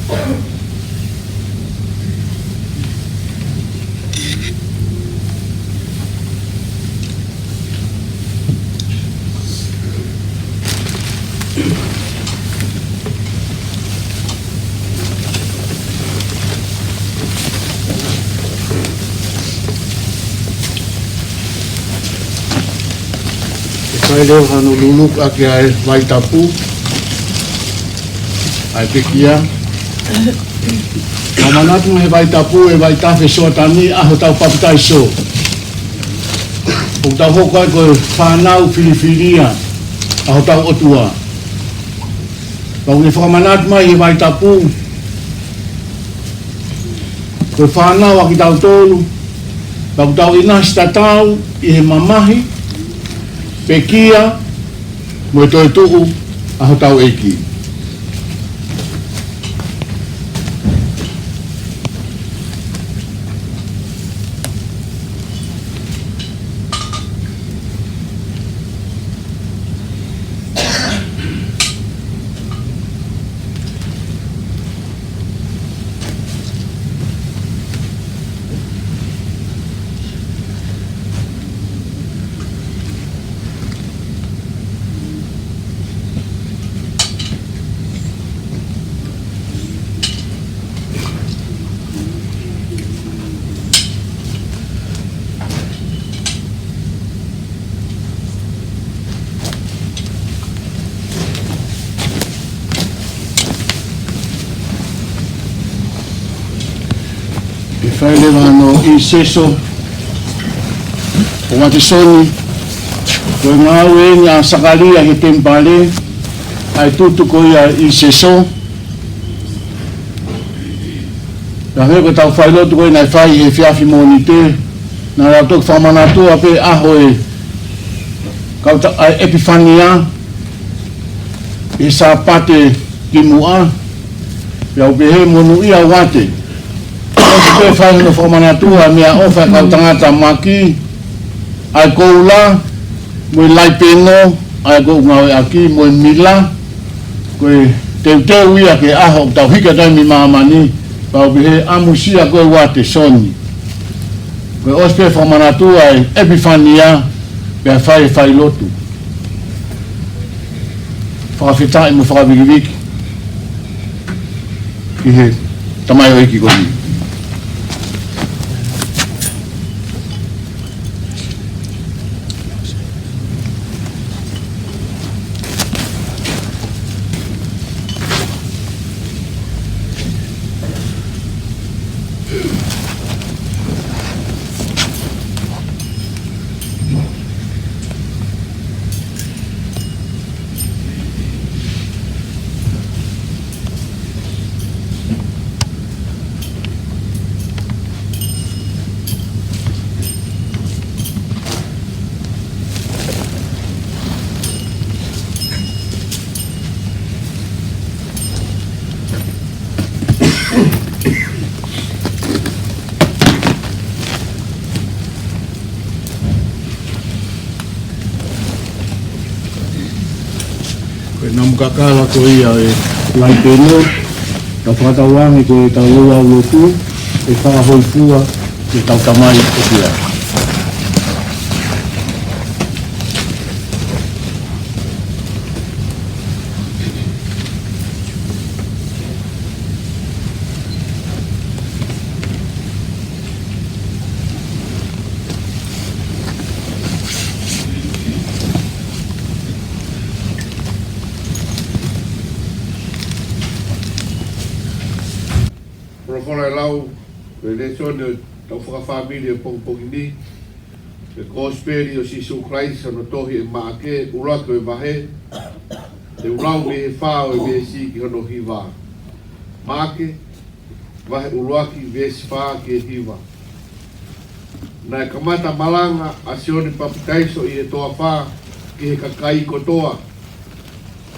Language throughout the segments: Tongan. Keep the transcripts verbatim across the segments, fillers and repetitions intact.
ʻE fai leva hano luluku ʻaki ʻa e vaitapu, ʻa e pekia. Fakamanatu mai he vaitapu ʻa e vaitafe Soatani, ʻaho ʻetau papitaiso. ʻOku tau hoko ai ko e fānau filifilia ʻa hotau ʻOtua. Pea ʻoku ne fakamanatu mai he vaitapu, ko e fānau ʻa kitautolu, pea ʻoku tau ʻinasi tatau ʻi he mamahi, pekia, mo e toetuʻu ʻa hotau ʻEiki. ʻE fai leva hano ʻinisesō ʻo Uatesoni, ko e ngāue eni ʻa Sakalia he temipale, ʻa e tutu ko ia ʻinisesō. Pea hangē ko ʻetau failotu ko ē naʻe fai he efiafi Mōnite, naʻa tau toki fakamanatua pē ʻaho ʻe kau ta-, ʻa e ʻEpifania, ʻi he Sāpate kimuʻa, pea u pehē monūʻia Uate. ʻOsi pē fai hano fakamanatua meʻaʻofa ʻa e kau tangata maki, ʻa e koula, mo e laipeno, ʻa ia ʻoku ngāueʻaki, mo e mila, ko e teuteu ia ki he ʻaho ʻoku tau hiki atu ai mei māmani, pea u pehē ʻamusia koe Uatesoni. Ko e ʻosi pē fakamanatua ʻa e ʻEpifania, pea fai e failotu. Fakafetaʻi mo fakavikiviki ki he tamaioʻeiki ko eni. Ko e namu kakala ko ia ʻo e laipeno, tau fakatauange ko ʻetau ʻofa lotu, ʻe fakahōifua ʻetau Tamai ʻOtua. Folofola ʻe lau, ko e lēsoni ʻo ʻetau fakafāmili ʻo e pongipongi ni, ko e Kosipeli ʻo Sīsū Kalaisi hono tohi ʻe Maʻake, ʻuluaki ʻo e vahe, te u lau mei he fā ʻo e veesi ki hono hiva. Maʻake, vahe ʻuluaki, veesi fā ki he hiva. Naʻe kamata malanga ʻa Sione Papitaiso ʻi he toafa ki he kakai kotoa: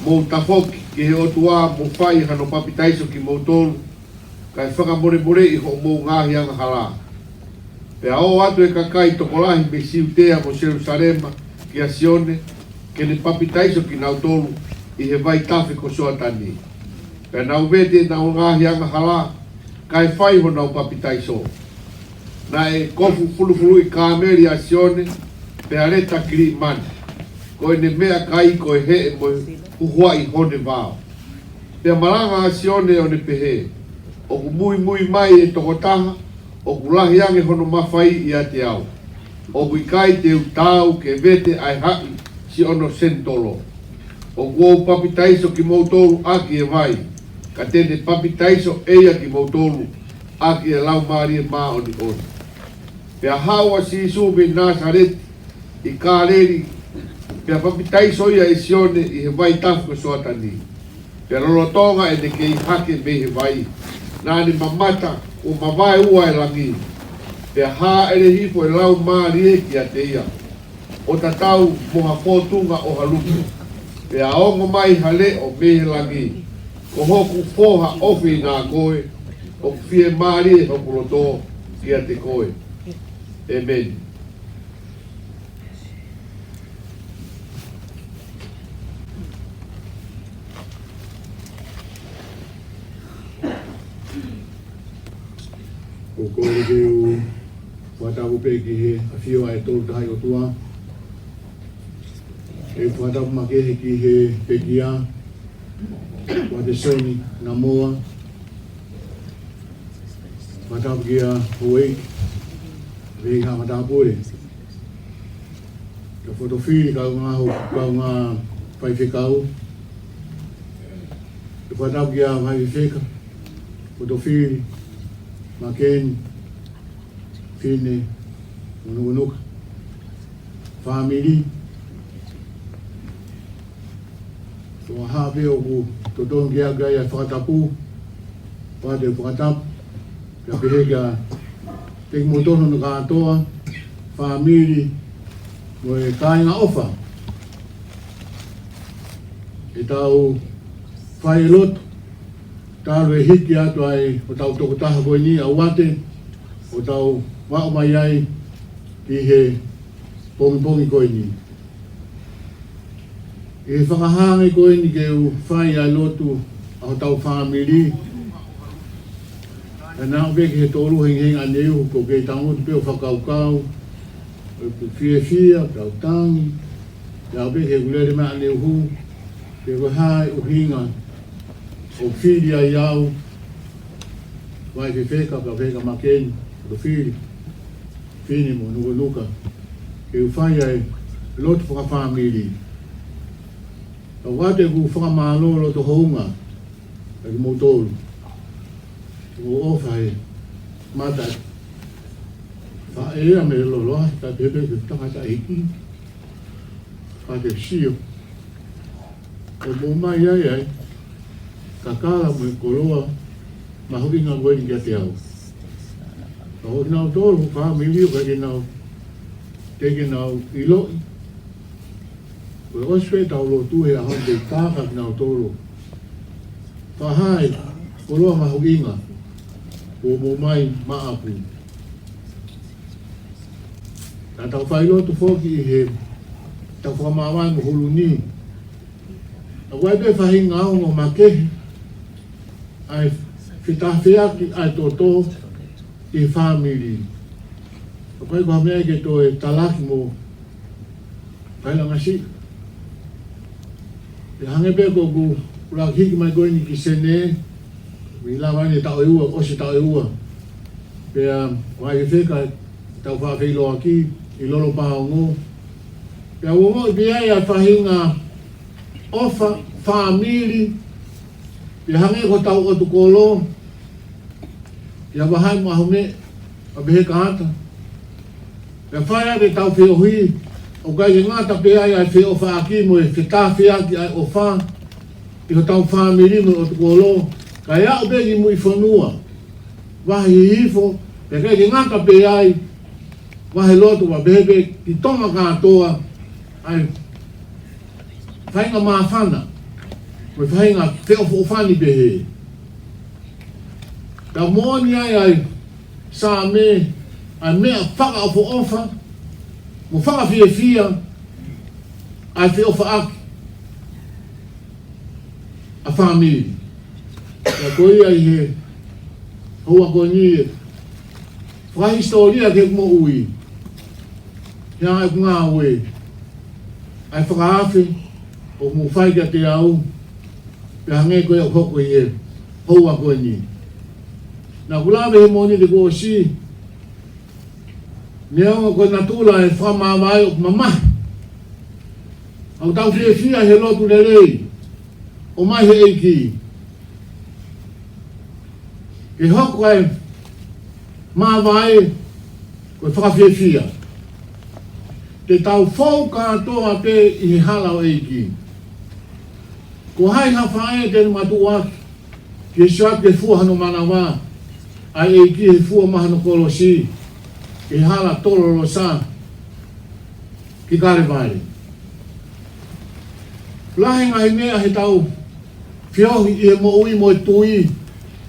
Mou tafoki ki he ʻOtua mo fai hano papitaiso kimoutolu, kae fakamolemoleʻi hoʻomou ngaahi angahala. Pea ō atu e kakai tokolahi mei Siutea mo Selusalema kia Sione, ke ne papitaiso kinautolu ʻi he vaitafe ko Soatani. Pea nau vete ʻenau ngaahi angahala, kae fai honau papitaiso. Naʻe kofu fulufuluʻi kāmeli ʻa Sione, pea leta kilimani. Ko ʻene meʻakai ko e heʻe mo e huhuaʻi hone vao. Pea malanga ʻa Sione ʻo ne pehē, ʻOku muimui mai e tokotaha, ʻoku lahi ange hono mafai ʻiate au. ʻOku ʻikai te u taau ke vete ʻa e haʻi siʻono senitolo. ʻOku ou papitaiso kimoutolu ʻaki e vai, ka te ne papitaiso ʻe ia kimoutolu ʻaki e Laumālie Māʻoniʻoni. Pea haʻu ʻa Sīsū mei Nāsaleti ʻi Kāleli, pea papitaiso ia ʻe Sione ʻi he vaitafe ko Soatani. Pea lolotonga ʻene kei hake mei he vai, naʻa ne mamata, kuo mavaeua e langi. Pea hāʻele hifo e Laumālie kiate ia, ʻo tatau mo ha fōtunga ʻo ha lupe. Pea ongo mai ha leʻo mei he langi, Ko hoku Foha ʻofeina koe, ʻoku fiemālie hoku loto kiate koe. ʻEmeni. ʻOku ou kole ke u fakatapu pē ki he ʻafio ʻa e Tolu Tahaʻi ʻOtua. ʻE fakatapu makehe ki he pekia, Uatesoni Namoa. Fakatapu kia Houʻeiki, Veika Matapule. Kia Fotofili, kaungā ho-, kaungā faifekau. Fakatapu kia Faifekau Fotofili, Makeni, Fine, Unuunuka. Fāmili. Ko e hā pē ʻoku totonu ke ʻai ai e fakatapu, pea te u fakatapu, pea pehē kiate kimoutolu hono kātoa, fāmili, mo e kāinga ʻofa. ʻE tau fai e lotu, talu e hiki atu ai hotau tokotaha ko eni ʻa Uate, ʻo tau aʻu mai ai ki he pongipongi ko eni. ʻI he fakahā ange ko eni ke u fai ʻa e lotu ʻa hotau fāmili, ʻa naʻa pē ki he tolu hengihengi ʻaneuhu, ʻoku ou kei tangutu pē ʻo fakakaukau, ʻoku ou fiefia, tau tangi, ʻa pē ki he ʻū lele mai ʻaneuhu, pe ko e hā e ʻuhinga ʻoku fili ai au, Faifekau, Faifekau Makeni, Fotofili, Fine mo Unuunuka, ke u fai ai e lotu fakafāmili. Ka ʻoatu ʻeku fakamālō loto houngaʻia kiate kimoutolu. Mou ʻofa he mata. Faʻē ʻa me loloa, ka pehē pē ke tangata ʻeiki. Ka ke sio. ʻOku mou ʻomai ai ʻa e kakala mo e koloa mahuʻinga ko eni kiate au. Ka ʻoku nau tolu, fāmili ʻoku ʻikai ke nau, teʻeki ke nau ʻiloʻi. Ko e ʻosi pē ʻetau lotu he ʻaho ni, te u tā kia kinautolu. Fakahā e koloa mahuʻinga kuo mou ʻomai maʻaku. Naʻa tau fai lotu foki ʻi heʻetau fakamāvae mo Hulu ni. ʻOku ʻi ai pē faʻahinga ongo makehe ʻa e fetāfeaki ʻa e toto ʻi he fāmili. ʻOku ʻikai ko ha meʻa ke toe talaki mo kaila ngasi. ʻE hangē pē ko ʻeku ʻuluaki hiki mai ko eni ki Senē, mei lava ni taʻu ʻe ua, ʻosi taʻu ʻe ua. Pea ʻoku ʻi ai e fefeka ʻetau faʻa feʻiloaki ʻi Lolopaongo. Pea ʻoku ongoʻi pē ai ʻa e faʻahinga ʻofa fāmili, pea hangē ko hotau ʻotu kolo, ʻi he vahaʻa mo e ʻaho ni, ʻa pehē ka ʻata. Pea fai ʻa ʻetau feohi, ʻoku ʻikai ke ngata pē ai ʻa e feʻofaʻaki mo e fetāfeaki ʻa e ʻofa ʻi hotau fāmili mo e ʻotu kolo, kae aʻu pē ki muʻi fonua, Vahe Hihifo, pea ʻikai ke ngata pē ai, Vahe Lotu, pea pehē pē ki Tonga kātoa, ʻa e faʻahinga māfana, mo e faʻahinga feʻofoʻofani pehē. Ka moʻoni ai ʻa e Saame, ʻa e meʻa fakaʻofoʻofa mo fakafiefia ʻa e feʻofaʻaki ʻa e fāmili. Ka ko ia ʻi he houa ko eni, fakahisitōlia ki he moʻui, he ʻa e ngāue, ʻa e fakaafe ʻoku mou fai kiate au, pea hangē ko ia ʻoku hoko ʻi he houa ko eni. Naʻa ku lave he Mōnite kuo ʻosi, neongo ko e natula e fakamāvae ʻoku mamahi, ʻoku tau fiefia he lotu lelei ʻomai he ʻEiki, ke hoko ʻa e māvae ko e fakafiefia. Te tau fou kātoa pē ʻi he hala ʻo e ʻEiki. Ko hai ha faʻē te ne matuʻuaki ke sio atu ki he fua hono manava ʻa e ʻEiki he fua mai hono kolosi ʻi he hala tololosa ki Kalevale. Lahi e ngaahi meʻa heʻetau feohi ʻi he moʻui mo e tui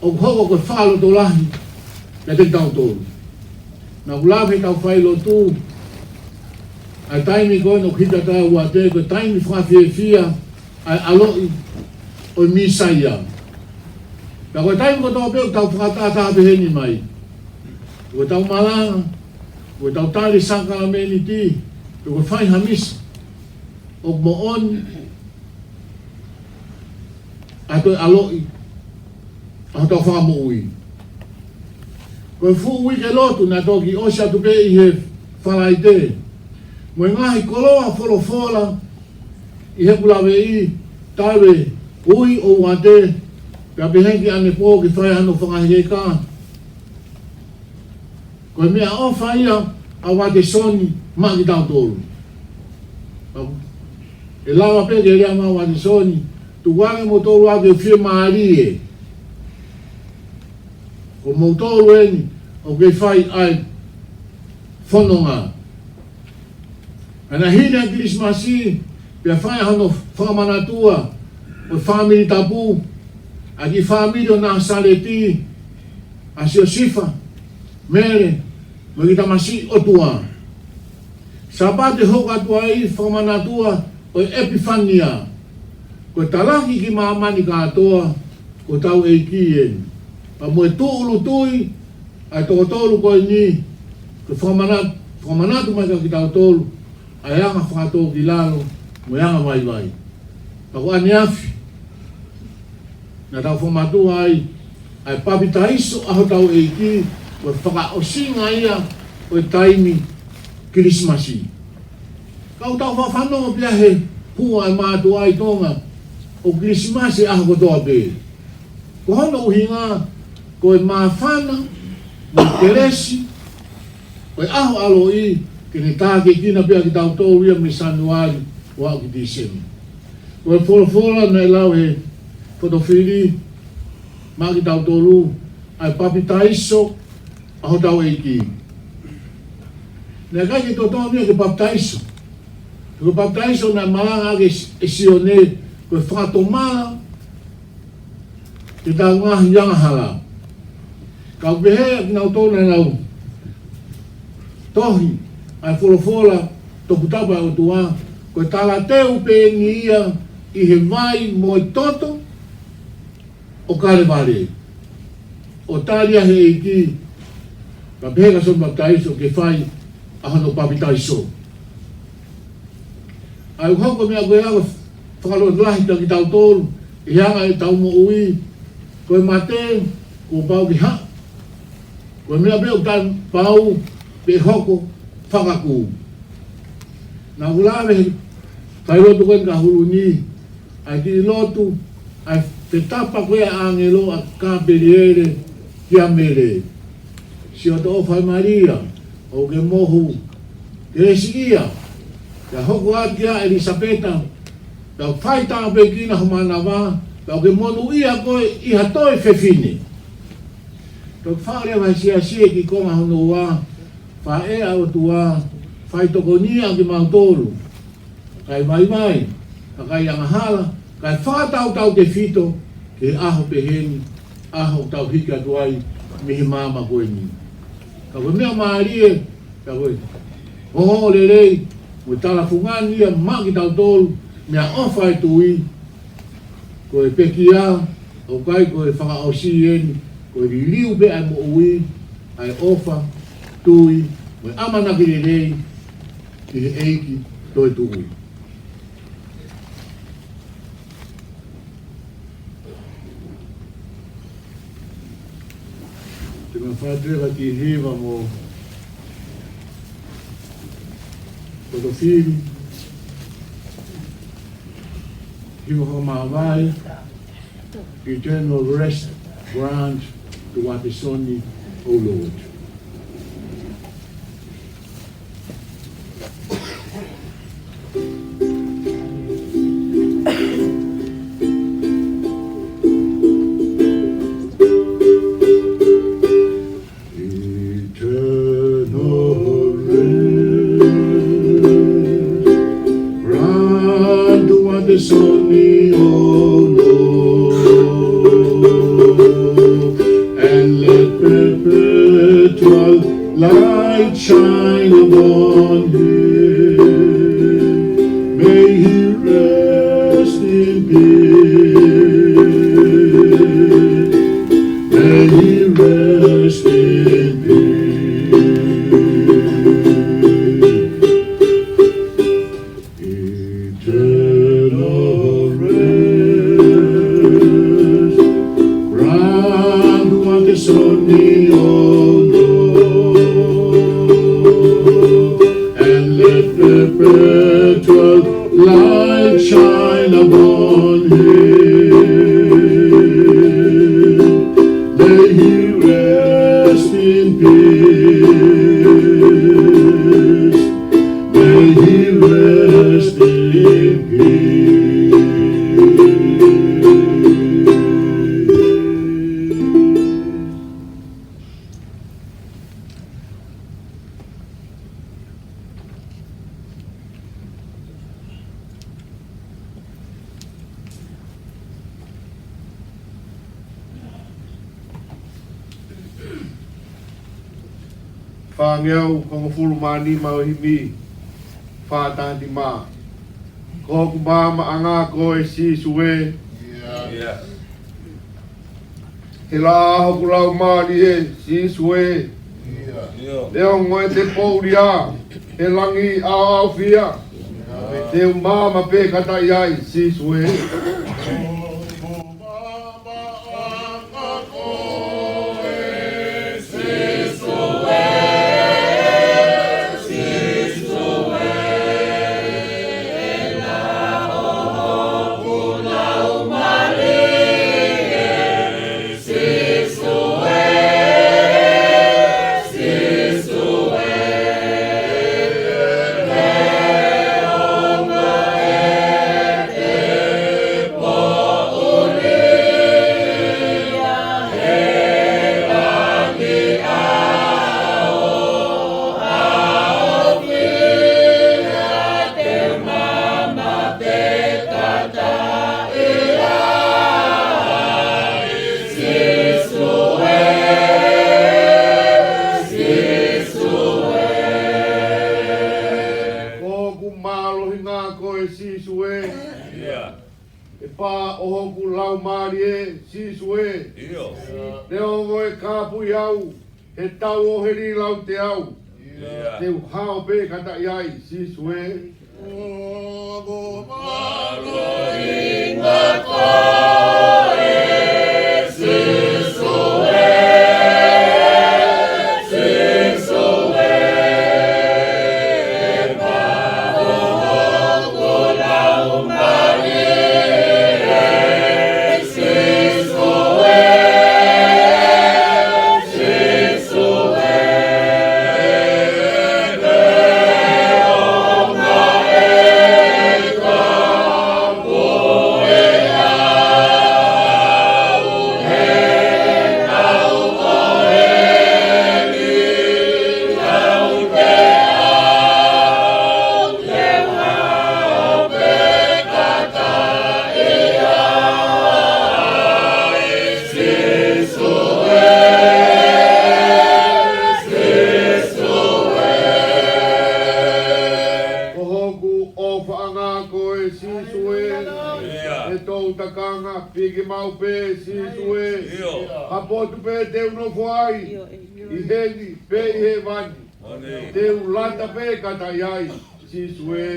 ʻoku hoko ko e fakalotolahi kiate kitautolu. Naʻa ku lave heʻetau failotu, ʻa e taimi ko eni ʻoku hiki atu ai ʻa uate, ko e taimi fakafiefia ʻa e ʻaloʻi ʻo e Mīsaia. Pea ko e taimi kotoa pē ʻoku tau fakatātā pehē ni mai, ko ʻetau malanga, ko ʻetau tali sākalamēniti, ko e fai ha misa, ʻoku moʻoni ʻa e toe ʻaloʻi ʻa hotau Fakamoʻui. Ko e fuʻu uike lotu naʻe toki ʻosi atu pē ʻi he Falaite, mo e ngaahi koloa folofola ʻi heʻeku laveʻi, talu e ui ʻo uate, pea pehē ki ʻanepō ke fai hano fakaheka. Ko e meʻaʻofa ia ʻa Uatesoni maʻa kitautolu. ʻE lava pē ke lea mai ʻa Uatesoni, tuku ange moutolu au ke u fiemālie, ko moutolu eni ʻoku kei fai ʻa e fononga. Pea naʻe hili ʻa e Kilisimasi, pea fai ʻa hono fakamanatua ʻo e fāmili tapu, ʻa e kiʻi fāmili ʻo Nāsaleti, ʻa Siosifa, Mele, mo e kiʻi tamasiʻi ʻOtua. Sāpate hoko atu ai fakamanatua ʻo e ʻEpifania, ko e talaki ki māmani kātoa ko hotau ʻEiki eni. Pea mo e tūʻulutui ʻa e toko tolu ko eni, ko e fakamanatu, fakamanatu mai kiate kitautolu ʻa e anga fakatōkilalo mo e anga vaivai. Pea ko ʻaneafi naʻa tau fakamatua ai ʻa e papitaiso ʻa hotau ʻEiki, ko e fakaʻosinga ia ʻo e taimi Kilisimasi. Ka ʻoku tau faʻa fanongo pē he hua ʻa e mātuʻa ʻi Tonga, ʻoku Kilisimasi ʻaho kotoa pē. Ko hono ʻuhinga, ko e māfana mo e kelesi ʻo e ʻaho ʻaloʻi, ke ne tākiekina pē ʻa kitautolu ia mei Sānuali ʻo aʻu ki Tīsema. Ko e folofola naʻe lau he fotofili maʻa kitautolu, ʻa e papitaiso ʻa hotau ʻEiki. Naʻe ʻikai ke totonu ia ke papitaiso. Ko e papitaiso naʻe malanga ʻaki ʻe Sione, ko e fakatomala ki heʻetau ngaahi angahala. Ka ʻoku pehē ʻe kinautolu naʻa nau tohi ʻa e folofola toputapu ʻa e ʻOtua, ko e talateu pē eni ia ʻi he vai mo e toto ʻo Kalevale, ʻo tali ʻe he ʻEiki, ka pehē kia Sione Papitaiso ke fai ʻa hono papitaiso. ʻA ia ʻoku hoko e meʻa ko ia ko e fakalotolahi kiate kitautolu ʻi he anga ʻetau moʻui. Ko e mate kuo pau ke haʻu. Ko e meʻa pē ʻoku taʻepau pē ʻe hoko, fakakū. Naʻa ku lave he failotu ko eni ka hulu ni, ʻa e kiʻi lotu, ʻa e fetapa ko ia ʻa e ʻāngelo ʻa Kapeliele kia Mele. Siʻoto ʻofa ʻe Malia, ʻoku ke mohu kelesiʻia, pea hoko atu kia ʻElisapeta, pea fai tāpuekina ho manava, pea ʻoku ke monūʻia koe ʻi ha toe fefine. Toki faʻa lea mai he siasi ʻi he konga hono ua, Faʻē ʻa e ʻOtua, fai tokoni ʻa kimautolu, kakai vaivai, kakai angahala, kae fakatautau tefito ki he ʻaho pehē ni, ʻaho ʻoku tau hiki atu ai mei he maama ko eni. Ka ko e meʻamālie, ka ko e ongoongolelei mo e talafungani ia maʻa kitautolu, meʻaʻofa e tui, ko e pekia, ʻOku ʻikai ko e fakaʻosi eni, ko e liliu pē ʻa e moʻui, ʻa e ʻofa, tui, mo e ʻamanaki lelei ki he ʻEiki toetuʻu. Te ma fatu e ka ki hiva mo Potofili, hiva ko Mavae, eternal rest grant to Watesoni, O Lord. Eternal rest, grant to Watesoni, O Lord, and let perpetual light shine upon him. May he rest in peace. May he rest in peace. Eternal rest, grant to Watesoni, O Lord, and let perpetual light shine upon him. May he rest in peace. May he rest in peace. Fāngeau hongofulu mā nima ʻo e himi, fā taha nima. Ko hoku maama ʻanga koe Sīsū ē. He laʻā hoku laumālie Sīsū ē. Neongo ʻete poʻuli ā he langi ʻaoʻaofia, te u maama pē kātaki ai Sīsū ē. Ko hoku mālohinga koe Sīsū ē. ʻE pā ʻo hoku laumālie Sīsū ē. Neongo ʻe kāpui au he tau ʻo heli lauteau, te u hao pē kātaki ai Sīsū ē. Au pē, Sīsū ē. ʻIo. Ha potu pē te u nofo ai. ʻIo, ē. ʻI heni, pe ʻi hēvani. Te u lata pē kātaki ai, Sīsū ē.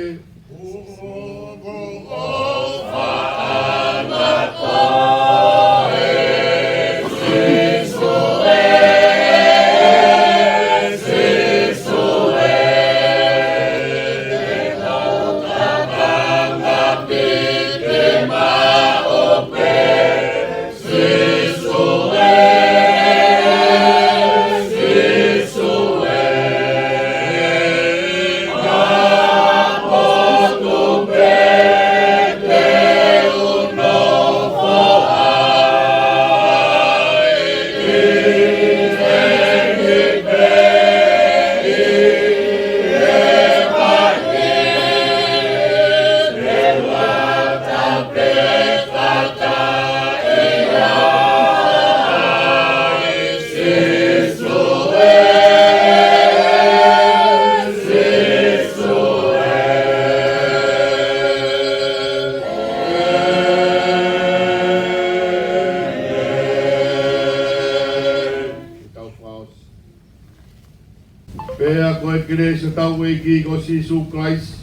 Pea ko e kelesi ʻa hotau ʻEiki ko Sīsū Kalaisi,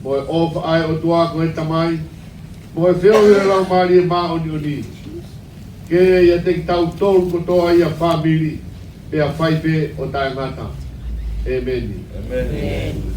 mo e ʻofa ʻa e ʻOtua ko e Tamai, mo e feohi ʻa e Laumālie Māʻoniʻoni, ke ʻiate kitautolu kotoa ʻi he fāmili, pea fai pē ʻo taʻengata. ʻĒmeni. ʻĒmeni.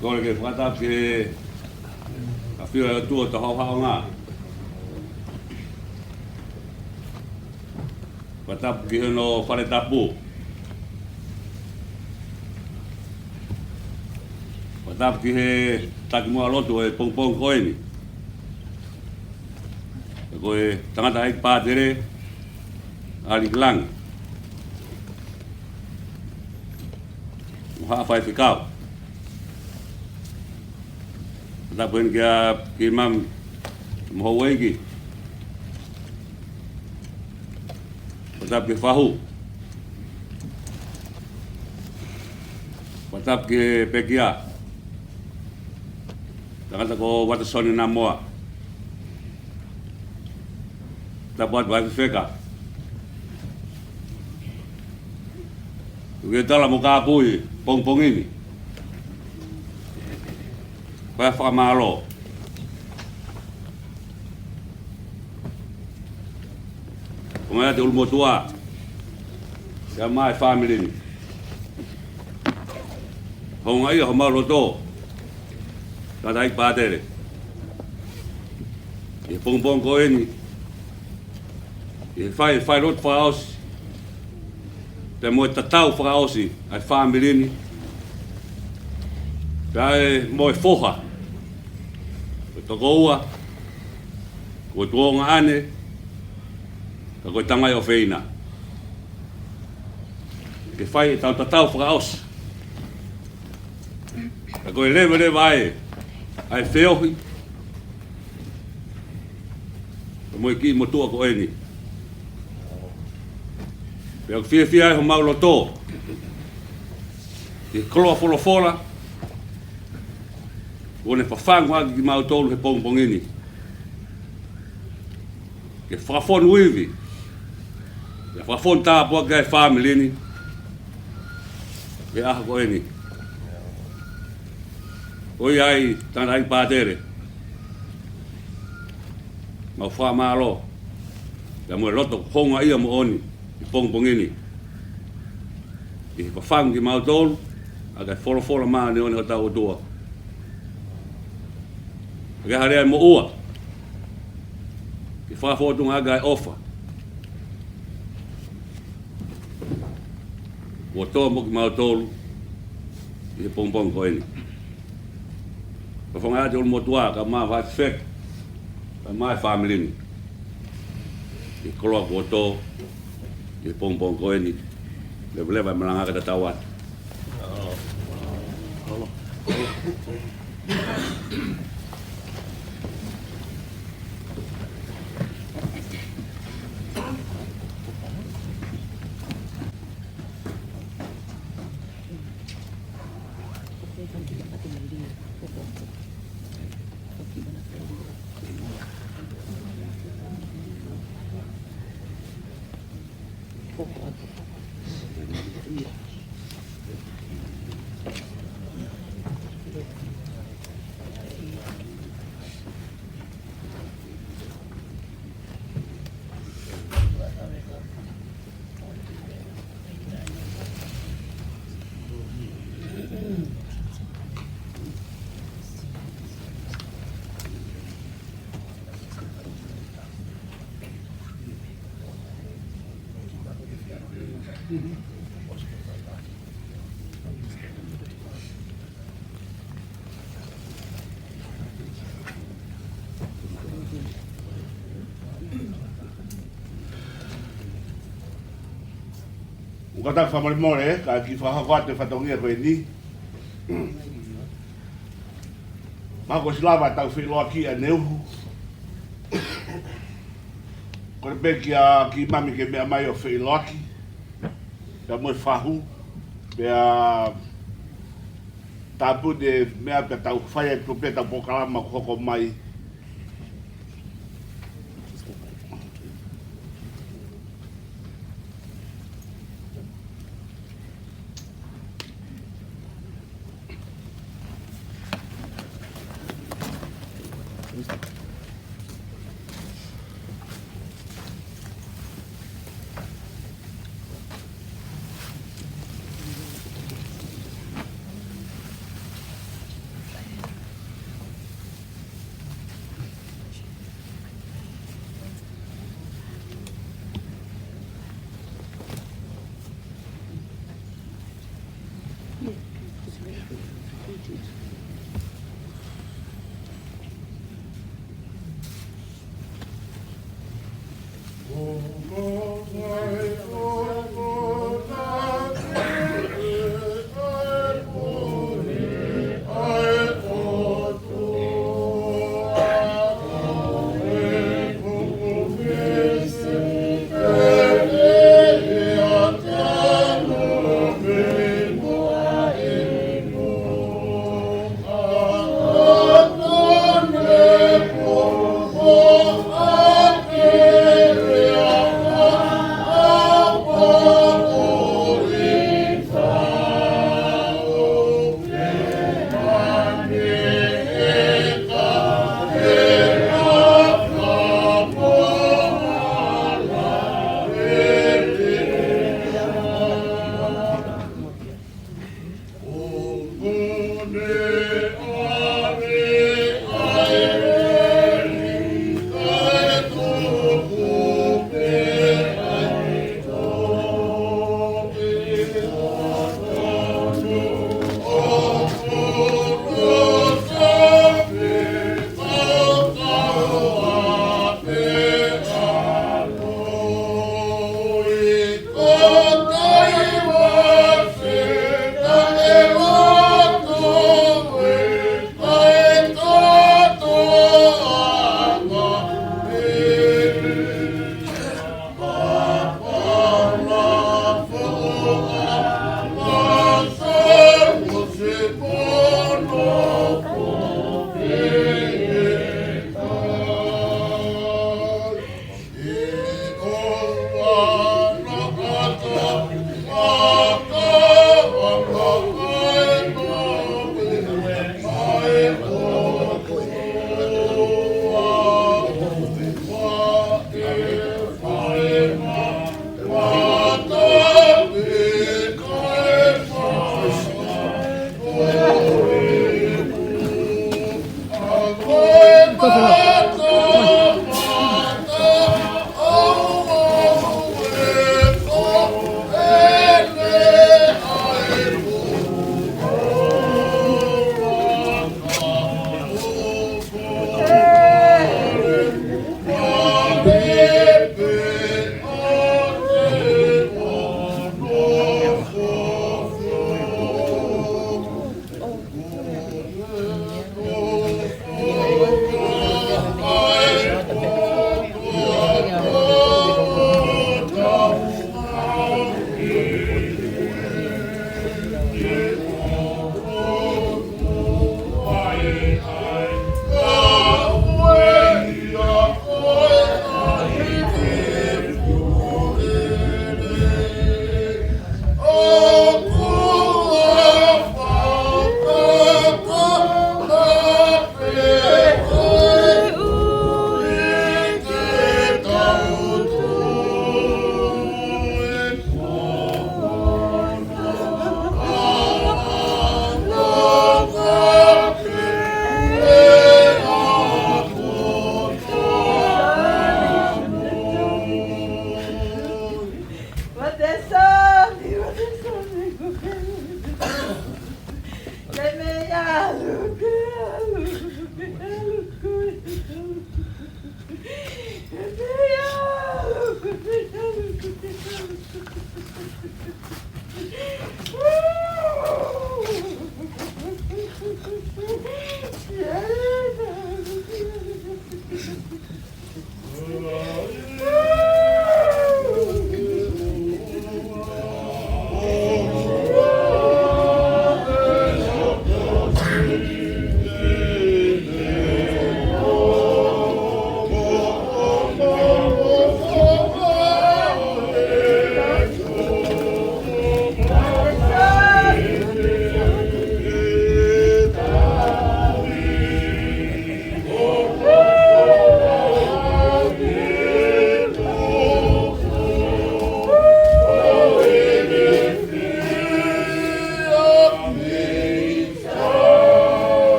Kole ke fakatapu ki he ʻafio ʻa e ʻOtua ʻi hotau ʻaonga. Fakatapu ki hono fale tapu. Fakatapu ki he takimuʻa lotu ʻo e pongipongi ko eni. Ko e tangataʻeiki pātele, ʻAlikilangi. Mo haʻa faifekau. Fakatapu heni kia Kimam mo houʻeiki. Fakatapu ki he fahu. Fakatapu ki he pekia. Tangata ko Vatasoni Namoa. Tapu atu ʻa e fefeka. Tuku ke tala mo kāpui pongipongi ni. Ko e fakamālō. Ko e meʻa te ulumotuʻa. Pea mo e fāmili ni. Houngaʻia homau loto, tangataʻeiki pātele, ʻi he pongipongi ko eni, ʻi he fai, failotu fakaʻosi pea mo e tatau fakaʻosi ʻa e fāmili ni, pea mo e foha, ko e tokoua, ko e tuongaʻane, ka ko e tamai ʻofeina, ke fai ʻetau tatau fakaʻosi. Ka ko e leveleva ē ʻa e feohi mo e kiʻi motuʻa ko eni. Pea ʻoku fiefia ai homau loto ʻi he koloa folofola kuo ne fafangu ʻaki kimautolu he pongipongi ni, ke fakafonu ivi, ke fakafonu tāpuaki ʻa e fāmili ni he ʻaho ko eni. ʻOiauē, tangataʻeiki pātele, mau fakamālō, pea mo e loto houngaʻia moʻoni he pongipongi ni, ʻi he fafangu kimautolu ʻaki e folofola māʻoniʻoni ʻa hotau ʻOtua, ʻaki ha lea moʻua ke fakafōtunga ʻaki ʻa e ʻofa kuo tō mo kimautolu ʻi he pongipongi ko eni. Fafangu atu ʻulumotuʻa, kae ʻumaʻā e faifekau, kae ʻumaʻā e fāmili ni, ʻi he koloa kuo tō ʻi he pongipongi ko eni. Leveleva e malanga kae tatau atu. ʻOku ou kole fakamolemole, kae kiʻi fakahoko atu e fatongia ko eni. Mahalo kuo ʻosi lava ʻetau feʻiloaki ʻaneuhu. Kole pē kia Kimami ke meʻa mai ʻo feʻiloaki pea mo e fahu, pea tāpuni e meʻa pea tau fai atu pē ʻetau polokalama ʻoku hoko mai.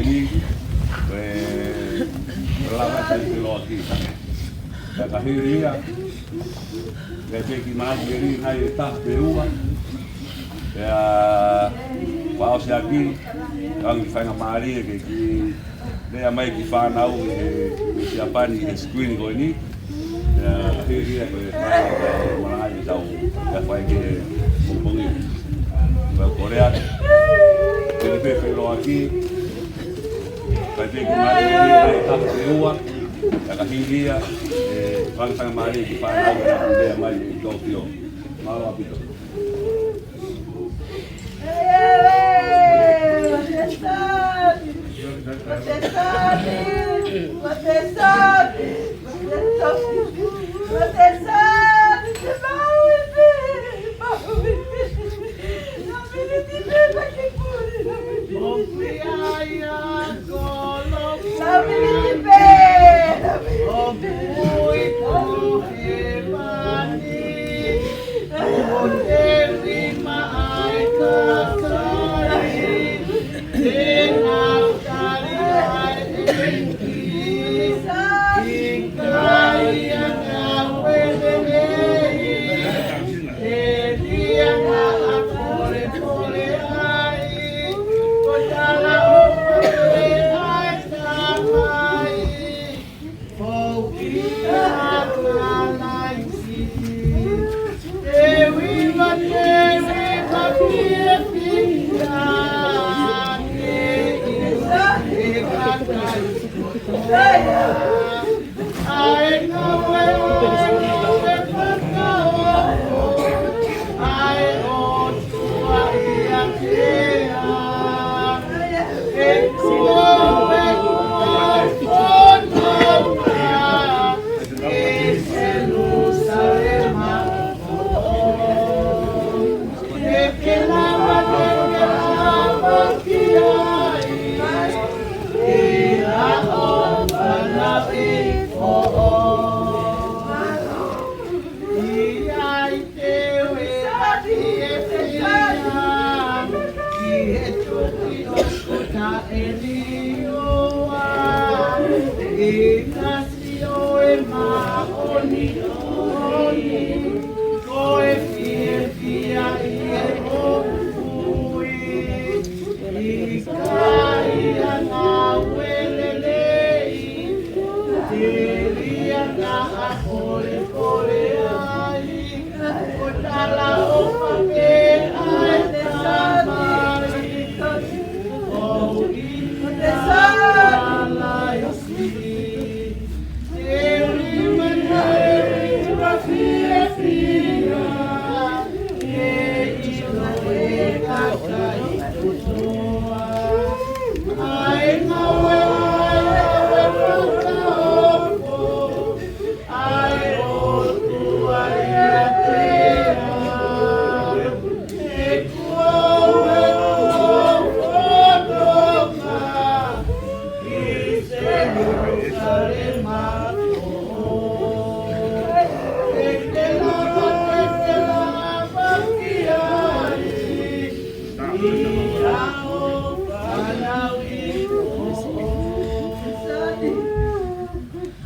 Ko e lava ʻa e feʻiloaki. Pea ka hili ia, pea te ki mali eri nai e taha pe ua. Pea fakaʻosi ʻaki, ʻoange ki faingamālie ke ki lea mai ki fānau ʻi he, ʻi Siapani ʻi he screen ko eni. Pea ka hili ia ko e fai, ko e malanga ʻi tau, pea fai ki he pongipongi. Pea ko lea, te ne pē feʻiloaki, pea te ki mali eri nai e taha pe ua. Pea ka hili ia, ʻe, ʻoange faingamālie ki fānau ʻe lea mai ʻi Tokyo. Mālō ʻaupito. Sio e māʻoniʻoni, ko e fiefia ʻi he moʻui, ʻikai ha ngāue lelei, telia naʻa polepole ai, ko e talaʻofa pē ʻa e Tamai, ko ia te sālai.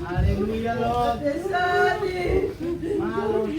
Hallelujah, Lord. Mālō.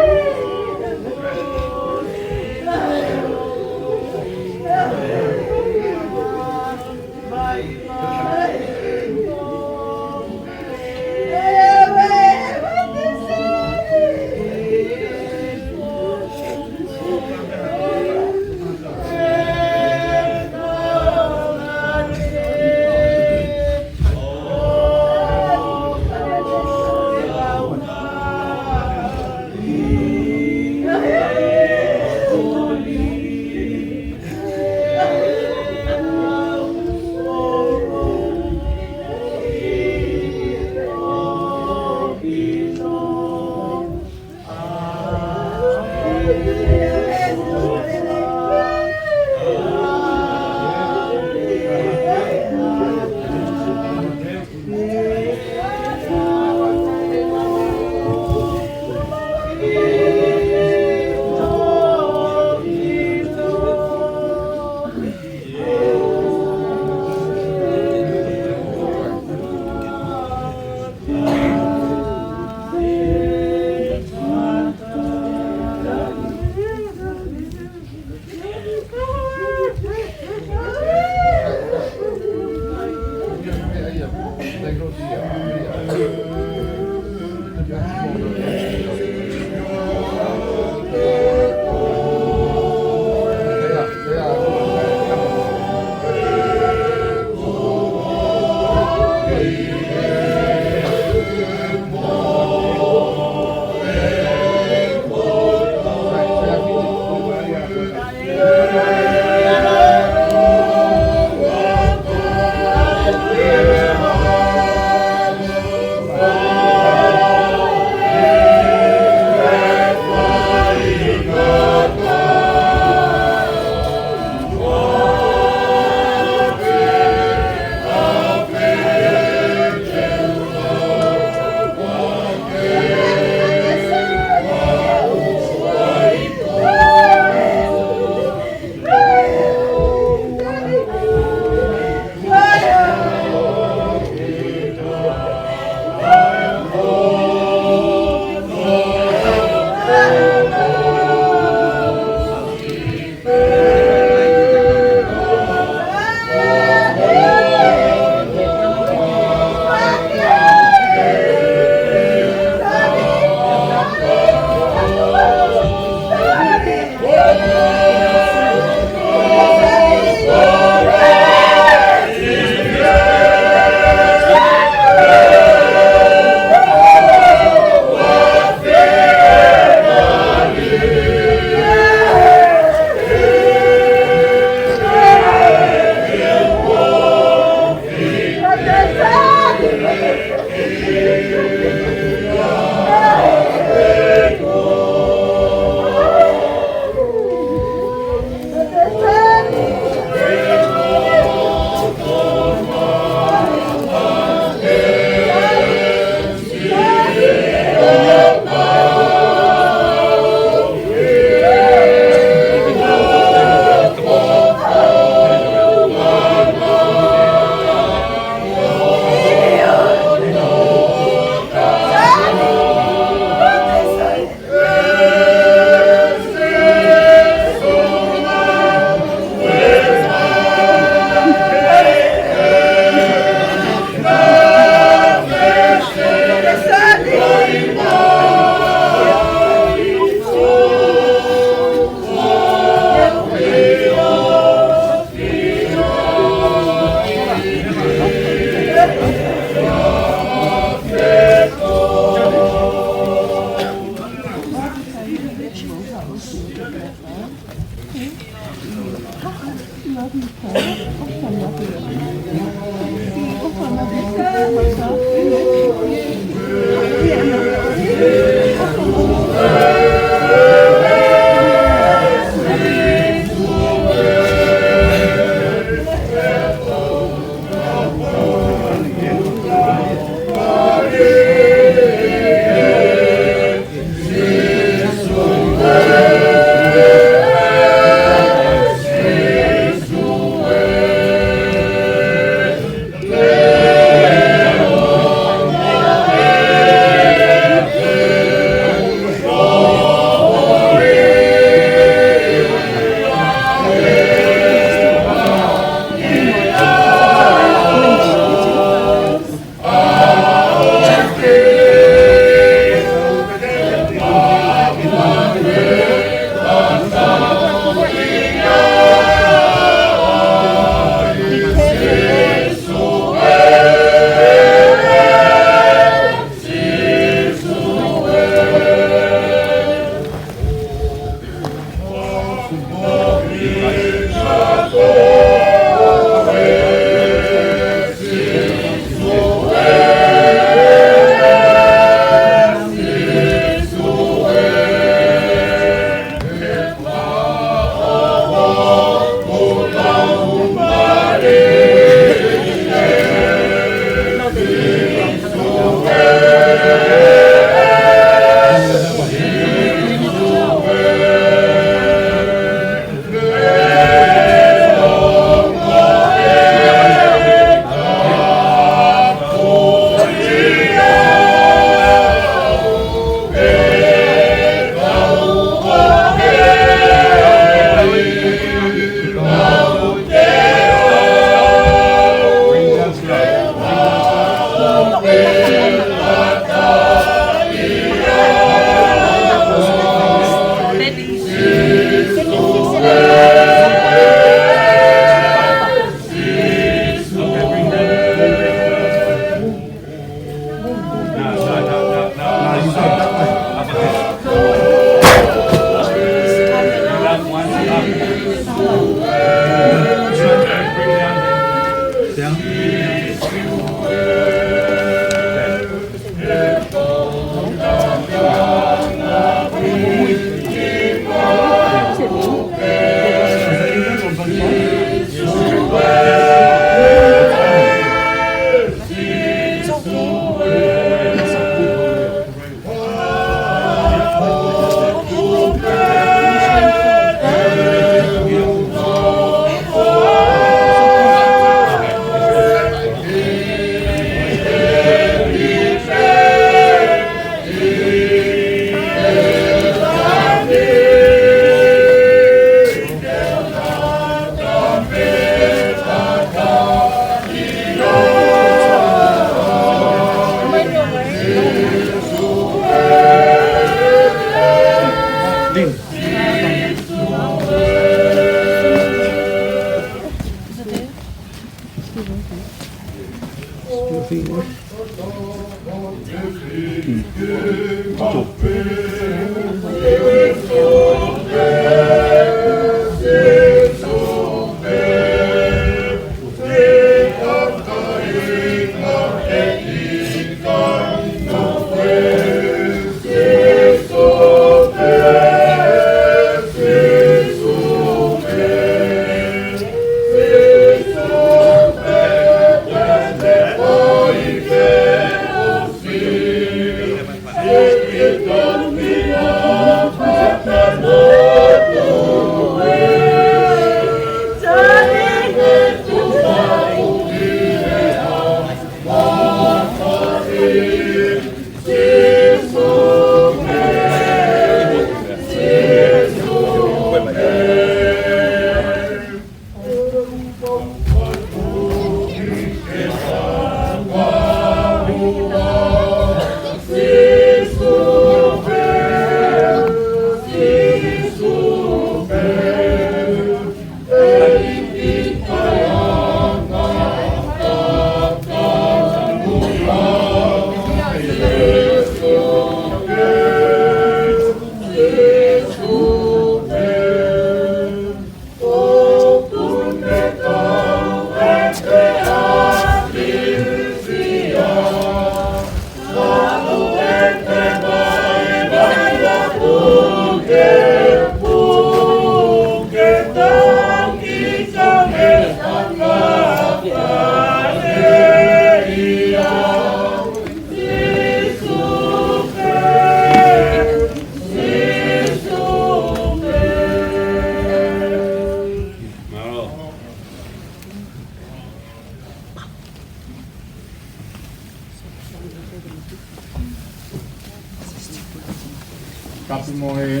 Mo e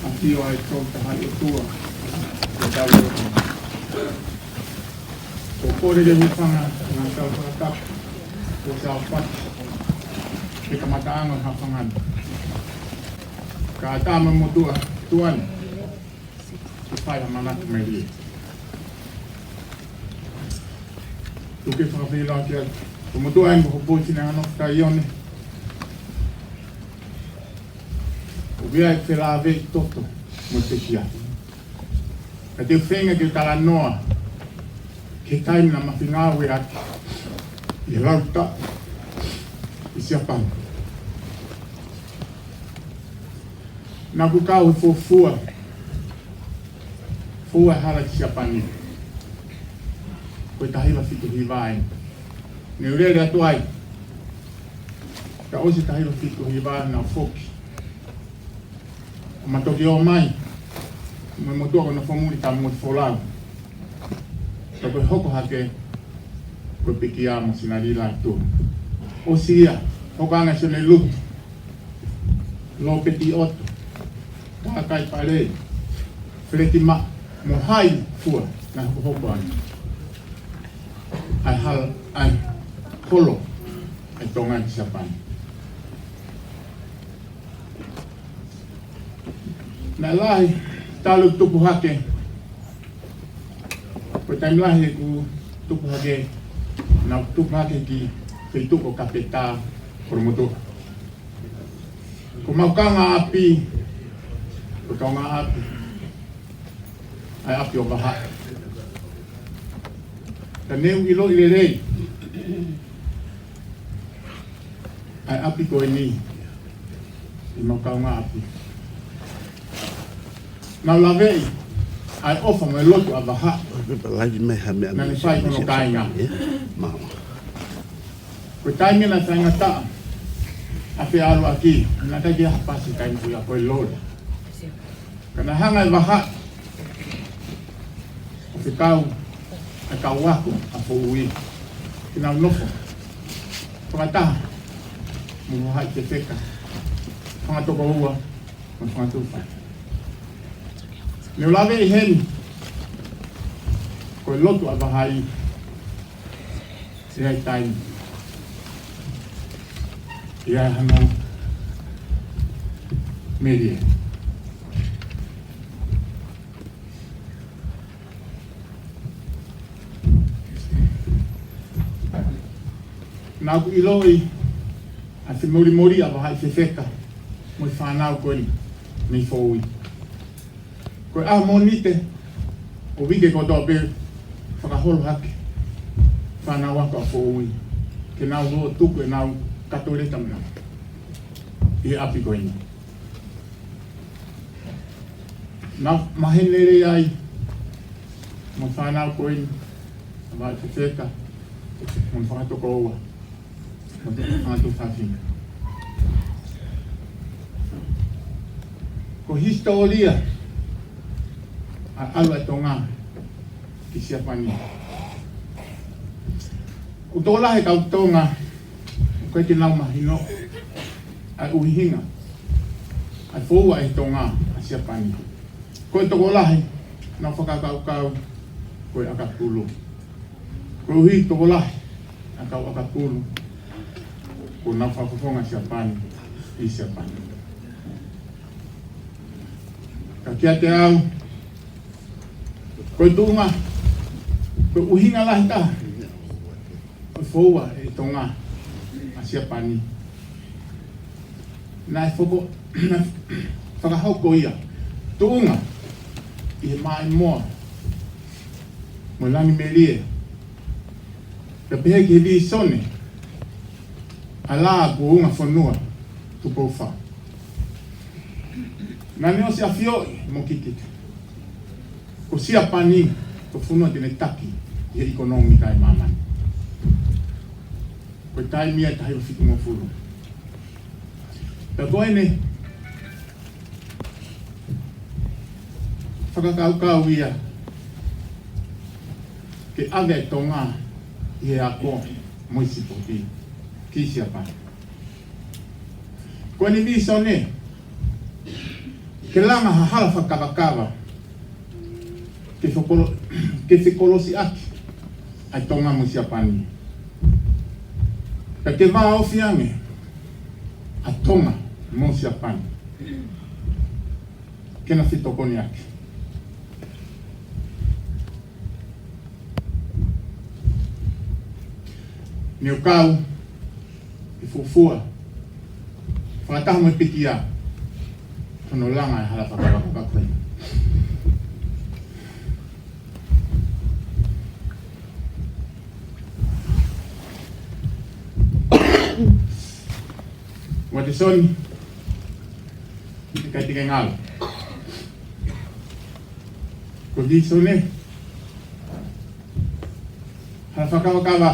ʻafio ʻa e Tolu Tahaʻi ʻOtua, ʻo tau ʻo. Ko e kole ke hūfanga ʻa e kau fakatapu, ʻo Saopaki, he kamataʻanga ʻo e haʻofanga ni. Kae ʻatā mo e motuʻa tuʻa ni, ke fai ha manatu melie. Tuku ke fakafeʻiloaki atu. Ko e motuʻa eni ko Hopoi Fineʻanganofo Taione. ʻOku ʻi ai e felāveʻi toto mo e pekia. Ka te u feinga ke talanoa ki he taimi naʻa ma fengāueʻaki ʻi he lau taʻu ʻi Siapani. Naʻa ku kau he fuofua, fuofua hala ki Siapani. Ko e taha hiva fitu hiva eni. Ne u lele atu ai. Ka ʻosi e taha hiva fitu hiva naʻa ku foki. ʻO ma toki ō mai mo e motuʻa ko Nofomuli Taumuʻa Folau. Ka ko e hoko hake ko e pekia mo Sinalila atu. ʻOsi ia, hoko ange Sione Lutu, Lopeti ʻOto, Takai Palei, Feleti Maʻa, mo hai fua naʻe hokohoko ange. ʻA e hal-, ʻa e holo ʻa e Tonga ki Siapani. Naʻe lahi talu tupu hake. Ko e taimi lahi ʻeku tupu hake, naʻa ku tupu hake ki he feituʻu ko Kapetā, Kolomotuʻa. Ko ʻemau kaungāʻapi, ko e kaungāʻapi ʻa e ʻapi ʻo Vahaʻi. Ka ne u ʻiloʻi lelei ʻa e ʻapi ko eni ʻi heʻemau kaungāʻapi. Naʻa ku laveʻi ʻa e ʻofa mo e lotu ʻa Vahaʻi. Naʻa ne fai hono kāinga. Ko e taimi naʻe faingataʻa ʻa e feʻaluʻaki, naʻe ʻikai ke ʻi ai ha pasi taimi ko ia, ko e lole. Ka naʻe hanga ʻe Vahaʻi ʻo fekau ʻa e kau ako ʻa Foʻui ke nau nofo fakataha mo Vahaʻi Fefeka, fanga tokoua mo e fanga tuʻi fale. Ne u laveʻi heni ko e lotu ʻa Vahaʻi. ʻI ai e taimi, ʻi ai hano melie. Naʻa ku ʻiloʻi ʻa e femolemole ʻa Vahaʻi Fefeka mo e fānau ko eni mei Foʻui. Ko e ʻaho Mōnite ʻo e uike kotoa pē fakaholo hake fānau ako ʻa Foʻui ke nau ō ʻo tuku ʻenau kato leta mena ʻi he ʻapi ko eni. Naʻa ma maheni lelei ai mo e fānau ko eni, ʻa Vahaʻi Fefeka mo e fanga tokoua. Ko e fanga tuʻi fafine. Ko e hisitōlia ʻa e ʻalu ʻa e Tonga ki Siapani. ʻOku tokolahi e kau Tonga ʻoku ʻikai ke nau mahino ʻa e ʻuhinga ʻa e foua ʻe he Tonga ʻa Siapani. Ko e tokolahi naʻa nau fakakaukau ko e ʻakapulu. Koeʻuhi tokolahi ʻa e kau ʻakapulu kuo nau fakafofonga Siapani ʻi Siapani. Ka kiate au, ko e tuʻunga, ko e ʻuhinga lahi taha ʻo e foua ʻe he Tonga ʻa Siapani, naʻe foko-, naʻe fakahoko ia tuʻunga ʻi he maʻimoa mo e langimelie, pea pehē ki he vīsone ʻa e Lā Kuo Unga Fonua Tupou Fā. Naʻa ne ʻosi ʻafioʻi mo kikite ko Siapani ko e fonua te ne taki ʻi he ʻikonōmika ʻa e māmani. Ko e taimi ia ʻe taha hiva fitungofulu. Pea ko ʻene fakakaukau ia ke ʻave ʻa e Tonga ʻi he ako mo e sipoti ki Siapani. Ko ʻene vīsone, Ke langa ha hala fakakavakava ke fekolo-, ke fekolosiʻaki ʻa Tonga mo Siapani. Ka ke vāofi ange ʻa Tonga mo Siapani ke na fetokoniʻaki. Ne u kau ʻi he fuofua fakataha mo e pekia hono langa e hala fakakavakava ko eni. Uatesoni, ʻikai te ke ngalo. Ko Gisone, hala fakakavakava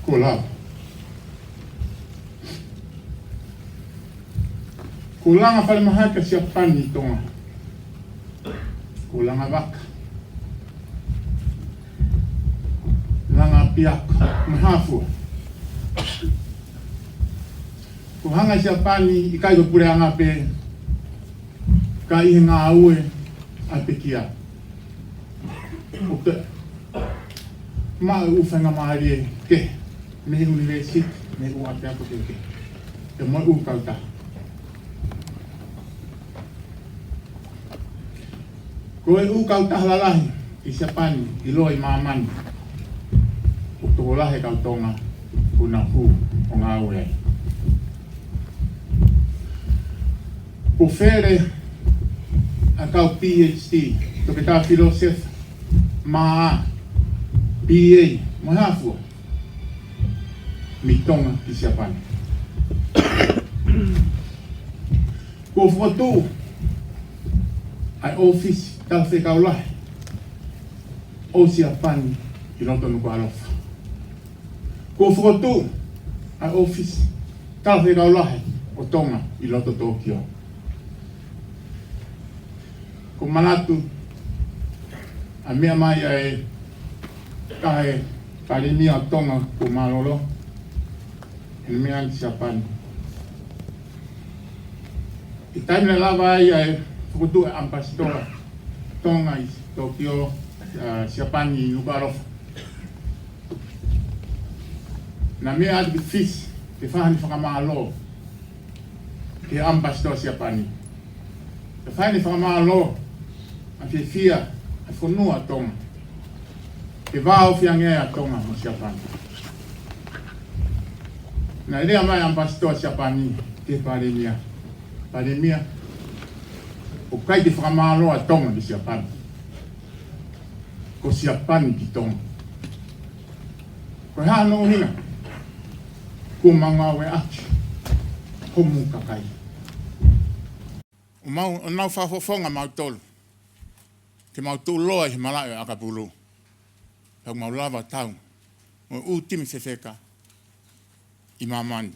kuo lava. Kuo langa falemahaki ʻa Siapani ʻi Tonga. Kuo langa vaka, langa ʻapiako, mo e hā fua. Kuo hanga ʻe Siapani, ʻikai ko e puleʻanga pē, ka ʻi he ngāue ʻa e pekia, ʻo toe maʻu e ʻū faingamālie kehe mei he ʻunivēsiti, mei he ʻū ʻapiako kehekehe, pea mo e ʻū kautaha. Ko e ʻū kautaha lalahi ʻi Siapani, ʻiloa ʻi māmani, ʻoku tokolahi e kau Tonga ʻoku nau hū ʻo ngāue ai. Kuo fele ʻa e kau PhD, toketā filōsefa, M.A., B.A., mo e hā fua, mei Tonga ki Siapani. Kuo fokotuʻu ʻa e ʻōfisi talafekau lahi ʻo Siapani ʻi loto Nukuʻalofa. Kuo fokotuʻu ʻa e ʻōfisi talafekau lahi ʻo Tonga ʻi loto Tōkio. Ko e manatu ʻa e meʻa mai ʻa e, ʻa e Palēmia ʻo Tonga, kuo mālōlō ʻene meʻa ange ki Siapani. ʻI he taimi naʻe lava ai ʻa e fokotuʻu e ʻamipasitoa Tonga ʻi Tōkio, ʻa Siapani ʻi Nukuʻalofa, naʻe meʻa atu ki Fisi ke fai haʻane fakamālō ki he ʻamipasitoa Siapani. Ke fai haʻane fakamālō ʻa e fiefia ʻa e fonua ʻo Tonga, ke vāofi ange ai ʻa Tonga mo Siapani. Naʻe lea mai ʻa e ʻamipasitoa Siapani ki he Palēmia: Palēmia, ʻoku ʻikai ke fakamālō ʻa Tonga ki Siapani. Ko Siapani ki Tonga. Ko e hā hono ʻuhinga? Kuo mau ngāueʻaki homou kakai. ʻO mau, ʻo nau fakafofonga mautolu ke mau tuʻuloa ʻi he malaʻe ʻo ʻAkapulu, pea mau lava tau mo e ʻū timi fefeka ʻi māmani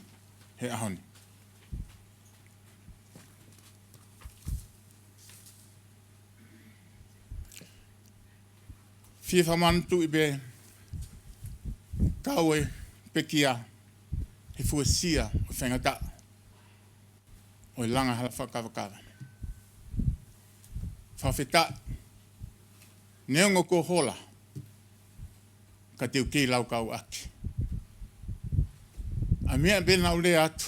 he ʻaho ni. Fie fakamanatuʻi pē, kau e pekia he fuesia ʻo e faingataʻa ʻo e langa hala fakakavakava. Fakafetaʻi, neongo kuo hola, ka te u kei laukau ʻaki. ʻA e meʻa pē naʻa ku lea atu,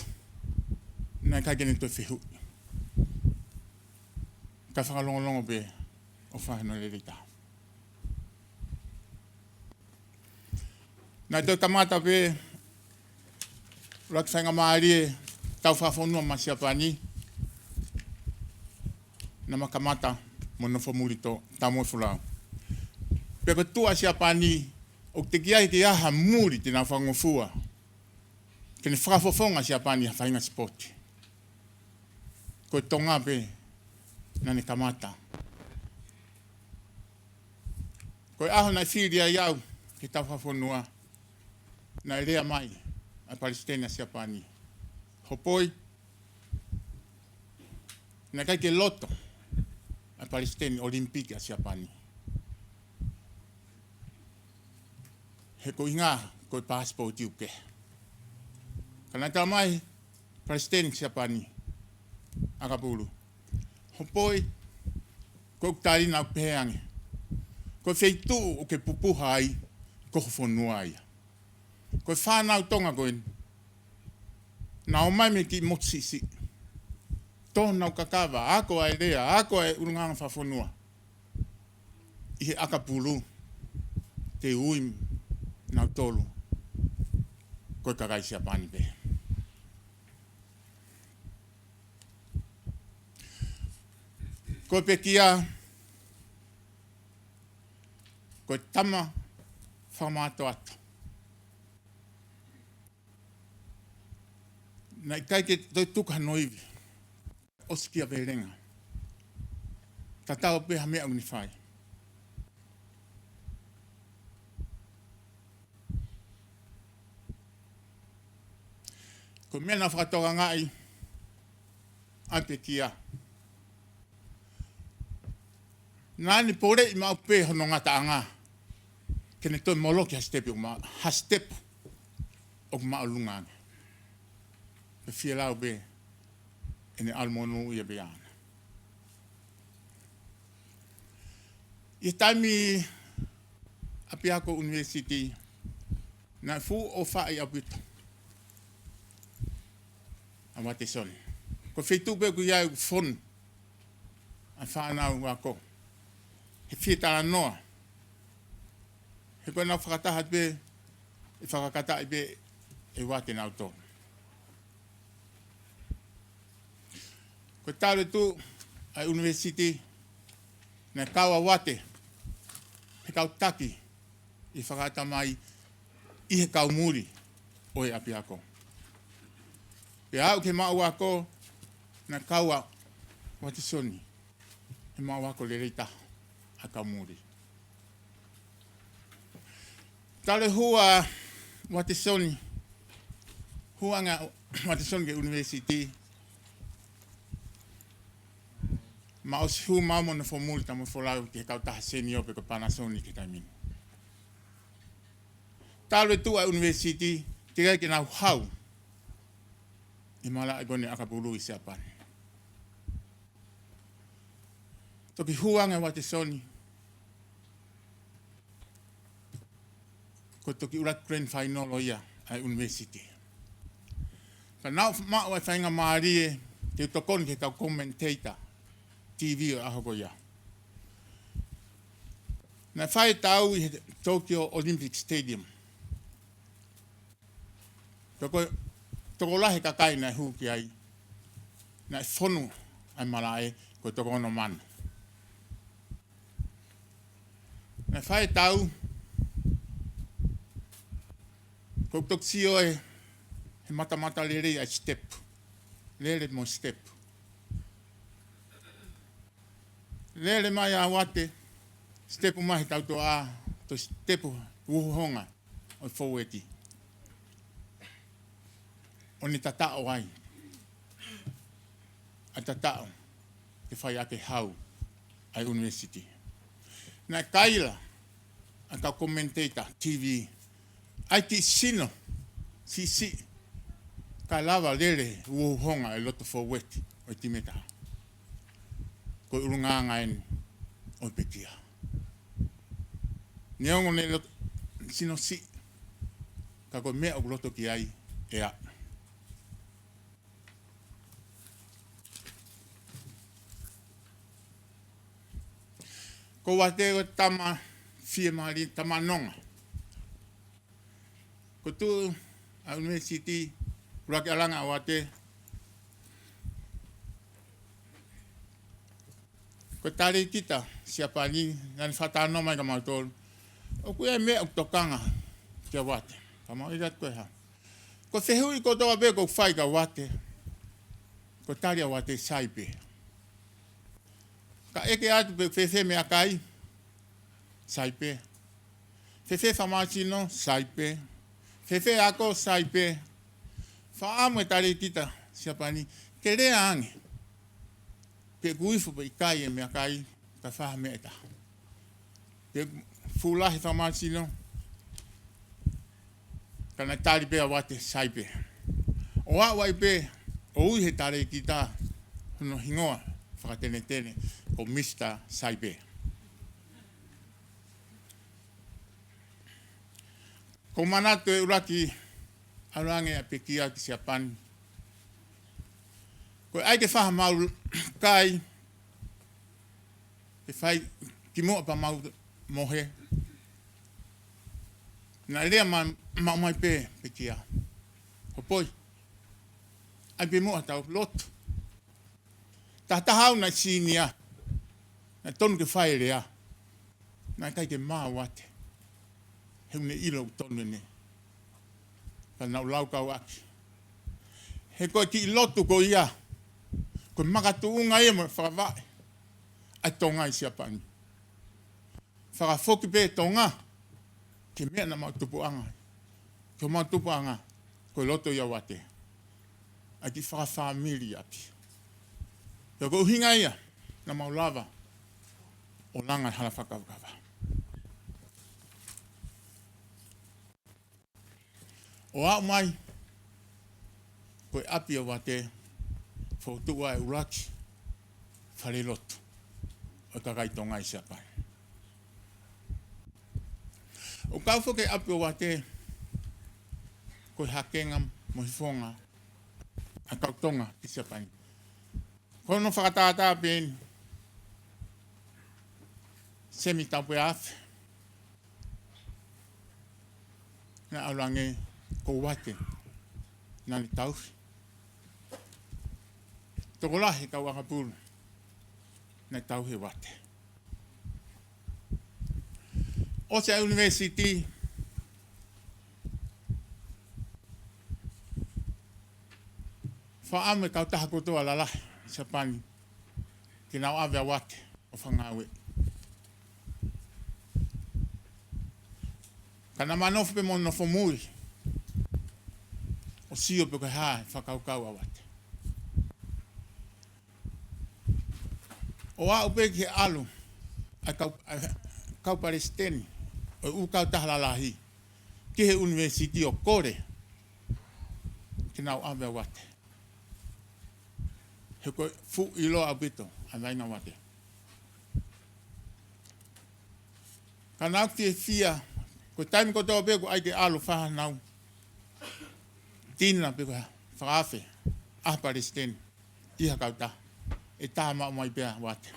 naʻe ʻikai ke ne toe fehuʻi. Ka fakalongolongo pē ʻo fai hono lelei taha. Naʻe toe kamata pē ʻuluaki faingamālie tau fakafonua maʻa Siapani, naʻa ma kamata mo Nofomulitō Taumuʻefolau. Pea ko e tuʻu ʻa Siapani, ʻoku teʻeki ai ke ʻi ai ha muli te nau fakangofua ke ne fakafofonga ʻa Siapani ha faʻahinga sipoti. Ko e Tonga pē naʻa ne kamata. Ko e ʻaho naʻe fili ai au ke tau fakafonua, naʻe lea mai ʻa e Palesiteni ʻa Siapani: Hopoi, naʻe ʻikai ke loto ʻa e Palesiteni ʻOlimipiki ʻa Siapani, he ko e ʻuhinga ko e pasipoti ʻoku kehe. Ka naʻe talamai ʻe he Palesiteni Siapani, ʻAkapulu. Hopoi, ko ʻeku tali naʻá ku pehē ange, ko e feituʻu ʻokú ke pupuha ai, ko ho fonua ia. Ko e fānau Tonga ko eni naʻa nau ō mai mei he kiʻi motu siʻisiʻi. Tō honau kakava, ako ʻa e lea, ako ʻa e ʻulungaanga fakafonua. ʻI he ʻakapulu, te u ui kinautolu ko e kakai Siapani pē. Ko e pekia, ko e tama fakamātoato. Naʻe ʻikai ke toe tuku hano ivi. ʻOsi kia velenga. Tatau pē ha meʻa ʻoku ne fai. Ko e meʻa naʻe fakatokangaʻi ʻa e pekia. Naʻá ne poleʻi maʻu pē hono ngataʻanga ke ne toe moloki ha sitepu ʻoku ma-, ha sitepu ʻoku māʻolunga ange. Pea fielau pē ʻene ʻalu monūʻia pē ʻaʻana. ʻI he taimi ʻapiako ʻunivēsiti, naʻe fuʻu ʻofaʻi ʻaupito ʻa Uatesoni. Ko e feituʻu pē ʻoku ʻi ai ʻoku fonu ʻa e fānau ako he fie talanoa. He ko ʻenau fakataha pē, ʻe fakakataʻi pē ʻe Uate kinautolu. Ko e talu e tuʻu ʻa e ʻunivēsiti, naʻe kau ʻa Uate he kau taki ʻi he fakaʻatamai ʻi he kau muli ʻo e ʻapiako. Pea aʻu ki he maʻu ako, naʻe kau ʻa Uatesoni he maʻu ako lelei taha ʻa e kau muli. Talu e hū ʻa Uatesoni, hū ange ʻa Uatesoni ki he ʻunivēsiti, mo e ʻosi hū maʻu mo hono fōmuli tama folau ki he kautaha seniō pe ko e Panasonic ki he taimi ni. Talu e tuʻu ʻa e ʻunivēsiti, teʻeki ai ke nau hau ʻi he malaʻe ko eni ʻakapulu ʻi Siapani. Toki hū ange ʻa Uatesoni, ko e toki ʻuluaki grand final ʻo ia ʻa e ʻunivēsiti. Ka naʻá ku maʻu ʻa e faingamālie ke u tokoni ki he kau commentator TV ʻo e ʻaho ko ia. Naʻe fai e tau ʻi he Tokyo Olympic Stadium. Pea ko e tokolahi e kakai naʻe hū ki ai, naʻe fonu ʻa e malaʻe ko e toko ono mano. Naʻe fai e tau, ko e toki sio ʻe he matamatalelei ʻa e step. Lele mo e step. Lele mai ʻa Uate, step mai he tautoʻa, toe step uho honga ʻo e fōueti. ʻO ne tataʻo ai ʻa e tataʻo ke fai ʻaki e hau ʻa e ʻunivēsiti. Naʻe kaila ʻa e kau commentator TV, ʻa e kiʻi sino siʻisiʻi, kae lava lele uho honga e loto fōueti ʻo e timi ʻe taha. Ko e ʻulungaanga eni ʻo e pekia. Neongo ʻene loto sino siʻi, ka ko e meʻa ʻoku loto ki ai ʻe aʻu. Ko Uate ko e tama fiemālie, tama nonga. Ko e tuʻu ʻa e ʻunivēsiti, ʻuluaki ʻalu ange ʻa Uate, ko e talēkita Siapani, naʻá ne fakatalanoa mai kia mautolu, ʻoku ʻi ai e meʻa ʻoku tokanga kia Uate. Ka mau ʻeke atu ko e hā. Ko e fehuʻi kotoa pē ʻoku fai kia Uate, ko e tali ʻa Uate, sai pē. Ka ʻeke atu pe fēfē meʻakai, sai pē. Fēfē fakamālohisino, sai pē. Fēfē ako, sai pē. Fakaʻamu e talēkita Siapani ke lea ange pe ʻoku ifo pe ʻikai e meʻakai, ka fai ha meʻa ʻe taha. Pe fuʻu lahi e fakamālohisino, ka naʻe tali pē ʻa Uate, sai pē. ʻO aʻu ai pē ʻo ui he talēkita hono hingoa fakatenetene ko Mr Saipe. Ko e manatu e ʻuluaki ʻalu ange ʻa Pekia ki Siapani, ko e ʻai ke fai ha mau kai, ke fai kimuʻa pea mau mohe. Naʻe lea mai, maʻu mai pē Pekia: Hopoi, ʻai pē muʻa ʻetau lotu. Tahataha au naʻe sīnia, naʻe tonu ke fai e lea. Naʻe ʻikai ke maʻu ʻa Uate. He ʻoku ne ʻilo ʻoku tonu ʻene. Ka naʻa ku laukau ʻaki. He ko e kiʻi lotu ko ia, ko e makatuʻunga ia mo e fakavaʻe ʻa Tonga ʻi Siapani. Fakafoki pē Tonga ki he meʻa naʻa mau tupuʻanga ai. Ki homau tupuʻanga, ko e loto ia ʻo Uate. ʻA e kiʻi fakafāmili ʻapi. Pea ko e ʻuhinga ia naʻa mau lava ʻo langa hala fakakavakava. ʻO aʻu mai, ko e ʻapi ʻo Uate, fokotuʻu ai e ʻuluaki falelotu ʻo e kakai Tonga ʻi Siapani. ʻOku kau foki e ʻapi ʻo Uate ko e hakenga mo e hifonga ʻa e kau Tonga ʻi Siapani. Ko hono fakatātā pē eni, Semi Taupeafe, naʻe ʻalu ange ko Uate naʻa ne tauhi. Tokolahi e kau ʻakapulu naʻe tauhi ʻe Uate. ʻOsi ʻa e ʻunivēsiti, fakaʻamu e kautaha kotoa lalahi ʻi Siapani ke nau ʻave ʻa Uate ʻo fakangāueʻi. Ka naʻa ma nofo pē mo nofo muli ʻo sio pe ko e hā e fakakaukau ʻa Uate. ʻO aʻu pē ki he ʻalu ʻa e kau, ʻa e kau palesiteni ʻo e ʻū kautaha lalahi ki he ʻunivēsiti ʻo kole ke nau ʻave ʻa Uate. He ko e fuʻu ʻiloa ʻaupito ʻa e vaʻinga ʻo Uate. Ka naʻa ku fiefia, ko e taimi kotoa pē ʻoku ʻai ke ʻalu ʻo fai haʻanau tina pe ko e fakaafe ʻa e palesiteni ʻi ha kautaha, ʻe tā maʻu mai pē ʻa Uate.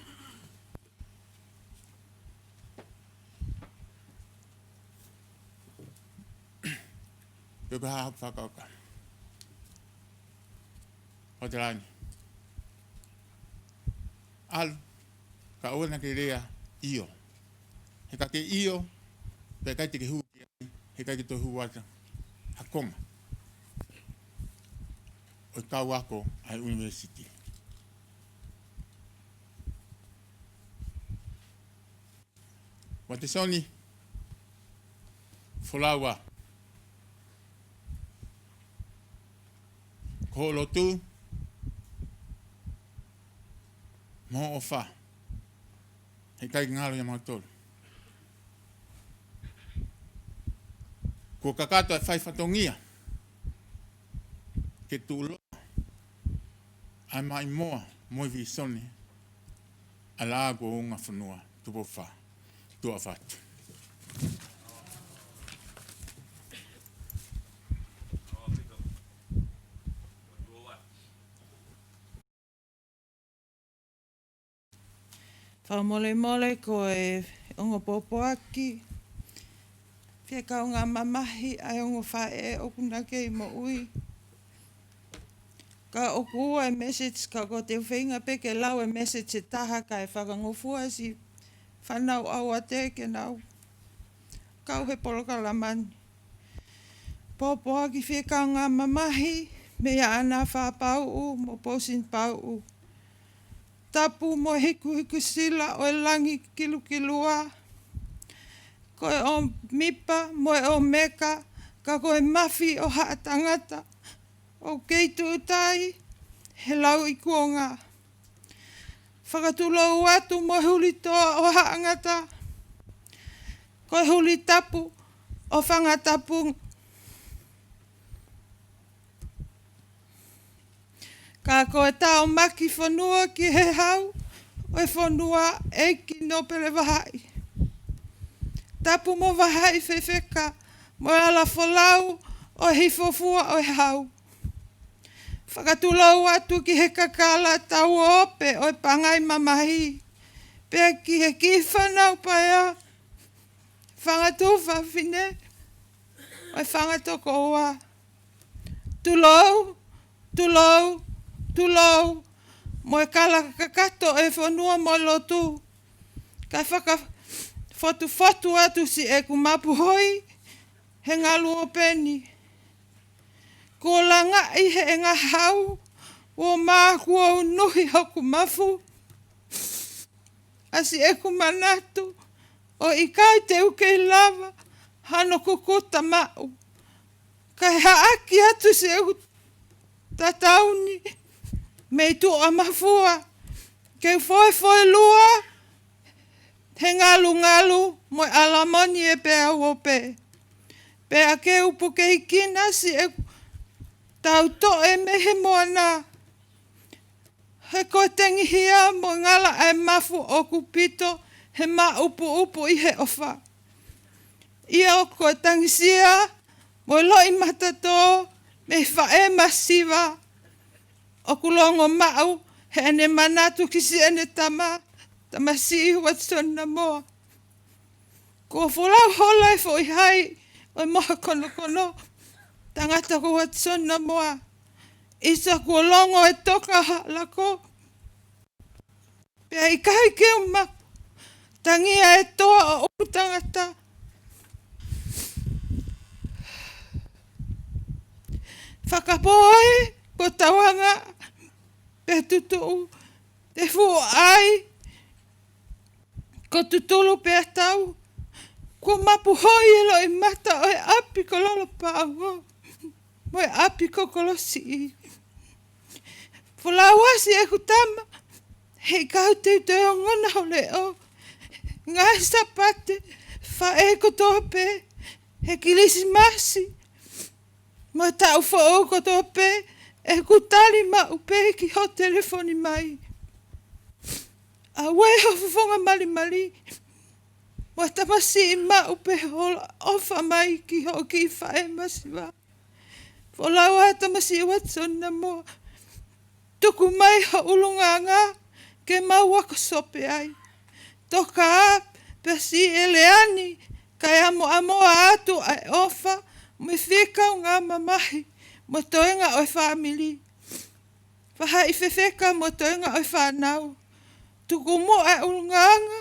Pe ko e hā hoʻo fakakaukau? Hotelani. ʻAlu, ka ʻoua naʻa ke lea ʻio. He ka ke ʻio, pea ʻikai te ke hū ki ai, he ʻikai ke toe hū atu ha konga ʻo e kau ako ʻa e ʻunivēsiti. Uatesoni Folau, ko hoʻo lotu mo hoʻo ʻofa, heʻikai ngalo ʻia mautolu. Kuo kakato e fai fatongia ke tuʻuloa ʻa e maʻimoa mo e vīsone ʻa e Laʻā kuo Ungafonua, Tupou Fā. Tuʻa ʻofa atu. Fakamolemole ko e ongo pōpoaki, fie kaungā mamahi ʻa e ongo faʻē ʻoku na kei moʻui. Ka ʻoku ua e message, ka ko e te u feinga pē ke lau e message ʻe taha kae fakangofua siʻi fānau ʻa Uate ke nau kau he polokalama ni. Pōpoaki fie kaungā mamahi, meia ʻAna Fāpauʻu mo Posini Pauʻu. Tapu mo e hikuhiku sila ʻo e langi kilukilua. Ko e ʻOmipa mo e ʻOmeka, ka ko e mafi ʻo haʻa tangata ʻoku kei tuʻutai he lauikuonga. Fakatulou atu mo e huli toa ʻo haʻa ngata, ko e huli tapu ʻo Fangatapu. Ka ko e taʻomaki fonua ki he hau ʻo e fonua, ʻEiki Nōpele Vahaʻi. Tapu mo Vahaʻi fefeka mo e ala folau ʻo e hifofua ʻo e hau. Fakatulou atu ki he kakala tauope ʻo e pangai mamahi, pea ki he kiʻi fānau paea, fanga tuofāfine ʻo e fanga tokoua. Tulou, tulou, tulou, mo e kala kakato ʻo e fonua mo e lotu. Kae fakafotufotu atu siʻeku mapuhoi he ngalu ope ni. Kuo langaʻi he ngahau, ʻo mā kuo unuhi hoku mafu. ʻA siʻeku manatu, ʻo ʻikai te u kei lava hano kukuta maʻu. Kae haʻaki atu siʻeku tatau ni mei tuʻa mafua, ke u foefoelua he ngalungalu mo e ʻalamoni ʻe peau ope. Pea ke u pukeikina siʻeku tautoʻe mei he moana. He ko e tengihia mo e ngala ʻa e mafu ʻaupito he māʻupuʻupu ʻi he ʻofa. ʻIo, ko e tangisia mo e loʻimatatō mei he faʻē masiva ʻoku longo maʻu heʻene manatu ki siʻene tama, tamasiʻi Watson Namoa. Kuo folau hola e foʻi hai ʻo e mohe konokono, tangata ko Watson Namoa. ʻIsa kuo longo e toka ʻa e lako. Pea ʻikai ke u matangia e toa ʻo ʻū tangata. Fakapō ai ko Tauanga pea Tutuʻu, te fuʻu ʻai ko Tutulu pea Tau, kuo mapuhoi e loʻimata ʻo e ʻapi ko Lolopaʻauo mo e ʻapi ko Kolosiʻi. Folau ʻa siʻeku tama, heʻikai te u toe ongona ho leʻo. Ngaahi Sāpate, faʻē kotoa pē, he Kilisimasi mo e taʻu foʻou kotoa pē, ʻeku tali maʻu pē ki hoʻo telefoni mai. ʻAuē ho fofonga malimali mo e tamasiʻi maʻu pē hola ʻofa mai ki hoʻo kiʻi faʻē masiva. Folau ʻa e tamasiʻi Watson Namoa. Tuku mai ho ʻulungaanga ke mau ako sope ai. Toka ā pea siʻi ʻe Leani, kae ʻamoʻamoa atu ʻa e ʻofa mo e fie kaungā mamahi mo e toenga ʻo e fāmili. Vahaʻi fefeka mo e toenga ʻo e fānau. Tuku muʻa e ʻulungaanga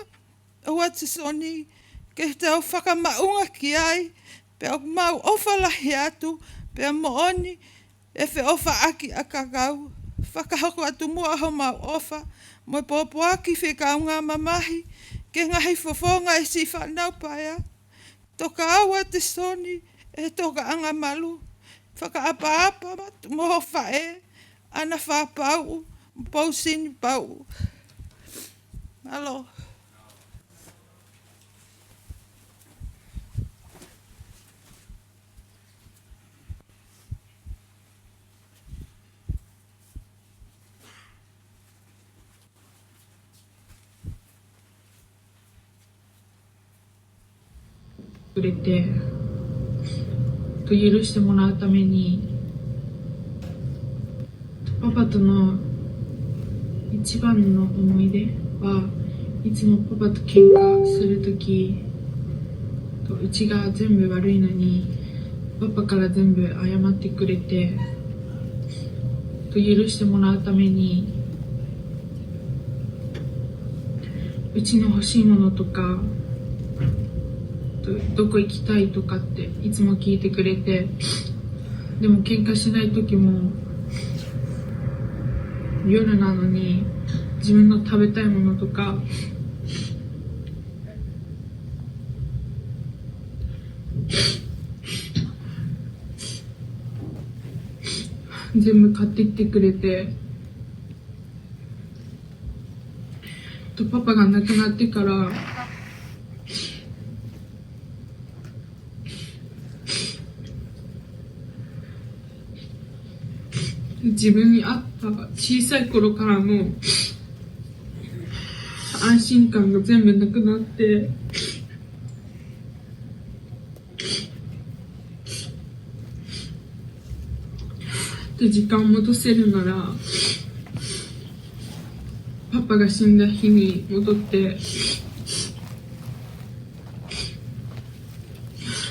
ʻo Watisoni ke tau fakamaʻunga ki ai, pea ʻoku mau ʻofa lahi atu, pea moʻoni ʻe feʻofaʻaki ʻa e kakai. Fakahoko atu muʻa homau ʻofa mo e pōpoaki fie kaungā mamahi ki he ngaahi fofonga ʻo e siʻi fānau paea. Toka ā Watisoni ʻi he tokaʻanga malu. Fakaʻapaʻapa atu mo ho faʻē, ʻAna Fapauʻu mo Pousini Pauʻu. Mālō. Kurete. To 許してもらうために、 Papa to no ichiban no omoide wa, itsumo papa to kenka suru toki, to uchi ga zenbu waru ino ni, papa kara zenbu ayamatte kurete, to 許してもらうために、 uchi no hoshii mono toka, to, doko ikitai toka tte itsumo kiite kurete. Demo kenka shinai toki mo, yoru nano ni, zibun no tabetai mono toka, zenbu katte kiite kurete. To papa ga nakunatte kara, 自分にあった小さい頃からの安心感が全部なくなって、で、時間を戻せるなら、パパが死んだ日に戻って、「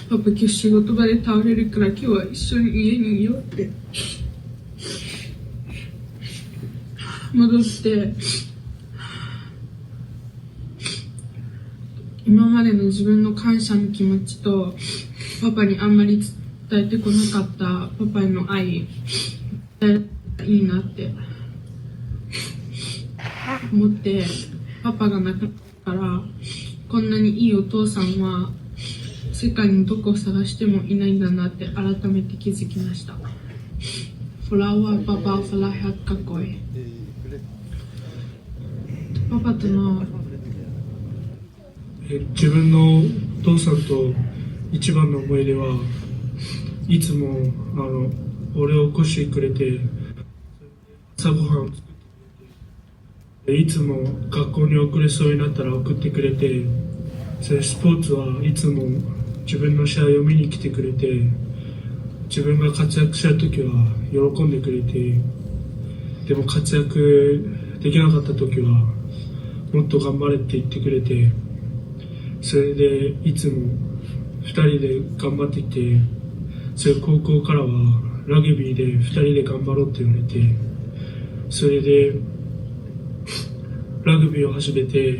パパ、今日仕事場で倒れるから、今日は一緒に家にいよう」って戻って、今までの自分の感謝の気持ちと、パパにあんまり伝えてこなかったパパへの愛、伝えられたらいいなって思って、パパが亡くなってから、こんなにいいお父さんは世界のどこを探してもいないんだなって改めて気づきました。Folau ʻa Papa, ʻofa lahi atu kia koe. パパとの、え、自分のお父さんと一番の思い出は、いつも、あの、俺を起こしてくれて、朝ごはんを作ってくれて、で、いつも学校に送れそうになったら送ってくれて、それスポーツはいつも自分の試合を見に来てくれて、自分が活躍した時は喜んでくれて、でも活躍できなかった時は、もっと頑張れって言ってくれて、それでいつも二人で頑張ってきて、それ高校からはラグビーで二人で頑張ろうって言われて、それでラグビーを始めて、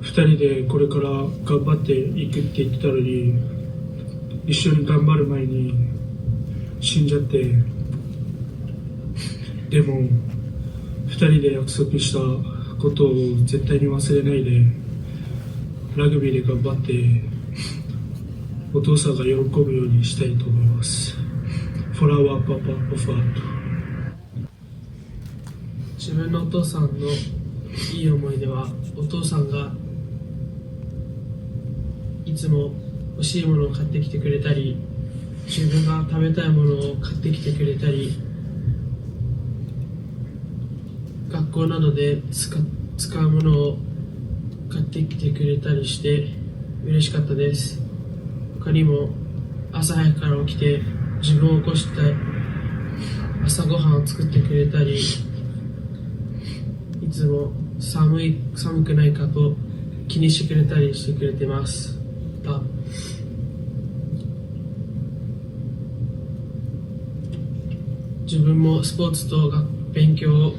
二人でこれから頑張っていくって言ってたのに、一緒に頑張る前に死んじゃって、でも、二人で約束したことを絶対に忘れないで、ラグビーで頑張って、お父さんが喜ぶようにしたいと思います。Folau ʻa Papa, ʻofa atu. 自分のお父さんのいい思い出は、お父さんがいつも欲しいものを買ってきてくれたり、自分が食べたいものを買ってきてくれたり、学校などで使、使うものを買ってきてくれたりして、嬉しかったです。他にも、朝早くから起きて自分を起こして朝ごはんを作ってくれたり、いつも寒い、寒くないかと気にしてくれたりしてくれてます。自分もスポーツとが、勉強を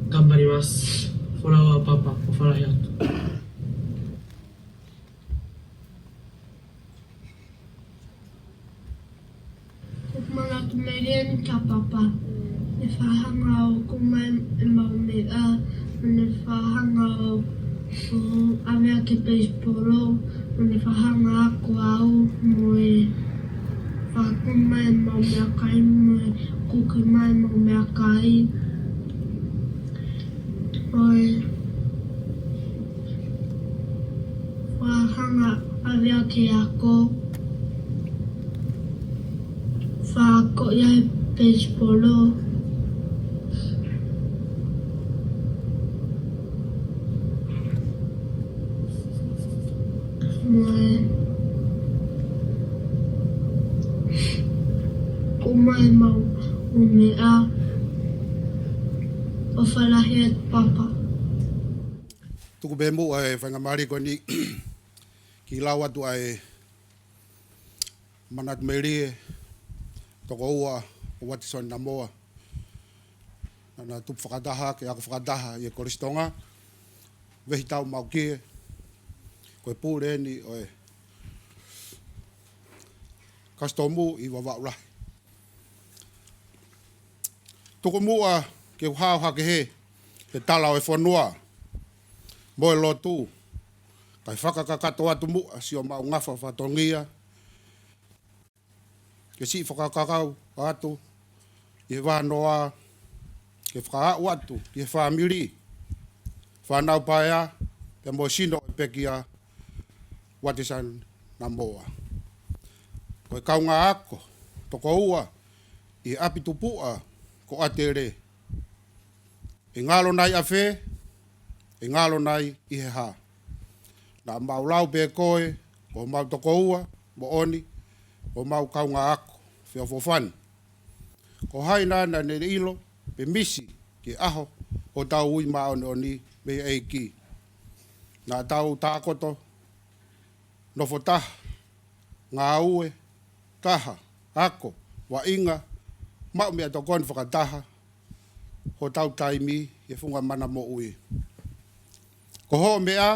頑張ります。Folau ʻa Papa, ʻofa lahi atu. Ko e manatu melie eni kia Papa. Ne fakahanga ʻo ʻoku ʻomai ʻemau meʻa, ne fakahanga ʻo, ʻo ʻave ʻaki e peisipolo, ne fakahanga ʻo ako au, mo e fakaʻomai ʻemau meʻakai, mo e kuki mai ʻemau meʻakai. Ko e fakahanga ʻo ʻave ʻaki e ako, fakaako ia he peisipolo. Mo e ʻomai ʻemau meʻa. ʻOfa lahi atu Papa. Tuku pē muʻa e faingamālie ko eni ke lau atu ʻa e manatu melie tokoua ʻo Uatesoni Namoa. Naʻa na tupu fakataha, ke ako fakataha ʻi he Kolisi Tonga. Vehi tau mau kie, ko e pule eni ʻo e kasitomu ʻi Vavaʻu Lahi. Tuku muʻa ke u hao hake he, he tala ʻo e fonua mo e lotu, kae fakakakato atu muʻa siʻomau ngafa fatongia, ke siʻi fakakaukau atu ʻi he vānoa, ke fakaaʻu atu ʻi he fāmili, fānau paea, pea mo e sino ʻo e pekia, Uatesoni Namoa. Ko e kaungā ako tokoua ʻi he ʻapi tupuʻa ko ʻAtele. ʻE ngalo nai ʻafē? ʻE ngalo nai ʻi he hā? Naʻa mau lau pē koe ko homau tokoua moʻoni, ko homau kaungā ako feʻofoʻofani. Ko hai naʻa ne ʻilo pe misi ki he ʻaho hotau ui māʻoniʻoni mei he ʻEiki? Naʻa tau tākoto, nofo taha, ngāue taha, ako, vaʻinga, maʻu meʻatokoni fakataha hotau taimi ʻi he funga mana moʻui. Ko hoʻo meʻa,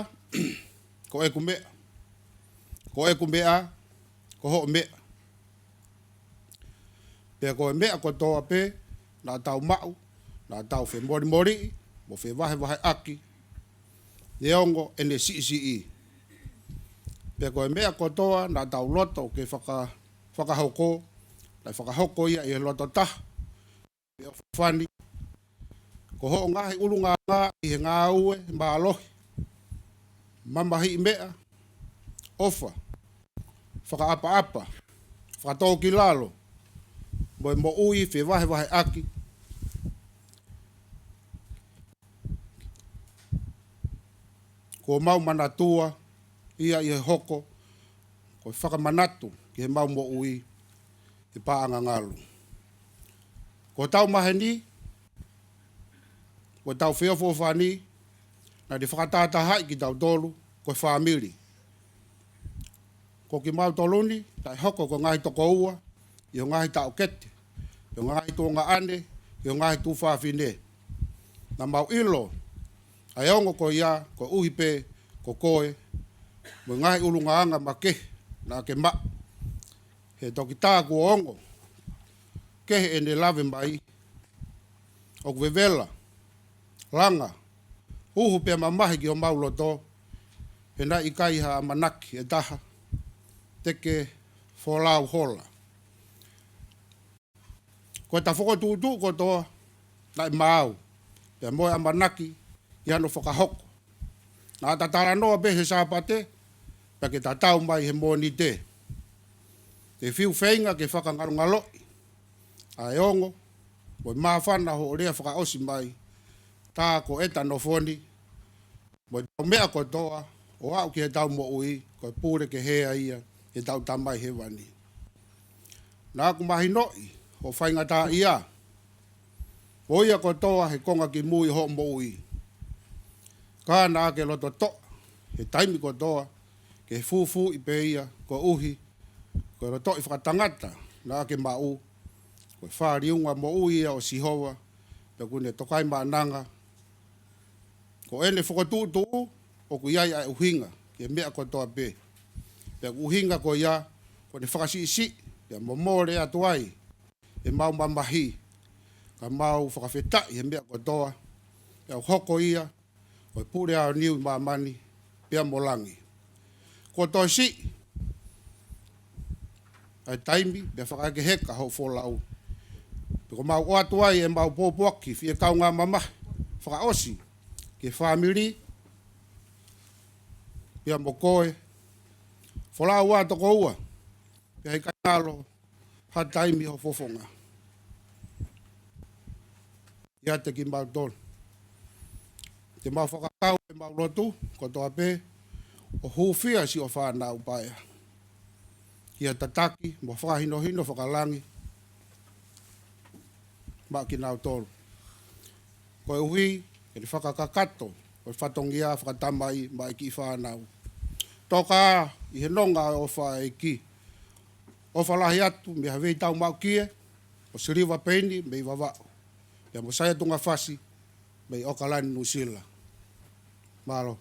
ko ʻeku meʻa. Ko ʻeku meʻa, ko hoʻo meʻa. Pea ko e meʻa kotoa pē naʻa tau maʻu, naʻa tau femolimoliʻi mo fevahevaheʻaki, neongo ʻene siʻisiʻi. Pea ko e meʻa kotoa naʻa tau loto ke faka-, fakahoko, naʻe fakahoko ia ʻi he loto taha, feʻofoʻofani. Ko hoʻo ngaahi ʻulungaanga ʻi he ngāue mālohi, mamahiʻi meʻa, ʻofa, fakaʻapaʻapa, fakatōkilalo, mo e moʻui fevahevaheʻaki, kuo mau manatua ia ʻi he hoko ko e fakamanatu ki heʻemau moʻui he paʻanga ngalu. Ko hotau maheni, ko hotau feʻofoʻofani, naʻa ne fakatahatahaʻi kitautolu ko e fāmili. Ko kimautolu ni, naʻe hoko ko e ngaahi tokoua ʻi ho ngaahi taʻokete, ʻi ho ngaahi tuongaʻane, ʻi ho ngaahi tuofāfine. Naʻa mau ʻilo ʻa e ongo ko ia, koeʻuhi pē ko koe mo e ngaahi ʻulungaanga makehe naʻa ke maʻu. He toki tā kuo ongo, kehe ʻene lave mai, ʻoku vevela, langa, uhu pea mamahi ki homau loto, he naʻe ʻikai ha ʻamanaki ʻe taha te ke folau hola. Ko ʻeta fokotuʻutuʻu kotoa naʻe maau, pea mo e ʻamanaki ʻi hano fakahoko. Naʻa ta talanoa pē he Sāpate, pea ke tatau mai he Mōnite. Te fiu feinga ke fakangalongaloʻi ʻa e ongo mo e māfana hoʻo lea fakaʻosi mai, tā ko ʻeta nofo ni, mo ʻetau meʻa kotoa ʻo aʻu ki heʻetau moʻui, ko e pule kehe ia ʻetau Tamai Hēvani. Naʻa ku mahinoʻi hoʻo faingataʻaʻia, ko ia kotoa he konga kimui hoʻo moʻui. Ka naʻa ke loto toʻa he taimi kotoa ke fūfūʻi pē ia, koeʻuhi ko e lotoʻi fakatangata naʻa ke maʻu, ko e fāliunga moʻui ia ʻo Sihova, pea ʻoku ne tokaimaʻananga. Ko ʻene fokotuʻutuʻu ʻoku ʻi ai ʻa e ʻuhinga ki he meʻa kotoa pē. Pea ʻoku ʻuhinga ko ia, ko ʻene fakasiʻisiʻi, pea momole atu ai ʻemau mamahi, ka mau fakafetaʻi he meʻa kotoa, pea ʻoku hoko ia ko e pule aoniu ʻi māmani pea mo langi. Kuo toe siʻi ʻa e taimi, pea fakaʻeke heka hoʻo folau. Pea ko mau ʻoatu ai ʻemau pōpoaki fie kaungā mamahi fakaʻosi ki he fāmili, pea mo koe. Folau ā tokoua, pea ʻikai ngalo ha taimi ho fofonga. ʻIate kimautolu. Te mau fakakau ʻemau lotu kotoa pē, ʻo hūfia siʻo fānau paea ki ha tataki mo fakahinohino fakalangi maʻa kinautolu. Koeʻuhi ke ne fakakakato ko e fatongia fakatamai maʻa e kiʻi fānau. Toka ʻi he nonga ʻo e ʻofa ʻa e ʻEiki. ʻOfa lahi atu mei Havei Taumaʻukie, ʻo Siliva Peini mei Vavaʻu, pea mo Saia Tungafasi mei ʻOkalani, Nuʻusila. Mālō.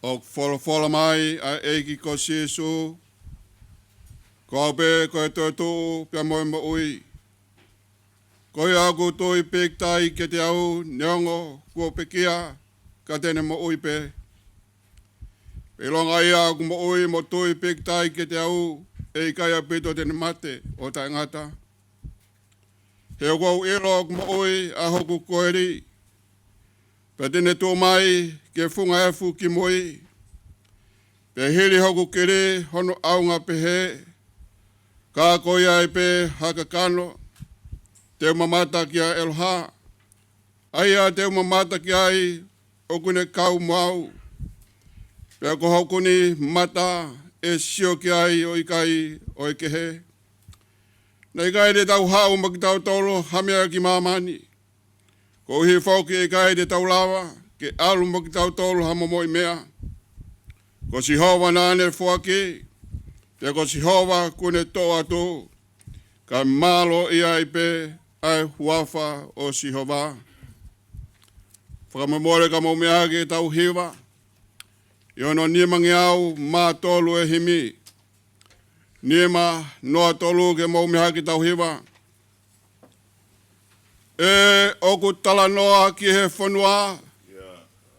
ʻOku folofola mai ʻa e ʻEiki ko Sīsū, ko au pē ko e toetuʻu pea mo e moʻui. Ko ia ʻoku tui pīkitai kiate au neongo kuo pekia, ka te ne moʻui pē. Pea ʻilonga ia ʻoku moʻui mo tui pīkitai kiate au, ʻe ʻikai ʻaupito te ne mate ʻo taʻengata. He ʻoku ou ʻilo ʻoku moʻui ʻa hoku koeli, pea te ne tuʻu mai ki he funga efu kimui. Pea hili hoku kili hono ʻaunga pehē, ka ko ia ai pē ha kakano, te u mamata kia ʻEloha. ʻA ia te u mamata ki ai ʻoku ne kau mo au. Pea ko hoku ni mata ʻe sio ki ai ʻo ʻikai ʻo e kehe. Naʻe ʻikai te tau haʻu mo kitautolu ha meʻa ki māmani. Koeʻuhi foki ʻe ʻikai te tau lava ke ʻalu mo kitautolu ha momoʻi meʻa. Ko Sihova naʻa ne foaki, pea ko Sihova kuo ne toʻo atu, kae mālō ʻi ai pē ʻa e huafa ʻo Sihova. Fakamolemole ka mou meʻa ke tau hiva ʻi hono nimangeau mā tolu e himi. Nima, noa, tolu, ke mou meʻa ke tau hiva. ʻE ʻoku talanoa ki he fonua,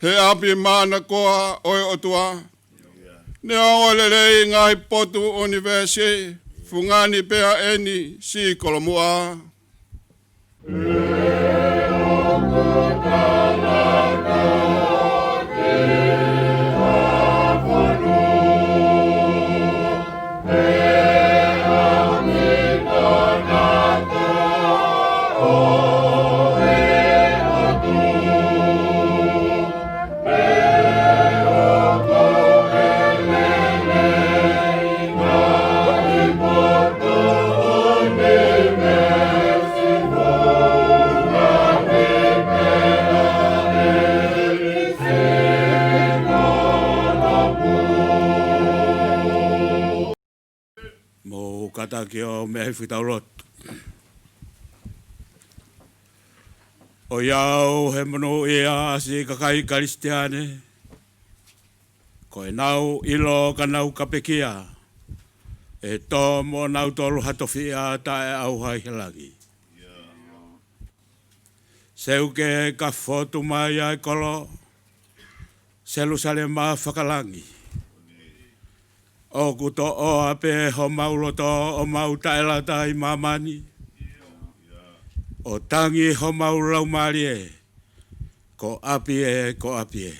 he ʻapi manakoa ʻo e ʻOtua. Neongo e lelei ngaahi potu ʻunivēsi, fungani pea ʻeni siʻi kolomuʻa. Mou kātaki ʻo meʻa hifo ke tau lotu. ʻOiauē, he monūʻia ʻa siʻi kakai Kalisitiane, ko ʻenau ʻilo ka nau ka pekia, ʻe tō moʻonautolu ha tofiʻa taʻeʻauha ʻi he langi. Seuke ka fotu mai ʻa e kolo, Selūsalema fakalangi. ʻOku toʻoa pē homau loto ʻo mau taʻelata ʻi māmani, ʻo tangi homau laumālie, ko ʻapi ē, ko ʻapi ē.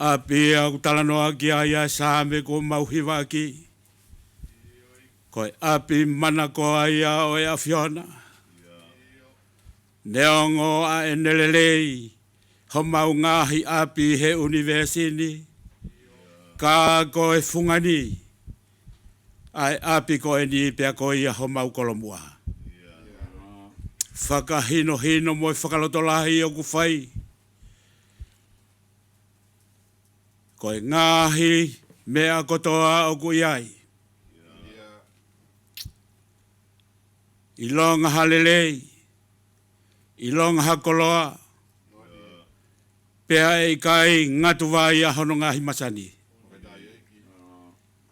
ʻApi ē ʻoku talanoa ki ai ʻa e Saame kuo mau hivaʻaki, ko e ʻapi manakoa ia ʻo e ʻAfiona. Neongo ʻa ʻene lelei homau ngaahi ʻapi he ʻunivēsi ni, ka ko e fungani ʻa e ʻapi ko eni pea ko ia homau kolomuʻa. Fakahinohino mo e fakalotolahi ʻoku fai, ko e ngaahi meʻa kotoa ʻoku ʻi ai, ʻilonga ha lelei, ʻilonga ha koloa, pea ʻe ʻikai ngatu vai ʻa hono ngaahi masani.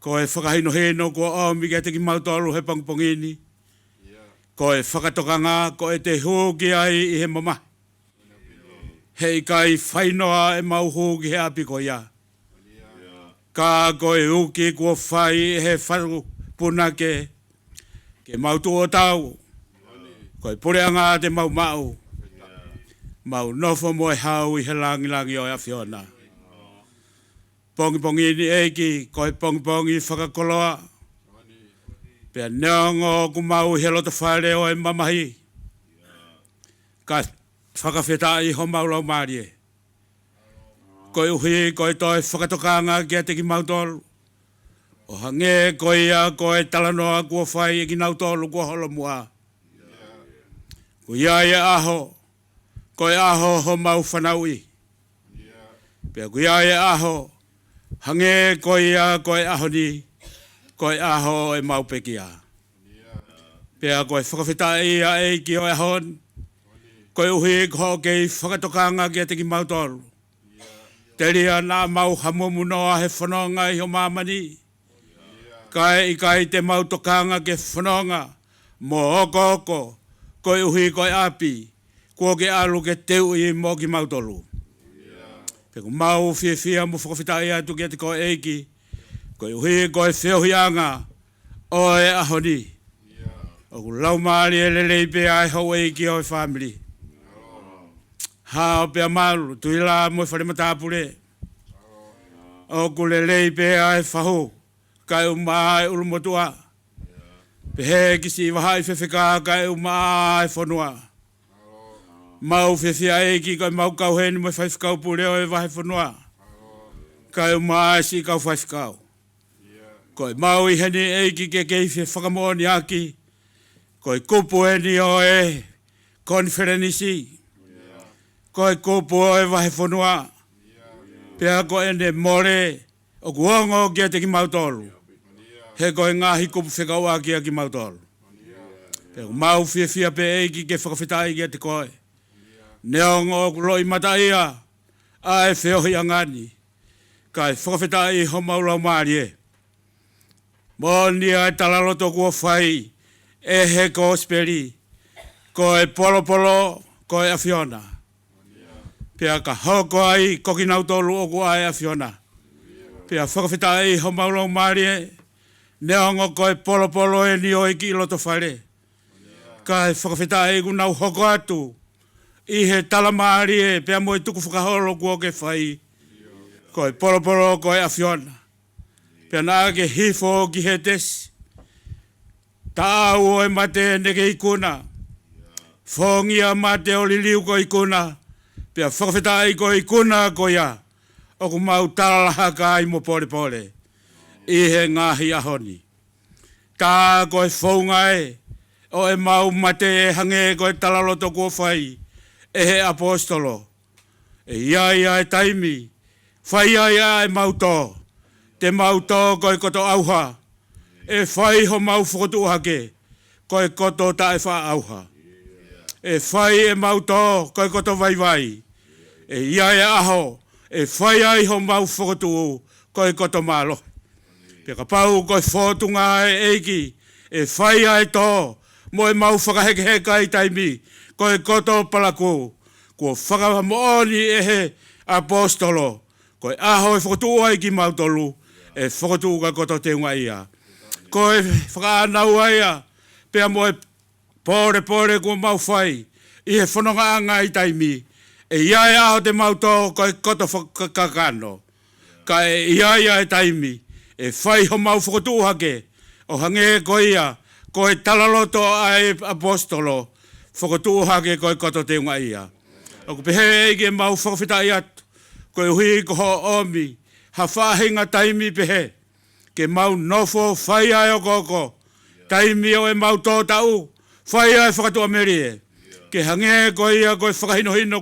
Ko e fakahinohino kuo ʻomi kiate kimautolu he pongipongi ni, ko e fakatokanga ko ʻete hū ki ai ʻi he mamahi. He ʻikai fainoa ʻemau hū ki he ʻapi ko ia, ka ko e uki kuo fai ʻe he falu punake ke mau tuʻu ʻo tau. Ko e puleʻanga te mau maʻu, mau nofo mo e hau ʻi he langilangi ʻo e ʻAfiona. Pongipongi ni ʻEiki, ko e pongipongi fakakoloa. Pea neongo ʻoku mau ʻi he loto fale ʻo e mamahi, ka fakafetaʻi homau laumālie, koeʻuhi ko e toe fakatokanga kiate kimautolu, ʻo hangē ko ia ko e talanoa kuo fai ʻe kinautolu kuo holomuʻa. Ko ia ʻi he ʻaho, ko e ʻaho homau fanauʻi. Pea ko ia ʻi he ʻaho, hangē ko ia ko e ʻaho ni, ko e ʻaho ʻemau pekia. Pea ko e fakafetaʻi ʻa e ʻEiki ʻo e ʻaho ni, koeʻuhi ko hoʻo kei fakatokanga kiate kimautolu. Telia naʻa mau hamuhamu noa he fononga ʻi ho māmani, kae ʻikai te mau tokanga ke fononga mo okooko, koeʻuhi ko e ʻapi kuo ke ʻalu ke teuʻi mo kimautolu. Pea ʻoku mau fiefia mo fakafetaʻi atu kiate koe ʻEiki, koeʻuhi ko e feohiʻanga ʻo e ʻaho ni. ʻOku laumālie lelei pē ʻa e houʻeiki ʻo e fāmili. Hao pea Malu, Tuila mo e fale matāpule. ʻOku lelei pē ʻa e fahu, kae ʻumaʻā e ʻulumotuʻa. Pehē ki siʻi vahaʻa fefeka, kae ʻumaʻā e fonua. Mau fiefia ʻEiki ko e mau kau heni mo e faifekau pule ʻo e vahefonua, kae ʻumaʻā e siʻi kau faifekau. Ko e mau ʻi heni ʻEiki ke kei fefakamoʻoniʻaki, ko e kupu eni ʻo e konifelenisi, ko e kupu ʻo e vahefonua. Pea ko ʻene mole, ʻoku ongo kiate kimautolu, he ko e ngaahi kupu fekauʻaki ʻa kimautolu. Pea ʻoku mau fiefia pē ʻEiki ke fakafetaʻi kiate koe, neongo ʻoku loʻimataʻia ʻa e feohiʻanga ni, kae fakafetaʻi homau laumālie. Moʻoni ʻa e talaloto kuo fai ʻe he kosipeli, ko e polopolo ko e ʻAfiona. Pea ka hoko ai ko kinautolu ʻoku ʻa e ʻAfiona. Pea fakafetaʻi homau laumālie, neongo ko e polopolo eni ʻo e kiʻi loto fale, kae fakafetaʻi kuo nau hoko atu ʻi he talamālie pea mo e tukufakaholo kuo ke fai, ko e polopolo ko e ʻAfiona. Pea naʻa ke hifo ki Hētesi, taʻau ʻo e mate ne ke ikuna, fōngia mate ʻo liliu ko e ikuna, pea fakafetaʻi ko e ikuna ko ia ʻoku mau talahaka ai mo polepole ʻi he ngaahi ʻaho ni. Tā ko e founga ē ʻo ʻemau mate, ʻe hangē ko e talaloto kuo fai ʻe he ʻaposetolo. ʻE ʻi ai ʻa e taimi, fai ai ʻa ʻemau tō, te mau tō ko e koto ʻauha. ʻE fai homau fokotuʻu hake, ko e koto taʻefaʻaʻauha. ʻE fai ʻemau tō ko e koto vaivai. ʻE ʻi ai ʻa e ʻaho, ʻe fai ai homau fokotuʻu ko e koto mālohi. Pea kapau ko e fōtunga ʻa e ʻEiki, ʻe fai ʻa e tō mo ʻemau fakahekeheka ʻi taimi, ko e koto palakū. Kuo fakamoʻoni ʻe he ʻaposetolo, ko e ʻaho ʻe fokotuʻu ai kimautolu, ʻe fokotuʻu ko e koto teungaʻia. Ko e fakaʻānaua ia pea mo e polepole kuo mau fai ʻi he fonongaʻanga ʻi taimi, ʻe ʻi ai ʻa e ʻaho te mau tō ko e koto fakakakano. Ka ʻe ʻi ai ʻa e taimi, ʻe fai homau fokotuʻu hake, ʻo hangē ko ia ko e talaloto ʻa e ʻaposetolo, fokotuʻu hake ko e koto teungaʻia. ʻOku pehē ʻEiki, ʻoku mau fakafetaʻi atu, koeʻuhi ko hoʻo ʻomi ha faʻahinga taimi pehē ke mau nofo fai ʻa e okooko, taimi ʻo ʻemau tō taʻu, fai ʻa e fakatuʻamelie, ke hangē ko ia ko e fakahinohino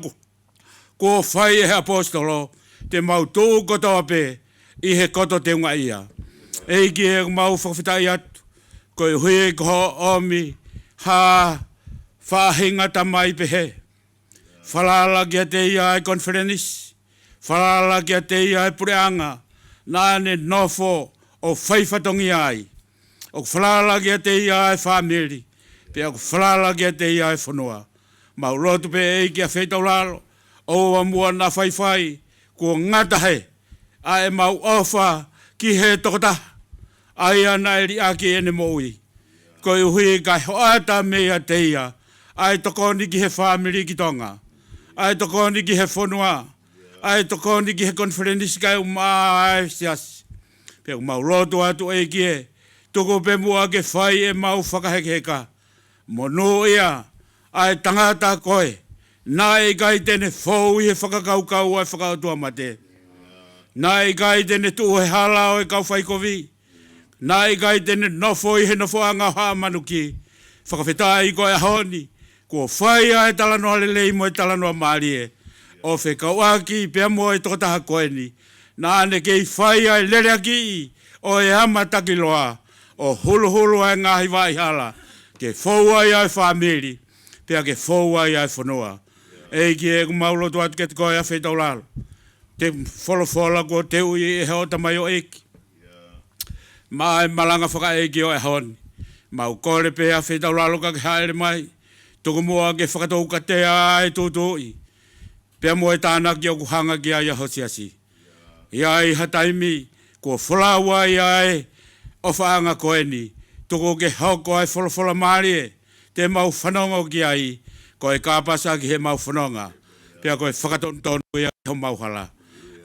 kuo fai ʻe he ʻaposetolo, te mau tuʻu kotoa pē ʻi he koto teungaʻia. ʻEiki, ʻoku mau fakafetaʻi atu, koeʻuhi ko hoʻo ʻomi ha faʻahinga tamai pehē, falala kiate ia e konifelenisi, falala kiate ia e puleʻanga naʻa ne nofo ʻo fai fatongia ai. ʻOku falala kiate ia e fāmili, pea ʻoku falala kiate ia e fonua. Mau lotu pē ʻEiki ʻa feitaulalo, ʻoua muʻa naʻa faifai kuo ngata hē ʻa ʻemau ʻofa ki he tokotaha ʻa ia naʻe liʻaki ʻene moʻui. Koeʻuhi kae hoʻata meiate ia ʻa e tokoni ki he fāmili ki Tonga, ʻa e tokoni ki he fonua, ʻa e tokoni ki he konifelenisi kae ʻumaʻā e siasi. Pea ʻoku mau lotu atu ʻEiki ē, tuku pē muʻa ke fai ʻemau fakahekeheka. Monūʻia ʻa e tangata ko ē naʻe ʻikai te ne fou ʻi he fakakaukau ʻa e fakaʻotuamate. Naʻe ʻikai te ne tuʻu he hala ʻo e kau faikovi. Naʻe ʻikai te ne nofo ʻi he nofoʻanga ʻo haʻa manuki. Fakafetaʻi ko e ʻaho ni, kuo fai ʻa e talanoa lelei mo e talanoa mālie ʻo fekauʻaki pea mo e tokotaha ko eni naʻa ne kei fai ʻa e leleakiʻi ʻo e ama takiloa, ʻo huluhulu ʻa e ngaahi vaʻa hala ke fou ai ʻa e fāmili, pea ke fou ai ʻa e fonua. ʻEiki ē, ʻoku mau lotu atu kiate koe ʻa Feitaulalo. Te folofola kuo teuʻi ʻe hoʻo tamaioʻeiki maʻa e malanga fakaʻeiki ʻo e ʻaho ni. Mau kole pē ʻa Feitaulalo ka ke hāʻele mai. Tuku muʻa ke fakatoukatea ʻa e tūtuuʻi pea mo e tānaki ʻoku hanga ki ai ʻa ho siasi. ʻI ai ha taimi kuo folau ai ʻa e ʻofaʻanga ko eni, tuku ke hoko ʻa e folofola mālie te mau fanongo ki ai, ko e kāpasa ki heʻemau fononga, pea ko e fakatonutonu ia ki homau hala.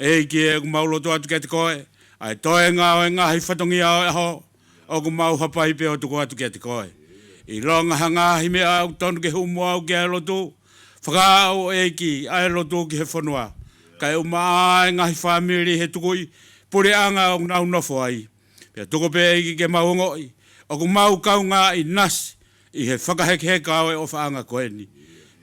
ʻEiki ē, ʻoku mau lotu atu kiate koe, ʻa e toenga ʻo e ngaahi fatongia ʻo e ʻaho, ʻoku mau hapai pē ʻo tuku atu kiate koe. ʻIlonga ha ngaahi meʻa ʻoku tonu ke hū muʻa au ki ai ʻa e lotu, fakaaʻu ʻEiki ʻa e lotu ki he fonua, kae ʻumaʻā e ngaahi fāmili he tukuʻi puleʻanga ʻoku nau nofo ai. Pea tuku pē ʻEiki ke mau ongoʻi ʻoku mau kaungā ʻinasi ʻi he fakahekeheka ʻo e ʻofaʻanga ko eni.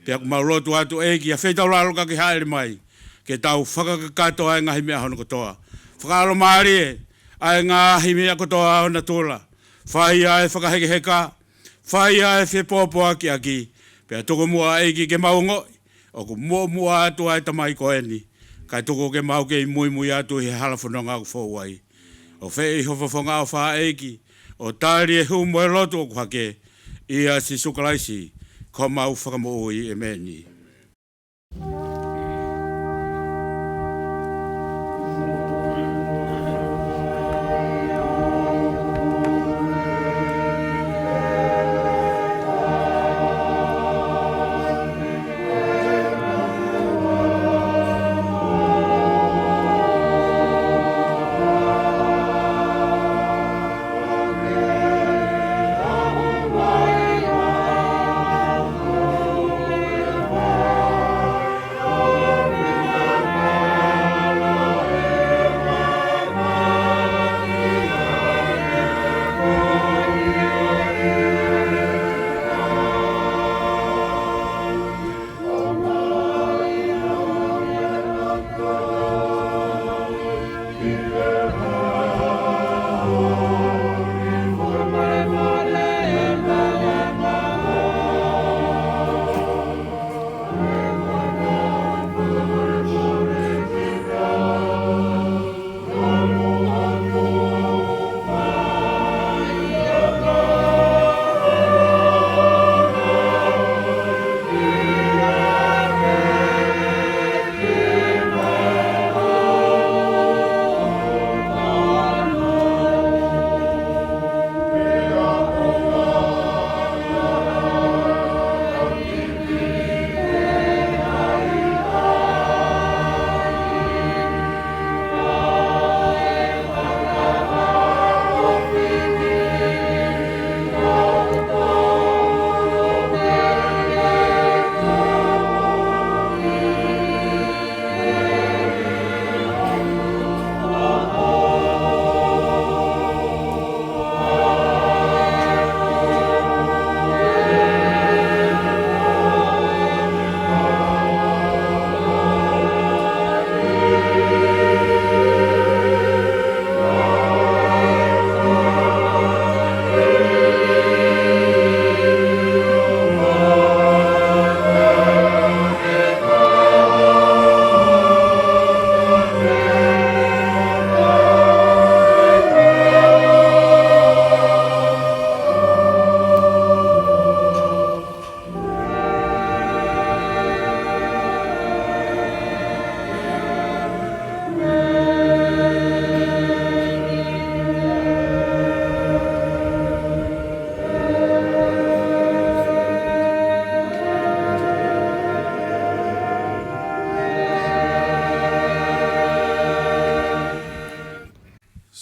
Pea ʻoku mau lotu atu ʻEiki ʻa Feitaulalo ka ke hāʻele mai, ke tau fakakakato ʻa e ngaahi meʻa hono kotoa. Fakaalomālie ʻa e ngaahi meʻa kotoa ʻo natula. Fai ʻa e fakahekeheka, fai ʻa e fepōpoaki ʻaki, pea tuku muʻa ʻEiki ke mau ongoʻi ʻoku muʻomuʻa atu ʻa e tamai ko eni, kae tuku ke mau kei muimui atu ʻi he hala fononga ʻoku fou ai. ʻOfeʻi ho fofonga ʻofa ʻEiki, ʻo tali e hū mo e lotu ʻoku hake, ʻia Sīsū Kalaisi ko homau Fakamoʻui, ʻēmeni.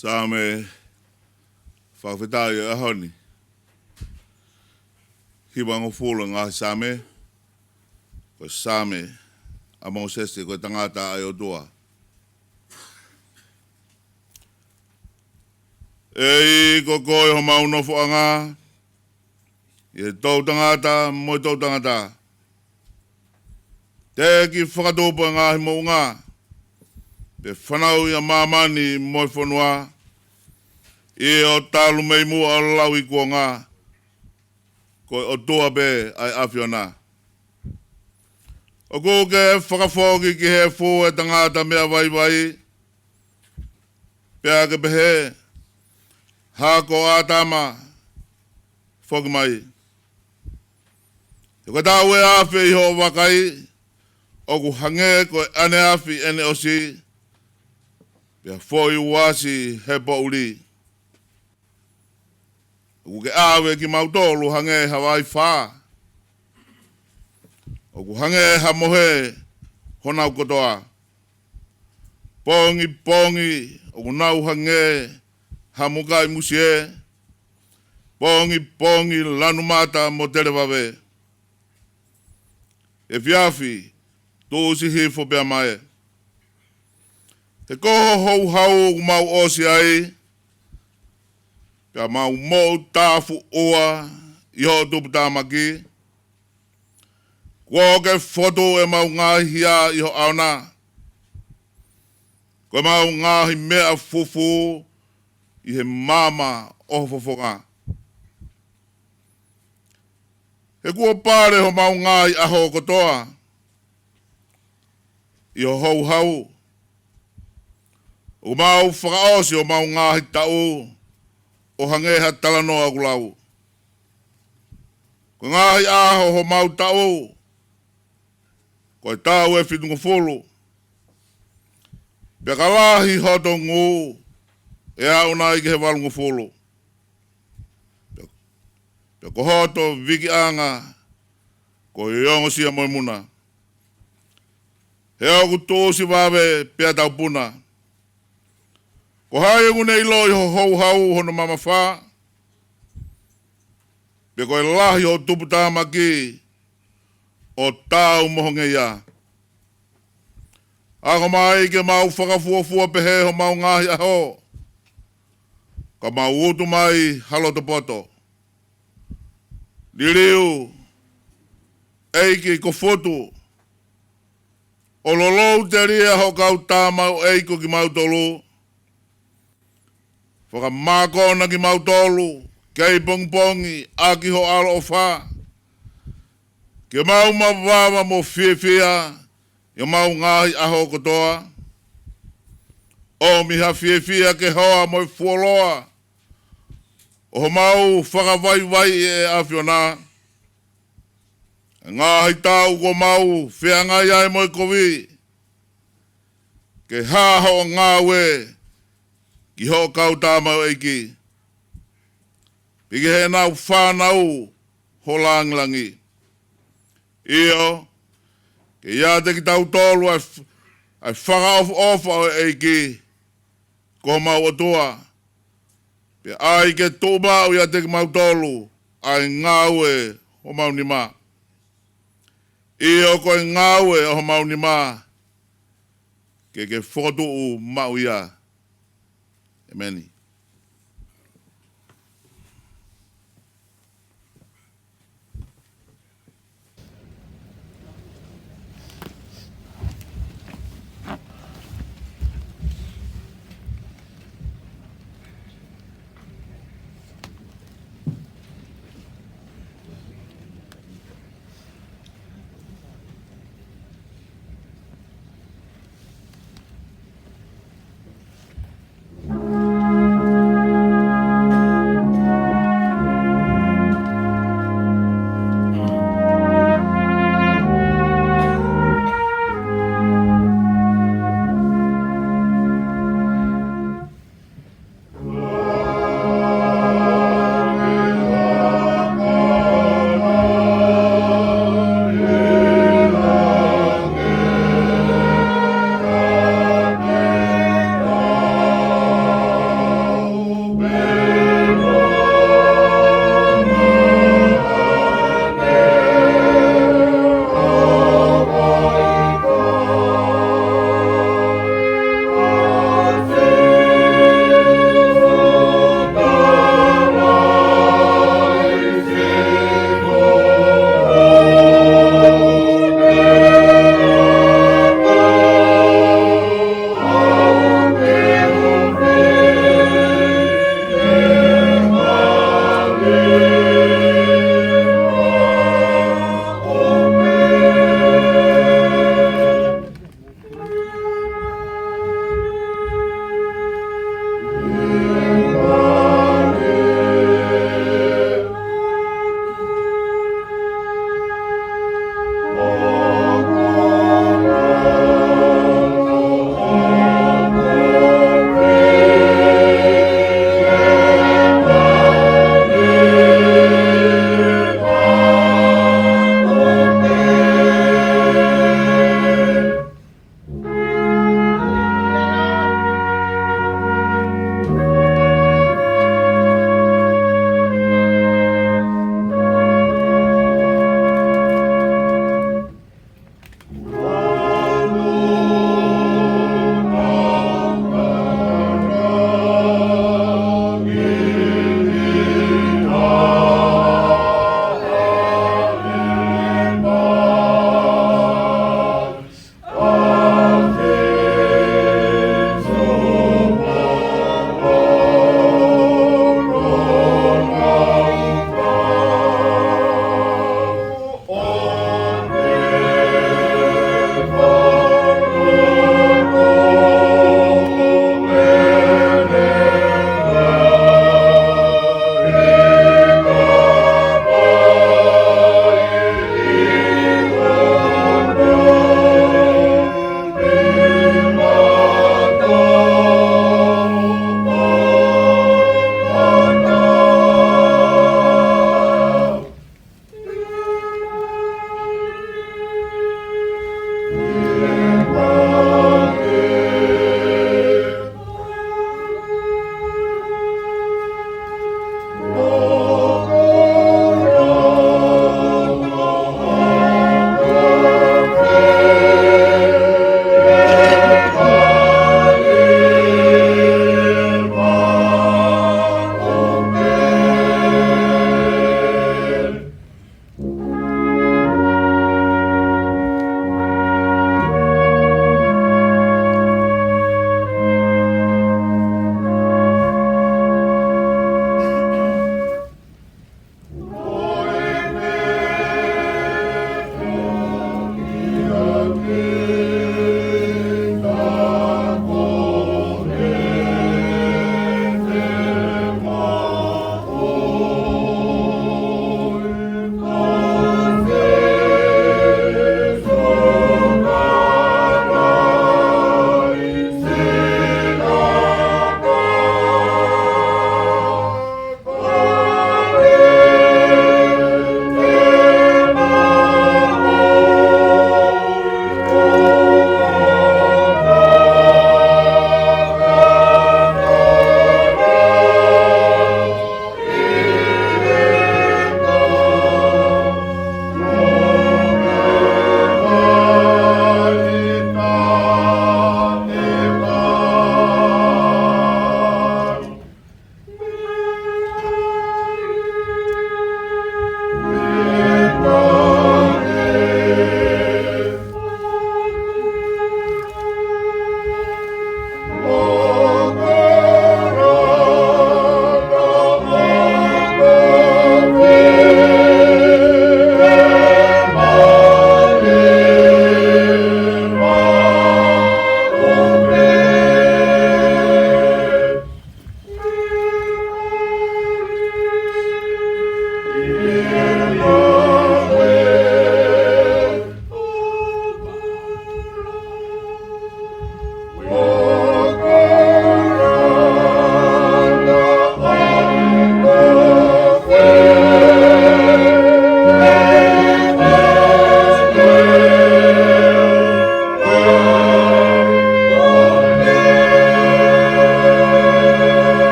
Saame fakafetaʻi ʻo e ʻaho ni. Hivangofulu ngaahi Saame. Ko e Saame ʻa Mōsese, ko e tangata ʻa e ʻOtua. ʻEiki, ko koe homau nofoʻanga ʻi he toʻutangata mo e toʻutangata. Teʻeki fakatupu ʻa e ngaahi moʻunga, pe fanauʻi ʻa māmani mo e fonua, ʻio, talu mei muʻa ʻo lauikuonga. ko e ʻOtua pē ʻa e ʻAfiona. ʻOku ke fakafoki ki he efu ʻo e tangata meʻa vaivai, pea ke pehē, Hako ʻAtama, foki mai. He ko e taʻu ʻe afe ʻi hoʻo vakai, ʻoku hangē ko e ʻaneafi ʻene ʻosi, pea foʻi uasi he poʻuli. ʻOku ke ʻave kimautolu hangē ha vaifā, ʻoku hangē ha mohe honau kotoa. Pongipongi ʻoku nau hangē ha mukaʻi musie, pongipongi lanu mata mo televave. Efiafi, tuʻusi hifo pea mae. He ko hoʻo houhau ʻoku mau ʻosi ai, pea mau moʻu tāfuʻua ʻi hoʻo tuputāmaki. Kuo ke fotu ʻemau ngaahi hia ʻi ho ʻaona, ko ʻemau ngaahi meʻa fufū ʻi he maama ʻo ho fofonga. He kuo pale homau ngaahi ʻaho kotoa ʻi ho houhau. ʻOku mau fakaʻosi homau ngaahi taʻu ʻo hangē ha talanoa ʻoku lau. Ko e ngaahi ʻaho homau taʻu, ko e taʻu ʻe fitungofulu. Pea ka lahi hoto ngū, ʻe aʻu nai ki he valungofulu. Pea, pea ko hoto vikiʻanga, ko e ongosia mo e muna. He ʻoku tuʻusi vave pea taupuna. Ko hai ʻoku ne ʻiloʻi ho houhau hono mamafa? Pe ko e lahi ho tuputāmaki ʻo taau mo ho ngeia. Ako mai ke mau fakafuofua pehē homau ngaahi ʻaho, ka mau utu mai ha loto poto. Liliu, ʻEiki, ko Futu, ʻo lolou telia ho kau tamaioʻeiki ko kimautolu. Fakamākona kimautolu kei pongipongi ʻaki ho ʻaloʻofa, ke mau mavava mo fiefia ʻi homau ngaahi ʻaho kotoa. ʻOmi ha fiefia ke hoa mo e fuoloa ʻo homau fakavaivaiʻi ʻe ʻAfiona. Ngaahi taʻu kuo mau feangai ai mo e kovi, ke hā hoʻo ngāue ki hoʻo kau tamaioʻeiki, pea ki heʻenau fānau ho lāngilangi. ʻIo, ke ʻiate kitautolu ʻa e f-, ʻa e fakaʻofoʻofa ʻo e ʻEiki ko homau ʻOtua. Pea ʻai ke tuʻu maʻu ʻiate kimautolu ʻa e ngāue homau nima. ʻIo, ko e ngāue ʻo homau nima, ke ke fokotuʻu maʻu ia. ʻEmeni.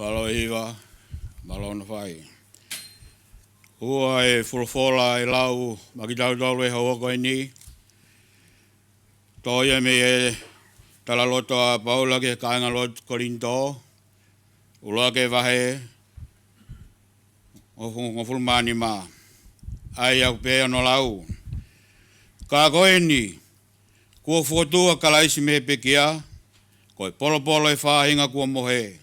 Mālō e hiva, mālō hono fai. Ua e folofola ʻe lau maʻa kitautolu he houa ko eni. Toʻo ia mei he talaloto ʻa Paula ki he kāingalotu Kolinitō, ʻuluaki vahe, hongofulu mā nima. ʻA ia ʻoku pehē hono lau: Ka ko eni, kuo fokotuʻu ʻa Kalaisi mei he pekia, ko e polopolo ʻo e faʻahinga kuo mohe.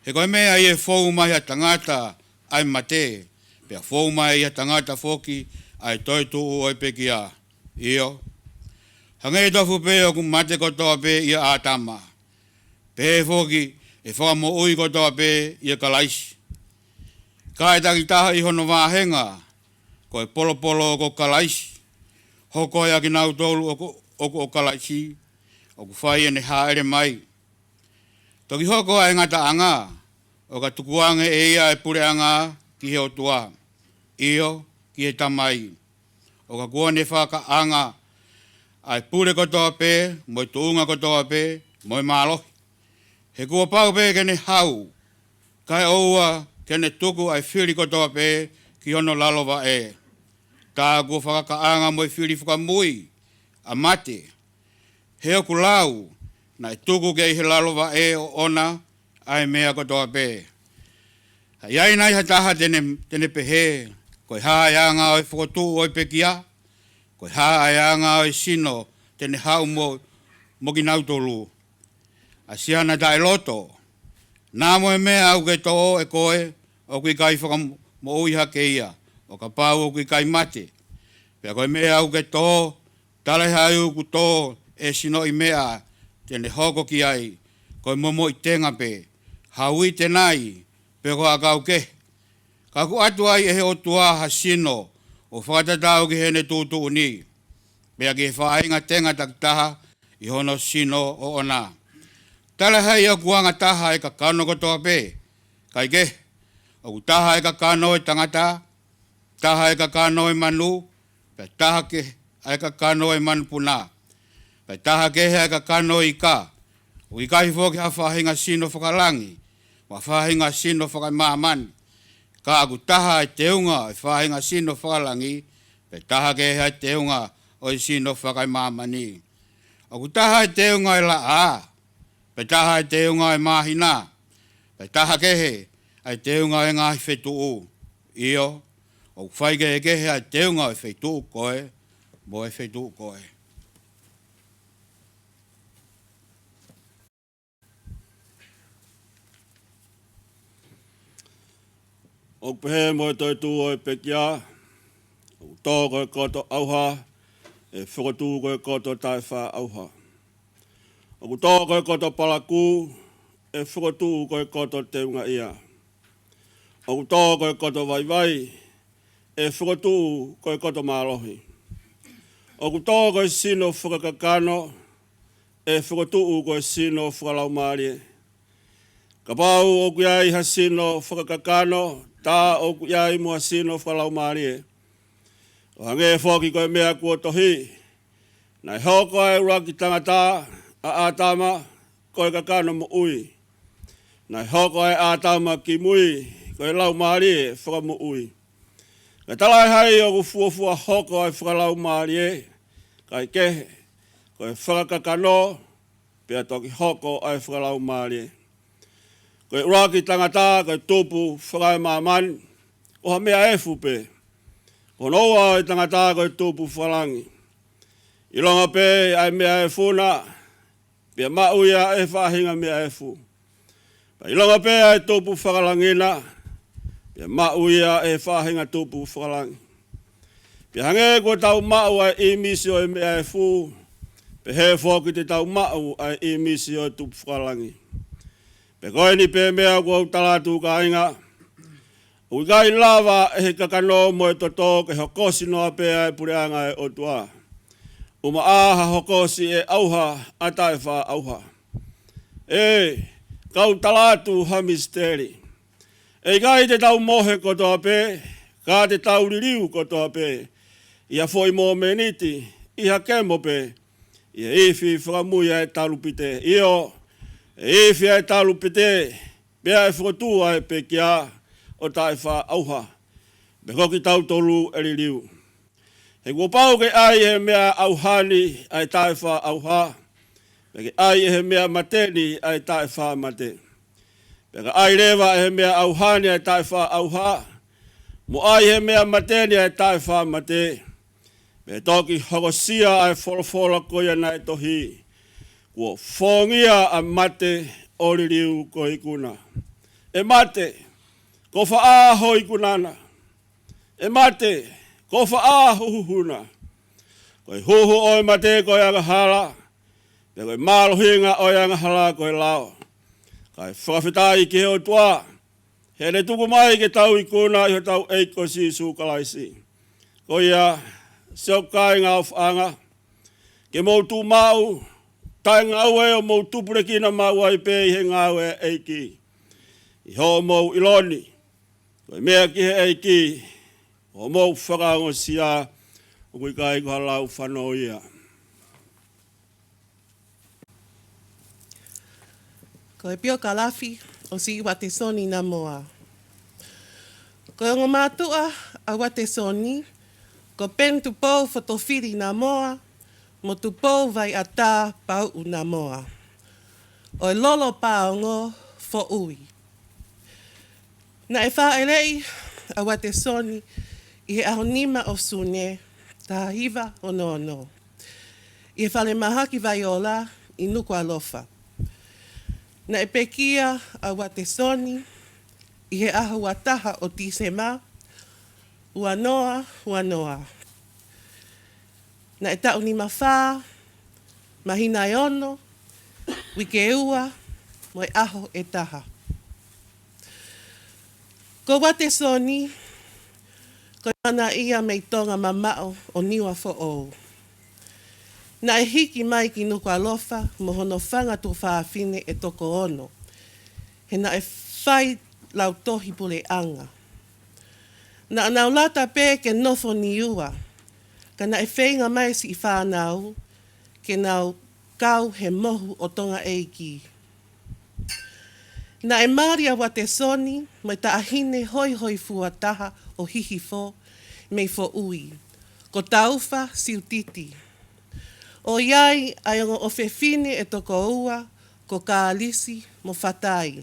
He ko e meʻa ia ʻe fou mai ʻi ha tangata ʻa e mate, pea fou mai ʻi ha tangata foki ʻa e toetuʻu ʻo e pekia. ʻIo, hangē tofu pē ʻoku mate kotoa pē ʻia ʻĀtama, pehē foki ʻe fakamoʻui kotoa pē ʻia Kalaisi. Ka ʻe takitaha ʻi hono vāhenga, ko e polopolo ko Kalaisi, hoko ʻa kinautolu ʻoku, ʻoku ʻo Kalaisi, ʻoku fai ʻene hāʻele mai. Toki hoko ʻa e ngataʻanga, ʻo ka tukuange ʻe ia ʻa e puleʻanga ki he ʻOtua, ʻio, ki he Tamai. ʻO ka kuo ne fakakaʻanga ʻa e pule kotoa pē, mo e tuʻunga kotoa pē, mo e mālohi. He kuo pau pē ke ne hau, kae ʻoua ke ne tuku ʻa e fili kotoa pē ki hono lalo vaʻe. Tā kuo fakakaʻanga mo e fili fakamui ʻa mate. He ʻoku lau, naʻe tuku ki ai he lalo vaʻe ʻoʻona ʻa e meʻa kotoa pē. ʻE ʻi ai nai ha taha te ne, te ne pehē, ko e hā ʻa e anga ʻo e fokotuʻu ʻo e pekia? Ko e hā ʻa e anga ʻo e sino te ne haʻu mo, mo kinautolu? ʻA siana taʻeloto, naʻa mo e meʻa ʻoku ke toʻo ʻe koe, ʻoku ʻikai fakamoʻui hake ia, ʻo kapau ʻoku ʻikai mate. Pea ko e meʻa ʻoku ke toʻo, talaʻehai ʻoku tō ʻe sinoʻi meʻa te ne hoko ki ai, ko e momoʻi tenga pē, ha uite nai, pe ko ha ʻakau kehe. Ka ʻoku ʻatu ai ʻe he ʻOtua ha sino ʻo fakatatau ki heʻene tuʻutuʻuni, pea ki he faʻahinga tenga takitaha ʻi hono sino ʻoʻona. Talaʻehai ʻoku anga taha ʻa e kakano kotoa pē, kaekehe, ʻoku taha ʻa e kakano ʻo e tangata, taha ʻa e kakano ʻo e manu, pea taha kehe ʻa e kakano ʻo e manupuna, pea taha kehe ʻa e kakano ʻo e ika. ʻOku ʻikai foki ha faʻahinga sino fakalangi, mo ha faʻahinga sino fakaemāmani. Ka ʻoku taha ʻa e teunga ʻo e faʻahinga sino fakalangi, pea taha kehe ʻa e teunga ʻo e sino fakaemāmani. ʻOku taha ʻa e teunga ʻo e laʻā, pea taha ʻa e teunga ʻo e māhina, pea taha kehe ʻa e teunga ʻo e ngaahi fetuʻu. ʻIo, ʻoku faikehekehe ʻa e teunga ʻo e feituʻu ko ē mo e feituʻu ko ē. ʻOku pehē mo e toetuʻu ʻo e pekia, ʻoku tō ko e koto ʻauha, ʻe fokotuʻu ko e koto taʻefaʻaʻauha. ʻOku tō ko e koto palakū, ʻe fokotuʻu ko e koto teungaʻia. ʻOku tō ko e koto vaivai, ʻe fokotuʻu ko e koto mālohi. ʻOku tō ko e sino fakakakano, ʻe fokotuʻu ko e sino fakalaumālie. Kapau ʻoku ʻi ai ha sino fakakakano, tā ʻoku ʻi ai mo ha sino fakalaumālie. ʻO hangē foki ko e meʻa kuo tohi, naʻe hoko ʻa e ʻuluaki tangata, ʻa ʻĀtama, ko e kakano moʻui. Naʻe hoko ʻa e ʻĀtama kimui, ko e laumālie fakamoʻui. Ka talaʻehai ʻoku fuofua hoko ʻa e fakalaumālie, kaekehe, ko e fakakakano, pea toki hoko ʻa e fakalaumālie. Ko e ʻuluaki tangata ko e tupu fakaemāmani, ko ha meʻa efu pē. Ko hono ua ʻo e tangata ko e tupu fakalangi. ʻIlonga pē ʻa e meʻa efu na, pea maʻu ia ʻe he faʻahinga meʻa efu. Pea ʻilonga pē ʻa e tupu fakalangi na, pea maʻu ia ʻe he faʻahinga tupu fakalangi. Pea hangē kuo tau maʻu ʻa e ʻīmisi ʻo e meʻa efu, pehē foki te tau maʻu ʻa e ʻīmisi ʻo e tupu fakalangi. Pea ko eni pē meʻa ʻoku ou tala atu, kāinga, ʻoku ʻikai lava ʻe he kakano mo e toto ke hokosi noa pē ʻa e puleʻanga ʻo e ʻOtua. ʻUmaʻā ha hokosi ʻe ʻauha ʻa taʻefaʻaʻauha. ʻE, kau tala atu ha misiteli. ʻE ʻikai te tau mohe kotoa pē, ka te tau liliu kotoa pē ʻi ha foʻi momeniti, ʻi ha kemo pē, ʻi he ifi fakamui ʻa e talupite. ʻIo, ʻe ifi ʻa e talupite, pea ʻe fokotuʻu ʻa e pekia ʻo taʻefaʻaʻauha, pea ko kitautolu ʻe liliu. He kuo pau ke ʻai ʻe he meʻa ʻauha ni ʻa e taʻefaʻaʻauha, pea ke ʻai ʻe he meʻa mate ni ʻa e taʻefaʻamate. Pea ka ʻai leva ʻe he meʻa ʻauha ni ʻa e taʻefaʻaʻauha, mo ʻai ʻe he meʻa mate ni ʻa e taʻefaʻamate, pea toki hokosia ʻa e folofola ko ia naʻe tohi: Kuo fongia ʻa mate ʻo liliu ko e ikuna. ʻE mate, ko fē ʻa ho ikuna na? ʻE mate, ko fē ʻa ho huhu na? Ko e huhu ʻo e mate ko e angahala, pea ko e mālohinga ʻo e angahala ko e lao. Kae fakafetaʻi ki he ʻOtua, he naʻe tuku mai ke tau ikuna ʻi hotau ʻEiki ko Sīsū Kalaisi. Ko ia, siʻoku kāinga ʻofaʻanga, ke mou tuʻu maʻu, taʻengaue ʻo mou tupulekina maʻu ai pē ʻi he ngāue ʻa e ʻEiki ʻi hoʻomou ʻilo ni ko e meʻa ki he ʻEiki, ʻo mou fakaongosia, ʻoku ʻikai ko ha lau fanongo ia. Ko e piokalafi ʻo Siʻi Uatesoni Namoa. Ko e ongo mātuʻa ʻa Uatesoni, ko Peni Tupou Fotofili Namoa, mo Tupou Vaiʻata Pauʻu Namoa, ʻo e Lolo Paongo Foʻui. Naʻe fāʻeleʻi ʻa Uatesoni ʻi he ʻaho nima ʻo Sune, taha hiva ono ono, ʻi he falemahaki Vaiola ʻi Nukuʻalofa. Naʻe pekia ʻa Uatesoni ʻi he ʻaho ua taha ʻo Tīsema, ua noa ua noa. Naʻe taʻu nima fā, māhina ʻe ono, uike ua, mo e ʻaho ʻe taha. Ko Uatesoni, ko e mana ia mei Tonga mamaʻo ʻo Niuafoʻou. Naʻe hiki mai ki Nukuʻalofa mo hono fanga tuofāfine ʻe toko ono, he naʻe fai lautohi puleʻanga. Naʻa nau lata pē ke nofo Niua, ka naʻe feinga mai siʻi fānau ke nau kau he mohu ʻo Tonga ʻEiki. Naʻe mali ʻa Uatesoni mo e taʻahine hoihoifua taha ʻo Hihifo mei Foʻui, ko Taufa Siutiti, ʻo ʻi ai ʻa e ongo ʻofefine ʻe toko ua, ko Kalisi mo Fatai.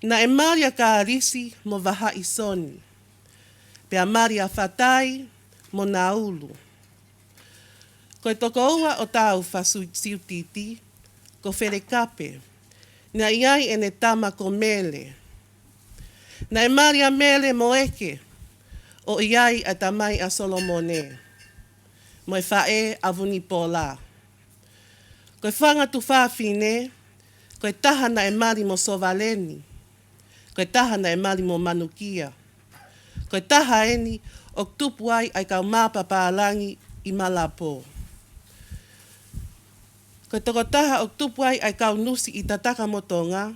Naʻe mali ʻa Kalisi mo Vahaʻisoni, pea mali ʻa Fatai mo Naulu. Ko e tokoua ʻo Taufa Su-, Siutiti, ko Felekape, naʻe ʻi ai ʻene tama ko Mele. Naʻe mali ʻa Mele mo Eke, ʻo ʻi ai ʻa e tamai ʻa Solomone, mo e faʻē ʻa Vunipola. Ko e fanga tuofāfine, ko e taha naʻe mali mo Sovaleni, ko e taha naʻe mali mo Manukia, ko e taha eni ʻoku tupu ai ʻa e kau mapa pālangi ʻi Malapo. Ko e tokotaha ʻoku tupu ai ʻa e kau nusi ʻi Tataka mo Tonga,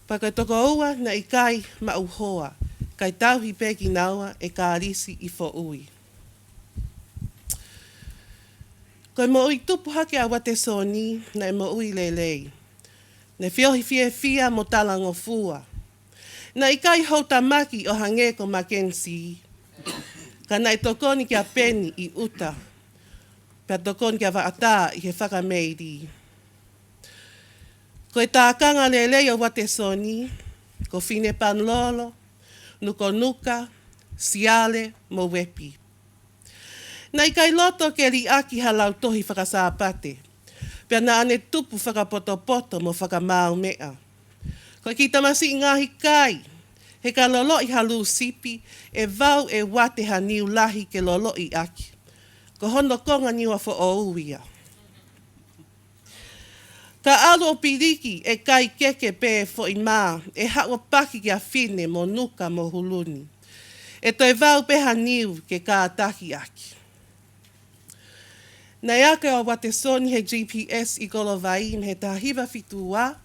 pea ko e tokoua naʻe ʻikai maʻu hoa, kae tauhi pē kinaua ʻe Kalisi ʻi Foʻui. Ko e moʻui tupu hake ʻa Uatesoni, naʻe moʻui lelei. Naʻe feohi fiefia mo talangofua. Naʻe ʻikai houtamaki ʻo hangē ko Makenisie, ka naʻe tokoni kia Peni ʻi ʻuta, pea tokoni kia Vaʻata ʻi he fakameili. Ko e tākanga lelei ʻo Uatesoni, ko Finepanulolo, Nukonuka, Siale mo Uepi. Naʻe ʻikai loto ke liʻaki ha lautohi faka-Sāpate, pea naʻa ne tupu fakapotopoto mo fakamaau meʻa. Ko e kiʻi tamasiʻi ngaahi kai, he ka loloʻi ha lūsipi, ʻe vau ʻe uate ha niu lahi ke loloʻi ʻaki. Ko hono konga Niuafoʻou ia. Ka ʻalu ʻo piliki ʻe kai keke pē foʻi mā, ʻe haʻu ʻo paki kia Fine mo Nuka mo Huluni. ʻE toe vau pē ha niu ke kātaki ʻaki. Naʻe ake ʻa Uatesoni he G P S ʻi Kolovai mei he taha hiva fitu ua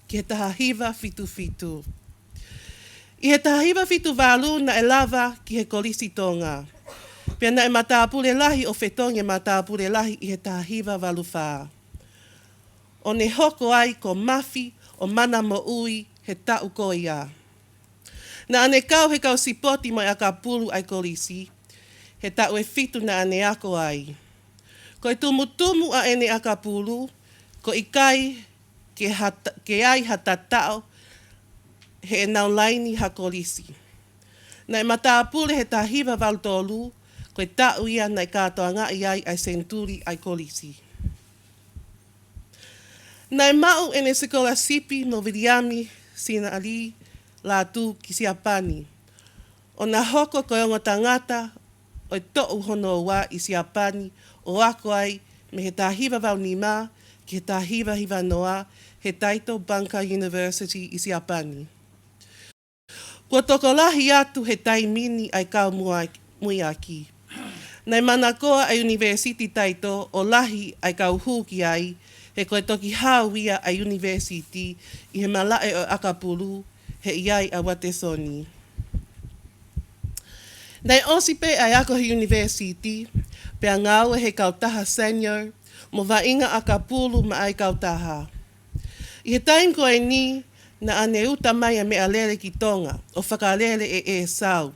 ki he taha hiva fitu fitu. ʻI he taha hiva fitu valu naʻe lava ki he Kolisi Tonga. Pea naʻe matāpule lahi ʻo fetongi e matāpule lahi ʻi he taha hiva valu fā. ʻO ne hoko ai ko Mafi ʻo mana moʻui he taʻu ko ia. Naʻa ne kau he kau sipoti mo e ʻakapulu ʻa e kolisi he taʻu ʻe fitu naʻa ne ako ai. Ko e tumutumu ʻa ʻene ʻakapulu, ko e ʻikai ke ha ta-, ke ai ha tataʻo heʻenau laini ha kolisi. Naʻe matāpule he taha hiva valu tolu, ko e taʻu ia naʻe kātoangaʻi ai ʻa e senituli ʻa e kolisi. Naʻe maʻu ʻene sikolasipi mo Viliami Sinali Lātū ki Siapani, ʻo na hoko ko e ongo tangata ʻo e toʻu hono ua ʻi Siapani, ʻo ako ai mei he taha hiva valu nima ki he taha hiva hiva noa he Taito Bunka University ʻi Siapani. Kuo tokolahi atu he taimi ni ʻa e kau mua-, muiaki. Naʻe manakoa ʻa e ʻUnivēsiti Taito ʻo lahi ʻa e kau hū ki ai, he ko e toki hau ia ʻa e ʻunivēsiti ʻi he malaʻe ʻo e ʻakapulu, he ʻi ai ʻa Uatesoni. Naʻe ʻosi pē ʻa e ako he ʻunivēsiti, pea ngāue he kautaha senior, mo vaʻinga ʻakapulu maʻa e kautaha. ʻI he taimi ko eni, naʻa ne uta mai ʻa e meʻalele ki Tonga, ʻo fakalele ʻe ʻEsau,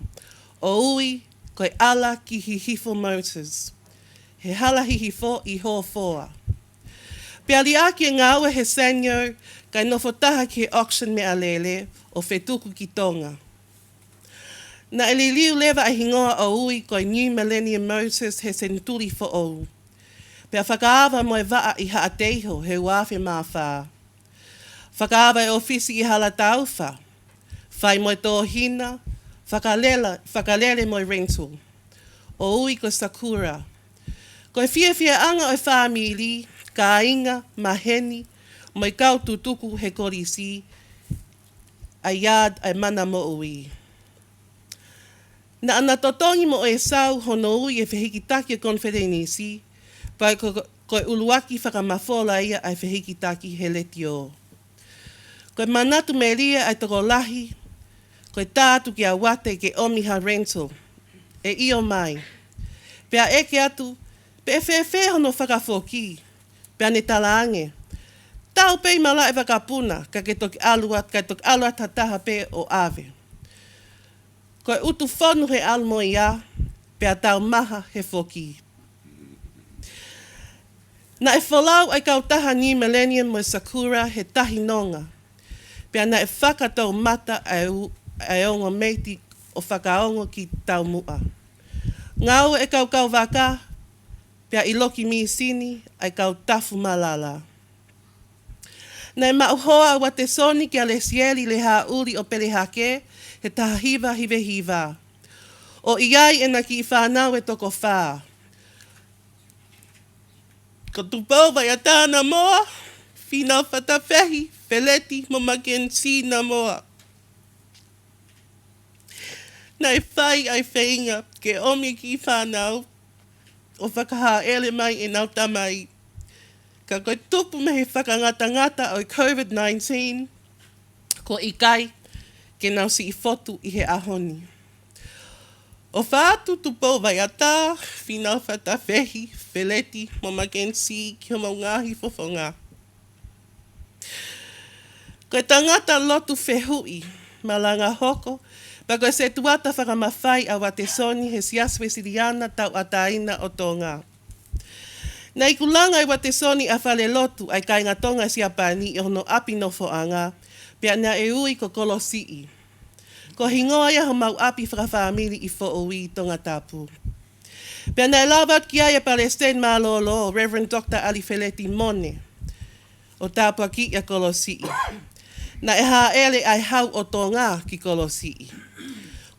ʻo ui ko e ʻAla ki Hihifo Motors, he hala Hihifo ʻi Hofoa. Pea liʻaki e ngāue he senior, kae nofo taha ki he auction meʻalele, ʻo fetuku ki Tonga. Naʻe liliu leva ʻa e hingoa ʻo ui ko e New Millennium Motors he senituli foʻou. Pea fakaava mo e vaʻa ʻi Haʻateiho he ua afe mā fā. Fakaava e ʻōfisi ʻi Halataufa, fai mo e tōhina, fakalela-, fakalele mo e rental, ʻo ui ko Sakura. Ko e fiefiaʻanga ʻo e fāmili, kāinga, maheni, mo e kau tutuku he kolisi, ʻa e yard ʻa e mana moʻui. Naʻa na totongi mo ʻEsau hono ui e fehikitaki ʻo e konifelenisi, pea ko, ko e ʻuluaki fakamafola ia ʻa e fehikitaki he letiō. Ko e manatu melie ʻa e tokolahi, ko e tā atu kia Uate ke ʻomi ha rental, ʻe ʻio mai. Pea ʻeke atu pe ʻe fēfē hono fakafoki, pea ne talaange, tau pē ʻi malaʻe vakapuna, ka ke toki ʻalu atu, ka toki ʻalu atu ha taha pē ʻo ʻave. Ko e ʻutu fonu he ʻalu mo ia, pea taumaha he foki. Naʻe folau ʻa e kautaha New Millennium mo Sakura he tahi nonga. Pea naʻe fakatoumata ʻa e u-, ʻa e ongo meiti ʻo fakaongo ki taumuʻa. Ngāue e kau kauvaka, pea ʻiloki mīsini ʻa e kau tafu malala. Naʻe maʻu hoa ʻa Uatesoni kia Lesieli Lehāʻuli ʻo Pelehake he taha hiva hiva hiva. ʻO ʻi ai ʻena kiʻi fānau ʻe toko fā. Ko Tupou Vaiʻata Namoa, Fīnau Fatafehi, Feleti mo Makenisi Namoa. Naʻe fai ʻa e feinga ke ʻomi e kiʻi fānau ʻo fakahāʻele mai ʻenau tamai. Ka ko e tupu mei he fakangatangata ʻo e COVID nineteen, ko e ʻikai ke nau siʻi fotu ʻi he ʻaho ni. ʻOfa atu Tupou Vaiʻata, Fīnau Fatafehi, Feleti mo Makenisi ki homau ngaahi fofonga. Ko e tangata lotu fehuʻi, malanga hoko, pea ko e setuata fakamafai ʻa Uatesoni he Siasi Uēsiliana Tauʻatāina ʻo Tonga. Naʻe ikulanga ʻe Uatesoni ʻa e falelotu ʻa e kāinga Tonga ʻi Siapani ʻi hono ʻapi nofoʻanga, pea naʻe ui ko Kolosiʻi. Ko e hingoa ia homau ʻapi fakafāmili ʻi Foʻui, Tongatapu. Pea naʻe lava atu ki ai ʻa e Palesiteni Mālōlō, Reverend Doctor ʻAlifeleti Mone, ʻo tāpuakiʻi ʻa Kolosiʻi. Naʻe hāʻele ʻa e Hau ʻo Tonga ki Kolosiʻi.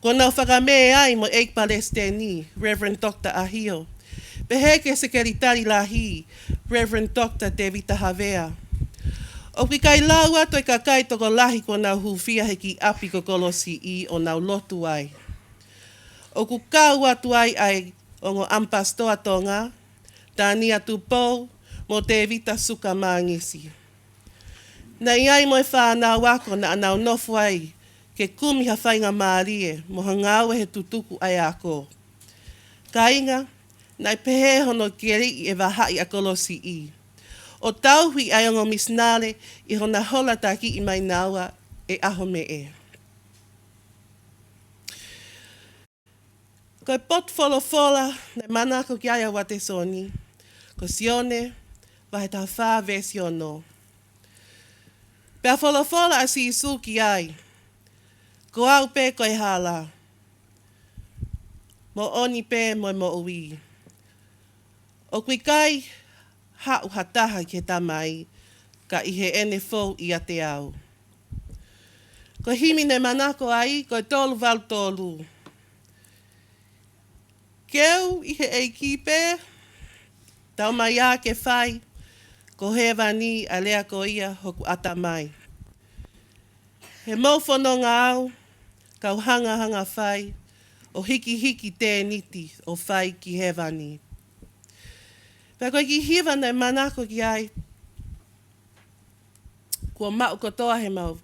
Kuo nau fakamē ai mo e ʻEiki Palesiteni, Reverend Doctor ʻAhio. Pehē ki he Sekelitali Lahi, Reverend Doctor Tevita Havea. ʻOku ʻikai lau atu e kakai tokolahi kuo nau hūfia he kiʻi ʻapi ko Kolosiʻi ʻo nau lotu ai. ʻOku kau atu ai ʻa e ongo ʻAmipasitoa Tonga, Tania Tupou mo Tevita Suka Mangisi. Naʻe ʻi ai mo e fānau ako naʻa nau nofo ai ke kumi ha faingamālie mo ha ngāue he tutuku ʻa e ako. Kāinga, naʻe pehē hono keliʻi e vahaʻi ʻa Kolosiʻi. ʻo tauhi ʻa e ongo misinale ʻi hona hola takiʻi mai naua ʻe ʻaho meʻe. Ko e potu folofola naʻe manako ki ai ʻa Uatesoni, ko Sione, vahe taha fā veesi ono. Pea folofola ʻa Sīsū ki ai, Ko au pē ko e hala, moʻoni pē mo e moʻui. ʻOku ʻikai haʻu ha taha ki he Tamai, ka ʻi heʻene fou ʻiate au. Ko e himi naʻe manako ai, ko e tolu valu tolu. Keu ʻi he ʻEiki pē, tau mai ā ke fai, ko hēvani ʻa e lea ko ia hoku ʻatamai. He mou fononga au, kau hangahanga fai, ʻo hikihiki tēniti ʻo fai ki hēvani. Pea ko e kiʻi hiva naʻe manako ki ai, kuo maʻu kotoa he mau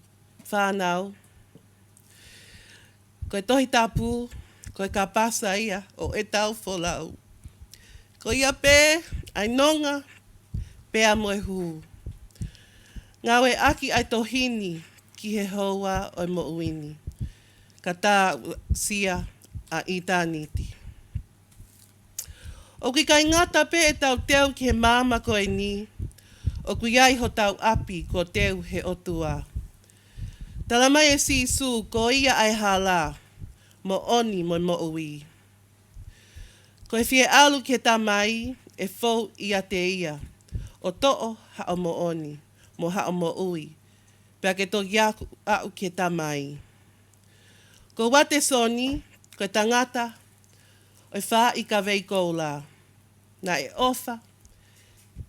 fānau. Ko e Tohi Tapu, ko e kapasa ia ʻo ʻetau folau. Ko ia pē ʻa e nonga pea mo e hū. Ngāueʻaki ʻa e tohi ni ki he houa ʻo e moʻui ni, ka tā aʻusia ʻa ʻitāniti. ʻOku ʻikai ngata pē ʻetau teu ki he maama ko eni, ʻoku ʻi ai hotau ʻapi kuo teu he ʻOtua. Tala mai ʻe Sīsū, ko ia ʻa e hala, moʻoni mo e moʻui. Ko e fie ʻalu ki he Tamai, ʻe fou ʻiate ia, ʻo toʻo haʻo moʻoni mo haʻo moʻui, pea ke toki aʻu, aʻu ki he Tamai. Ko Uatesoni, ko e tangata ʻo e faaʻi kavei koula. Naʻe ʻofa,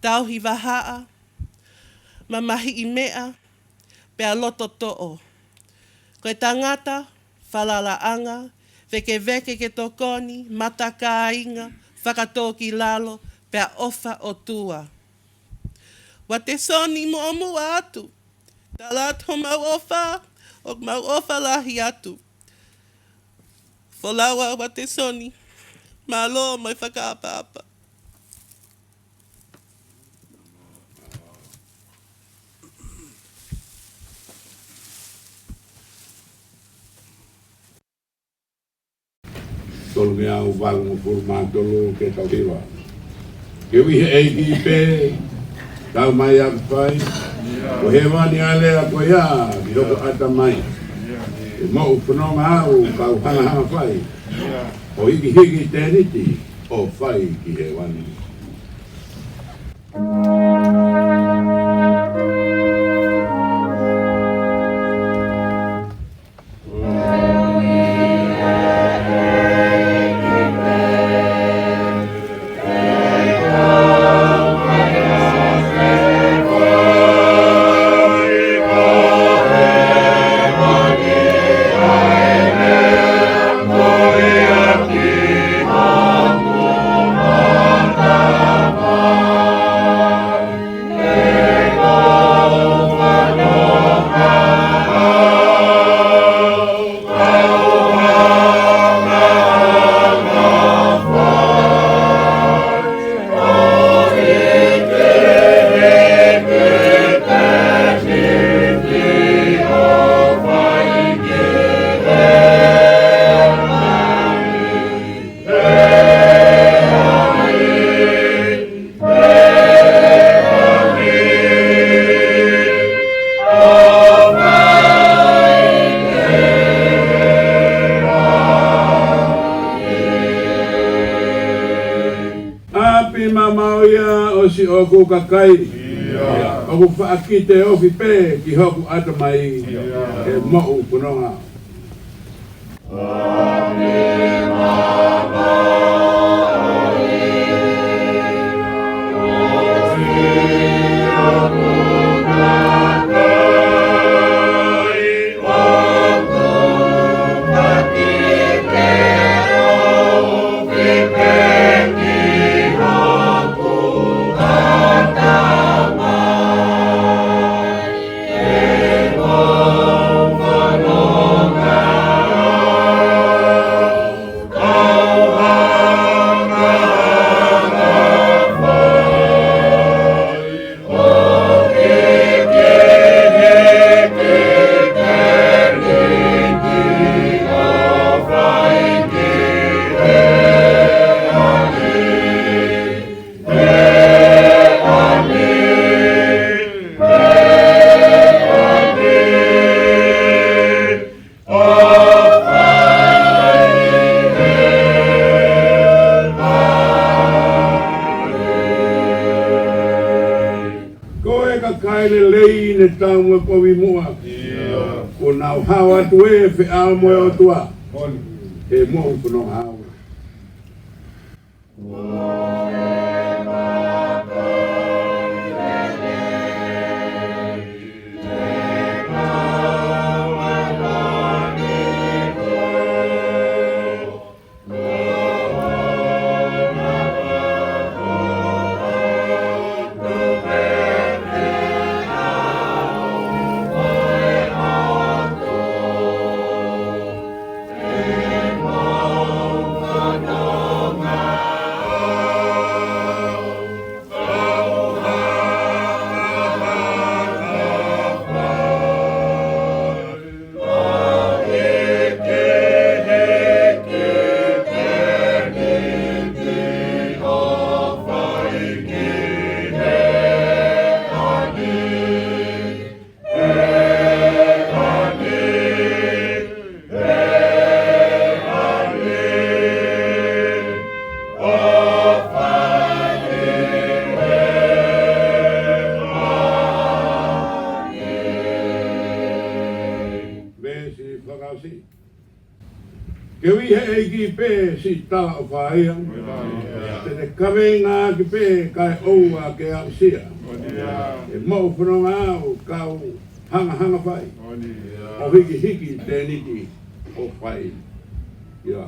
tauhi vahaʻa, mamahiʻi meʻa, pea loto toʻo. Ko e tangata falalaʻanga, vēkeveke ke tokoni, mata kāinga, fakatōkilalo, pea ʻofa ʻOtua. Uatesoni, muʻomuʻa atu. Tala atu homau ʻofa, ʻoku mau ʻofa lahi atu. Folau ʻa Uatesoni, mālō mo e fakaʻapaʻapa. Tolu mei au valu mo fulu mā tolu ke tau hiva. Keu ʻi he ʻEiki pē, tau mai ā ke fai. Ko hēvani ʻa e lea ko ia, ki hoku ʻatamai. ʻE moʻu fononga au, kau hangahanga fai. ʻO hikihiki tēniti, ʻo fai ki hēvani. ʻApi mamao ia ʻo siʻoku kakai. ʻOku faʻa kite ofi pē ki hoku ʻatamai. ʻE moʻu fononga. ʻetau mo e kovi muʻa. Kuo nau hao atu ʻi he feʻao mo e ʻOtua. He moʻu fononga ʻaʻau. Veesi fakaʻosi. Ke ui ʻe he ʻEiki pē siʻi talaʻofa ia. Te ne kaveinga ʻaki pē kae ʻoua ke aʻusia. ʻE moʻu fononga ʻaʻau kau hangahanga fai. ʻO hikihiki tēniti ʻo fai. Ia.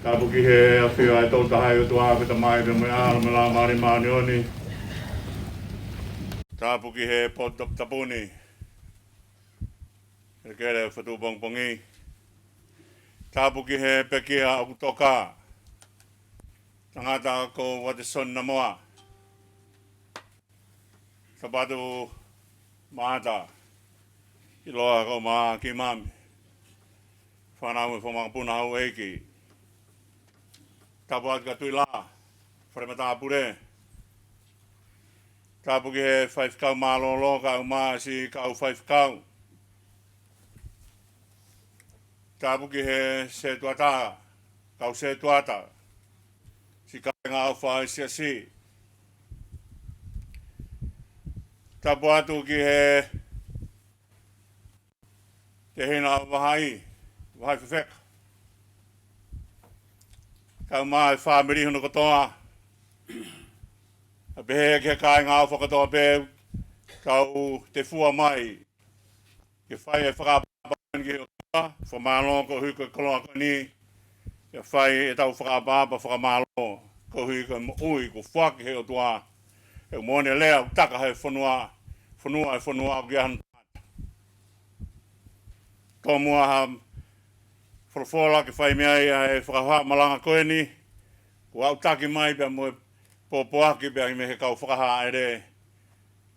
Tapu ki he ʻafio ʻa e Tolu Tahaʻi ʻOtua, ko e Tamai pea mo e ʻAlo mo e Laumālie Māʻoniʻoni. Tapu ki he potu tapu tapu ni. Kelekele Fatu Pongipongi. Tapu ki he pekia ʻoku toka. Tangata ko Uatesoni Namoa. Tapu atu Maʻata, ʻiloa ko Maʻa ki Mami. Fānau mo e fanga mokopuna houʻeiki. Tapu atu kia Tuʻila, fale matāpule. Tapu ki he faifekau mālōlō kae ʻumaʻā siʻi kau faifekau. Tapu ki he setuata, kau setuata, siʻi kāinga ʻofa ʻi he siasi. Tapu atu ki he tehina ʻo Vahaʻi, Vahaʻi Fefeka. Kae ʻumaʻā e fāmili hono kotoa. ʻA pehē ki he kāinga ʻofa kotoa pē, kau tefua mai. Ke fai e fakaʻapaʻapa ki he ʻOtua, fakamālō koeʻuhi ko e koloa ko eni. Ke fai ʻetau fakaʻapaʻapa fakamālō koeʻuhi ko e moʻui kuo foaki ʻe he ʻOtua. He ʻoku moʻoni e lea ʻoku taka he fonua, fonua ʻe fonua ʻoku ʻi ai hano tangata. Tomuʻa ha folofola ke fai mei ai ʻa e fakahā malanga ko eni. Kuo aʻutaki mai pea mo e pōpoaki pea mei he kau fakahāʻele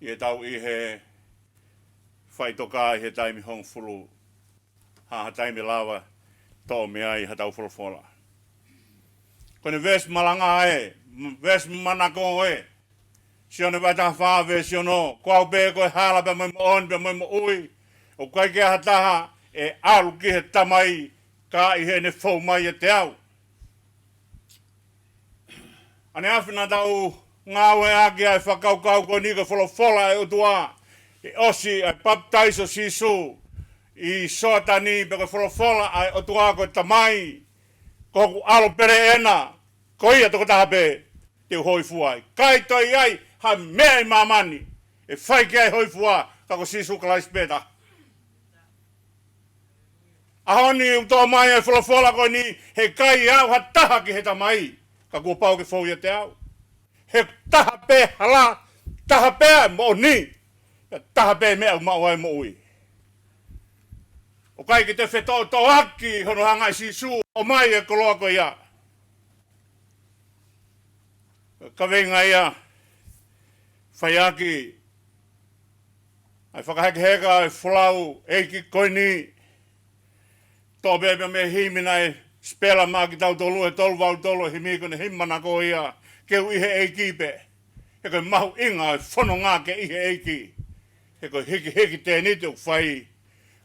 ʻi heʻetau ʻi he faʻitoka ʻi he taimi hongofulu. Ha, ha taimi lava toʻo mei ai haʻatau folofola. Ko ʻene veesi malanga ē, veesi manako ē. Sione vahe taha fā veesi ono, ko au pē ko e hala pea mo e moʻoni pea mo e moʻui. ʻOku ʻikai ke ʻi ai ha taha ʻe ʻalu ki he Tamai Ka ʻi heʻene fou mai ʻiate au. ʻAneafi naʻa tau ngāueʻaki ʻa e fakakaukau ko eni ko e folofola ʻa e ʻOtua. ʻI he ʻosi ʻa e papitaiso ʻo Sīsū ʻi Soatani, pea ko e folofola ʻa e ʻOtua ko e Tamai, ko hoku ʻAlo pele ena, ko ia tokotaha pē te u hōifua ai. ʻIkai toe ʻi ai ha meʻa ʻi māmani ʻe fai ki ai e hōifua, ka ko Sīsū Kalaisi pē taha. ʻAho ni ʻoku toʻo mai e folofola ko eni, he ʻikai haʻu ha taha ki he Tamai, ka kuo pau ke fou ʻiate au. He taha pē hala, taha pē moʻoni, ʻa e taha pē meʻa ʻoku maʻu ai e moʻui. ʻOku ʻikai ke toe fetoʻotoʻoaki hono hanga ʻe Sīsū ʻo ʻomai e koloa ko ia. Kaveinga ia, fai ʻaki ʻa e fakahekeheka ʻa e folau ʻeiki ko eni. Toʻo pē pea mei he himi naʻe sipela maʻa kitautolu ʻe tolu valu tolu, e himi ko eni, himi manako ia, ke u ʻi he ʻEiki pē. He ko e mahuʻinga ʻo e fononga ke ʻi he ʻEiki. He ko e hikihiki tēniti ʻoku fai,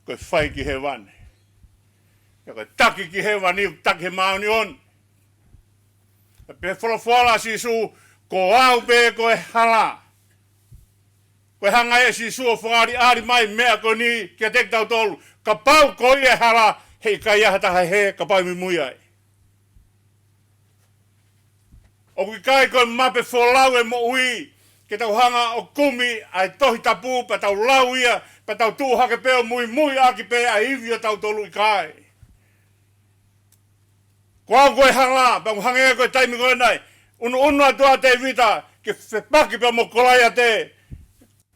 ko e fai ki hēvani. He ko e taki ki hēvani, ʻoku taki he māʻoniʻoni. Pea pehē e folofola ʻa Sīsū, ko au pē ko e hala. Ko e hanga ʻe Sīsū ʻo fakaʻaliʻali mai e meʻa ko eni kiate kitautolu. Kapau ko ia e hala, he ʻikai ha taha ʻe hē kapau ʻe muimui ai. ʻOku ʻikai ko e mape folau e moʻui, ke tau hanga ʻo kumi ʻa e Tohi Tapu, pea tau lau ia, pea tau tuʻu hake pē ʻo muimui ʻaki pē ʻa e ivi ʻo tautolu, ʻikai. Ko au ko e hala, pea ʻoku hangē ko e taimi ko eni, ʻunuʻunu atu ʻa Tēvita ke fepaki pea mo Kolaiate.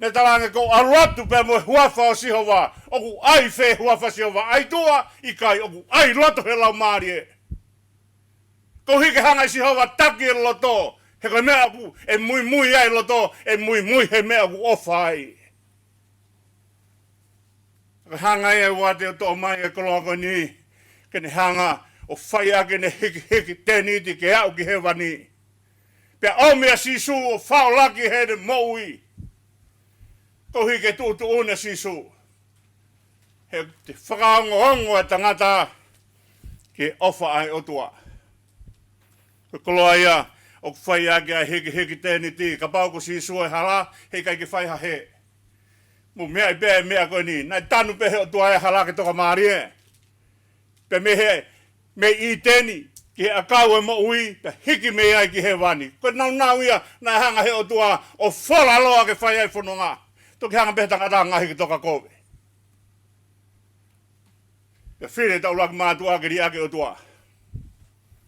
Naʻe talaange, ko u ʻalu atu pea mo e huafa ʻo Sihova. ʻOku ʻi fē e huafa ʻo Sihova? ʻAi tuʻa? ʻIkai, ʻoku ʻi loto he Laumālie. Koeʻuhi ke hanga ʻe Sihova ʻo taki e loto. He ko e meʻa ʻoku muimui ai e loto, ʻe muimui he meʻa ʻoku ʻofa ai. Ka hanga ʻe he uate ʻo toʻo mai e koloa ko eni, ke ne hanga ʻo fai ʻaki ʻene hikihiki tēniti ke aʻu ki hēvani. Pea ʻomi ʻa Sīsū ʻo faʻolaki heʻene moʻui. Koeʻuhi ke tuʻutuʻuni ʻa Sīsū. He te fakaongoongo e tangata ki he ʻofa ʻa e ʻOtua. Ko e koloa ia ʻoku fai ʻaki ʻa e hikihiki tēniti. Kapau ko Sīsū e hala, he ʻikai ke fai ha hē. Mou meaʻi pē e meʻa ko eni. Naʻe tanu pē ʻe he ʻOtua e hala ke tokamālie. Pea mei he, mei ʻĪteni, ki he ʻakau e moʻui, pea hiki mei ai ki hēvani. Ko e nāunau ia naʻe hanga ʻe he ʻOtua ʻo fola loa ke fai ai e fononga. Toki hanga pē ʻe he tangata ʻo ngaohi ke toka kovi. Pea fili ʻetau ʻuluaki mātuʻa ke liʻaki e ʻOtua.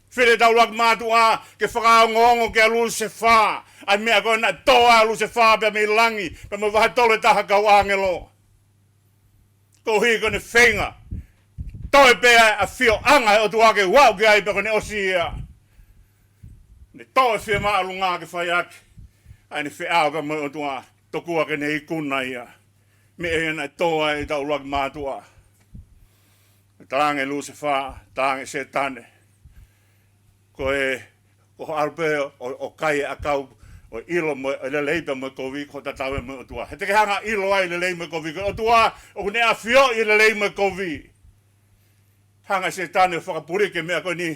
Fili ʻetau ʻuluaki mātuʻa ke fakaongoongo kia Lusefā ʻa e meʻa ko ē naʻe tō ai ʻa Lusefā pea mei langi, pea mo e vahe tolu ʻe taha kau ʻāngelo. Koeʻuhi ko ʻene feinga toe pē ʻa e ʻafioʻanga ʻo e ʻOtua ke u aʻu ki ai pea ko ʻene ʻosi ia. Ne toe fiemaʻu ʻa e ʻalunga ke fai ʻaki ʻa ʻene feʻao pea mo e ʻOtua, tokua ke ne ikuna ia. Meʻa ia naʻe tō ai ʻetau ʻuluaki mātuʻa. Talaange ʻe Lusefā, talaange ʻe Sētane, ko e, ko hoʻo ʻalu pē ʻo, ʻo kai e ʻakau ʻo e ʻilo mo e lelei pea mo e kovi, ko hoʻo tatau ia mo e ʻOtua. He te ke hanga ʻo ʻilo ai e lelei mo e kovi. Ko e ʻOtua ʻoku ne ʻafioʻi e lelei mo e kovi. Hanga ʻe Sētane ʻo fakapuliki e meʻa ko eni.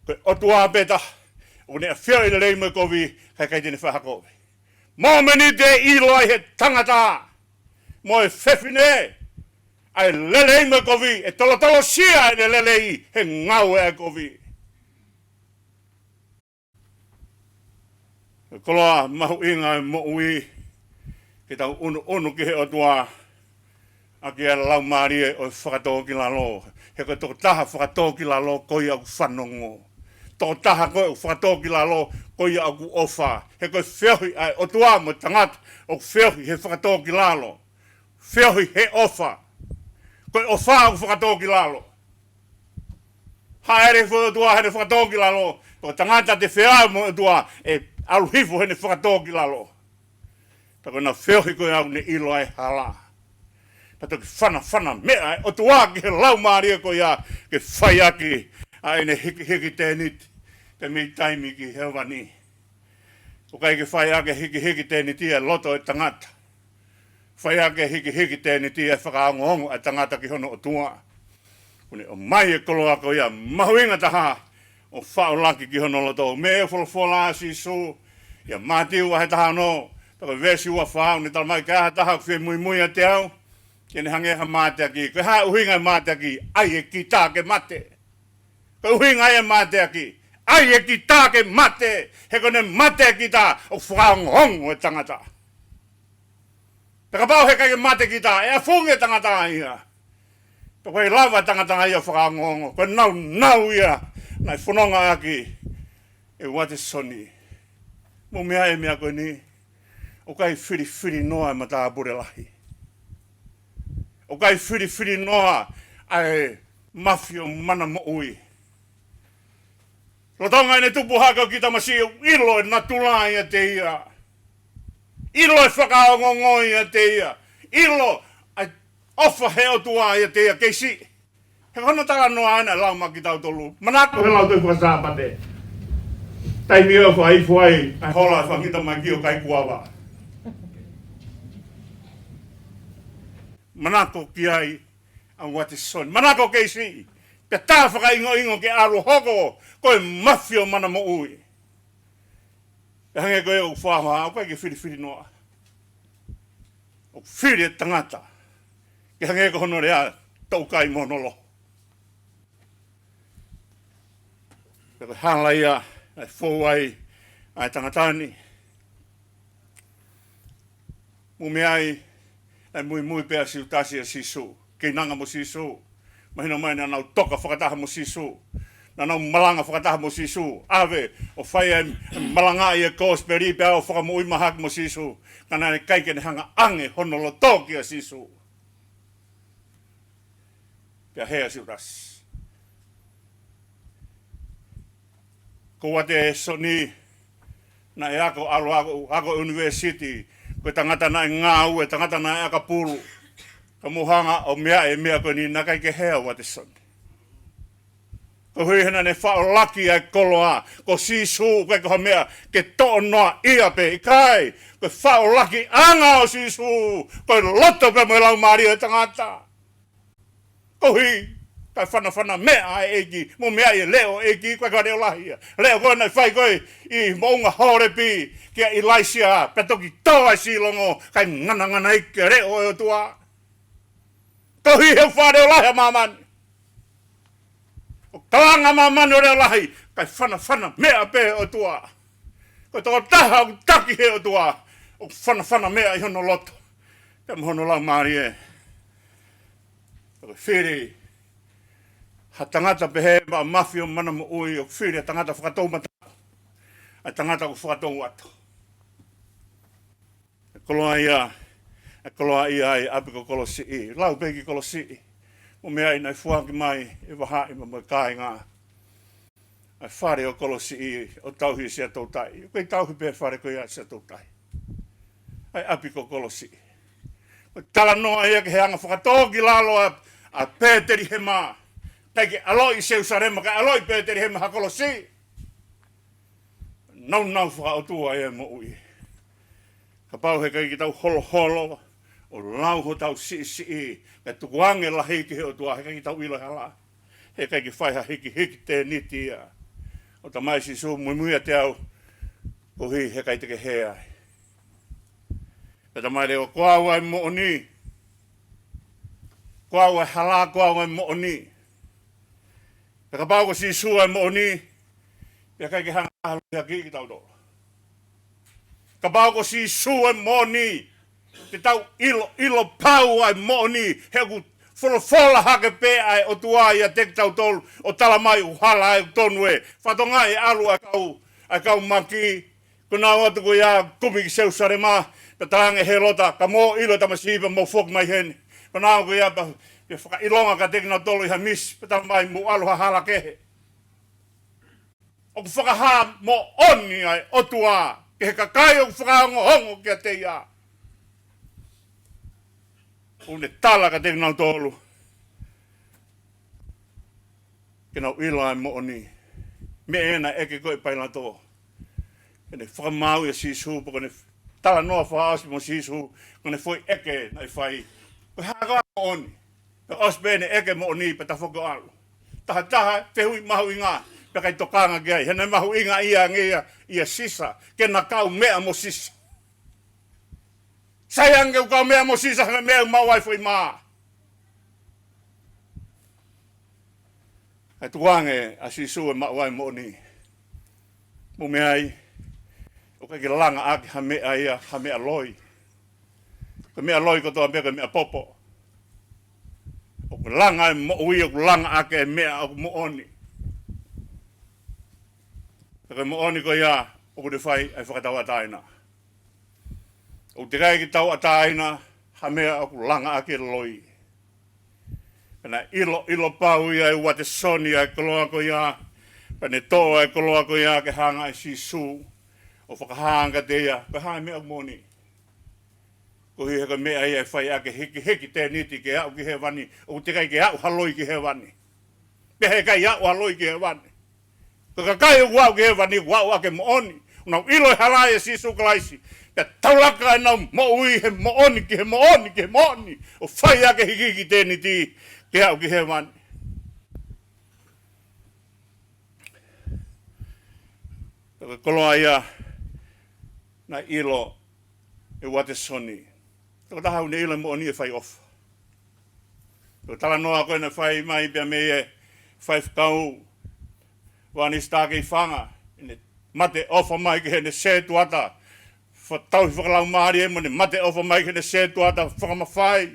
Ko e ʻOtua pē taha ʻoku ne ʻafioʻi e lelei mo e kovi, ka ʻikai te ne fai ha kovi. Mōmeniti ʻe ʻilo ai ʻe he tangata mo e fefine ʻa e lelei mo e kovi, ʻe tolotolosia ʻene lelei he ngāue ʻa e kovi. Ko e koloa mahuʻinga e moʻui, ke tau ʻunuʻunu ki he ʻOtua, ʻaki ʻa e laumālie ʻo e fakatōkilalo. He ko e tokotaha fakatōkilalo ko ia ʻoku fanongo. Tokotaha ko ē ʻoku fakatōkilalo ko ia ʻoku ʻofa. He ko e feohi ʻa e ʻOtua mo e tangata ʻoku feohi he fakatōkilalo. Feohi he ʻofa. Ko e ʻofa ʻoku fakatōkilalo. Hāʻele hifo e ʻOtua heʻene fakatōkilalo. Ko e tangata te feohi mo e ʻOtua ʻe ʻalu hifo heʻene fakatōkilalo. Pea ko ʻena feohi ko ia ʻoku ne ʻilo ai e hala. Pea toki fanafana meʻa e ʻOtua ki he laumālie ko ia ke fai ʻaki ʻa ʻene hikihiki tēniti. Pea mei taimi ki hēvani. ʻOku ʻikai ke fai ʻaki e hikihiki tēniti e loto e tangata. Fai ʻaki e hikihiki tēniti e fakaongoongo e tangata ki hono ʻOtua. Kuo ne ʻomai e koloa ko ia mahuʻinga taha ʻo faʻolaki ki hono loto. Meʻa ʻoku folofola ʻa Sīsū ʻia Mātiu vahe taha ono, pea ko e veesi ua fā, ʻoku ne talamai, ko e hā ha taha ʻoku fie muimui ʻiate au, ke ne hangē ha mateaki. Ko e hā e ʻuhinga e mateaki? ʻAi e kita ke mate. Ko e ʻuhinga ia e mateaki, ʻai e kita ke mate, he ko ʻene mate e kita ʻoku fakaongoongo e tangata. Pea kapau he ʻikai ke mate kita, ʻe afungi e tangata ia. Pea ʻoku ʻikai lava e tangata ia ʻo fakaongoongo. Ko e naunau ia naʻe fononga ʻaki ʻe Uatesoni. Mou meaʻi e meʻa ko eni, ʻoku ʻikai filifilinoa e matāpule lahi. ʻOku ʻikai filifilinoa ʻa e mafio mana moʻui. Lolotonga ʻene tupu hake ʻo kiʻi tamasiʻi, ʻilo e natula ʻiate ia. ʻIlo e fakaongoongo ʻiate ia. ʻIlo ʻa e ʻofa he ʻOtua ʻiate ia, kei siʻi. He ko hono talanoa ʻena ʻe lau maʻa kitautolu. Manako he lau Tohi Fakasāpate. Taimi ʻoku fakaifo ai ʻa e hola e fanga kiʻi tamaiki ʻoku ʻikai kuava. Manako ki ai ʻa Uatesoni. Manako kei siʻi. Pea tā fakaʻingoʻingo ke ʻalu ʻo hoko ko e mafio mana moʻui. Pea hangē ko ia ʻoku fakahoha, ʻoku ʻikai ke filifilinoa. ʻOku fili e tangata ke hangē ko hono lea, toʻukai mo hono loho. Pea ko e hala ia naʻe fou ai ʻa e tangata ni. Mou meaʻi, naʻe muimui pē ʻa Siutasi ʻia Sīsū. Keinanga mo Sīsū. Mahino mai naʻa nau toka fakataha mo Sīsū. Naʻa nau malanga fakataha mo Sīsū. ʻAve ʻo fai e malanga ʻi he kosipeli pea ʻo fakamoʻui mahaki mo Sīsū. Ka naʻe ʻikai ke ne hanga ʻo ʻange hono loto kia Sīsū. Pea hē ʻa Siutasi. Ko Uatesoni, naʻe ako, ʻalu ako, ako ʻunivēsiti, ko e tangata naʻe ngāue, tangata naʻe ʻakapulu. Ka mou hanga ʻo meaʻi e meʻa ko eni, naʻe ʻikai ke hē ʻa Uatesoni. Koeʻuhi he naʻa ne faʻolaki ʻa e koloa, ko Sīsū, ʻoku ʻikai ko ha meʻa ke toʻo noaʻia pē, ʻikai, ko e faʻolakiʻanga ʻo Sīsū, ko e loto pē mo e laumālie ʻo e tangata. Koeʻuhi, kae fanafana meʻa ʻa e ʻEiki, mou meaʻi e leʻo ʻo e ʻEiki, ʻoku ʻikai ko ha leʻo lahi ia. Leʻo ko ē naʻe fai ko ē ʻi moʻunga Hōlepi kia ʻIlaisiā, pea toki tō ai e silongo, kae nganangana ai ki he leʻo ʻo e ʻOtua. Koeʻuhi he ʻoku faʻa leʻo lahi ʻa māmani. ʻOku kalanga māmani ʻo leʻo lahi, kae fanafana meʻa pē ʻa e ʻOtua. Ko e tokotaha ʻoku taki he ʻOtua, ʻoku fanafana meʻa ʻi hono loto. Pea mo hono laumālie. ʻOku fili ha tangata pehē maʻa mafio mana moʻui, ʻoku fili ha tangata fakatoumataʻu. ʻA e tangata ʻoku fakatou atu. ʻE koloa ia, ʻe koloa ia ʻi ʻapi ko Kolosiʻi. Lau pē ki Kolosiʻi. Mou meaʻi naʻe foaki mai ʻe Vahaʻi mo e kāinga ʻa e fale ʻo Kolosiʻi ʻo tauhi Siaʻatoutai. ʻOku ʻikai tauhi pē fale ko ia Siaʻatoutai. ʻA e ʻapi ko Kolosiʻi. Ko e talanoa ia ki he anga fakatōkilalo ʻa, ʻa Pētelihema. ʻIkai ke ʻaloʻi Selusalema, kae ʻaloʻi Pētelihema ha kolosi. Naunau fakaʻotua ia e moʻui. Kapau he ʻikai ke tau holoholo ʻo lau hotau siʻisiʻi, kae tukuange lahi ki he ʻOtua, he ʻikai ke tau ʻilo e hala. He ʻikai ke fai ha hikihiki tēniti ia. ʻO Tamai Sīsū, muimui ʻiate au, koeʻuhi he ʻikai te ke hē ai. Pea Tamai, lea ko au ʻa e moʻoni. Ko au ʻa e hala, ko au ʻa e moʻoni. Pea kapau ko Sīsū ʻa e moʻoni, pea ʻikai ke hanga ʻo ʻalu ia ki kitautolu. Kapau ko Sīsū ʻa e moʻoni, te tau ʻilo, ʻilo pau ʻa e moʻoni, he ʻoku folofola hake pē ʻa e ʻOtua ʻiate kitautolu, ʻo talamai ʻoku hala ʻa e tonu ē. Fatongia ʻe ʻalu ʻa e kau, ʻa e kau maki, ko ʻenau ō atu ko ia kumi ki Selusalema, pea talaange ʻe Hēlota, ka mou ʻilo e tamasiʻi pea mou foki mai heni. Ko ʻenau ō ko ia pea, pea fakaʻilonga kiate kinautolu ʻi ha misi, pea talamai mou ʻalu ha hala kehe. ʻOku fakahā moʻoni ʻa e ʻOtua ki he kakai ʻoku fakaongoongo kiate ia. ʻOku ne tala kiate kinautolu ke nau ʻilo ʻa e moʻoni. Meʻa ena ʻeke ko ē ʻe Pailato. Ke ne fakamaau ʻia Sīsū, pea ko ʻene talanoa fakaʻosi mo Sīsū, ko ʻene foʻi ʻeke naʻe fai, ko e hā koā ʻa e moʻoni? Pea ʻosi pē ʻene ʻeke moʻoni pea tafoki ʻo ʻalu. Taha taha fehuʻi mahuʻinga, pea ʻikai tokanga ki ai. He naʻe mahuʻingaʻia ange ia ʻia Sisa, ke na kaumeʻa mo Sisa. Sai ange ʻoku kaumeʻa mo Sisa, he meʻa ʻoku maʻu ai foʻi mā. ʻE tuku ange ʻa Sīsū ʻe maʻu ai moʻoni. Mou meʻa ai, ʻoku ʻikai ke langa ʻaki ha meʻa ia, ha meʻa loi. Ko e meʻa loi kotoa pē ko e meʻa popo. ʻOku langa e moʻui, ʻoku langa ʻaki e meʻa ʻoku moʻoni. Pea ko e moʻoni ko ia, ʻoku ne fai ʻa e fakatauʻatāina. ʻOku teʻeki ai ke tauʻatāina ha meʻa ʻoku langa ʻaki e loi. Pea naʻe ʻilo, ʻilo pau ia ʻe Uatesoni ʻa e koloa ko ia. Pea ne toʻo ʻa e koloa ko ia ke hanga ʻe Sīsū ʻo fakahā ange kiate ia, ko e hā e meʻa ʻoku moʻoni. Koeʻuhi he ko e meʻa ia ʻe fai ʻaki e hikihiki tēniti ke aʻu ki hēvani, ʻoku teʻeki ai ke aʻu ha loi ki hēvani. Pea heʻikai aʻu ha loi ki hēvani. Ko e kakai ʻoku aʻu ki hēvani, ʻoku aʻu ʻaki e moʻoni. ʻOku nau ʻilo e hala ʻia Sīsū Kalaisi. Pea taulaka ʻenau moʻui he moʻoni, ki he moʻoni, ki he moʻoni. ʻO fai ʻaki e hikihiki tēniti ke aʻu ki hēvani. Ko e koloa ia naʻe ʻilo ʻe Uatesoni. Tokotaha ʻoku ne ʻilo e moʻoni ʻe fai ʻofa. Ko e talanoa ko ē naʻe fai mai pea mei he faifekau Vānisi Tākeifanga, ʻene mate ʻofa mai ki heʻene sētuata, fa-, tauhi fakalaumālie mo ʻene mate ʻofa mai ki heʻene sētuata fakamafai.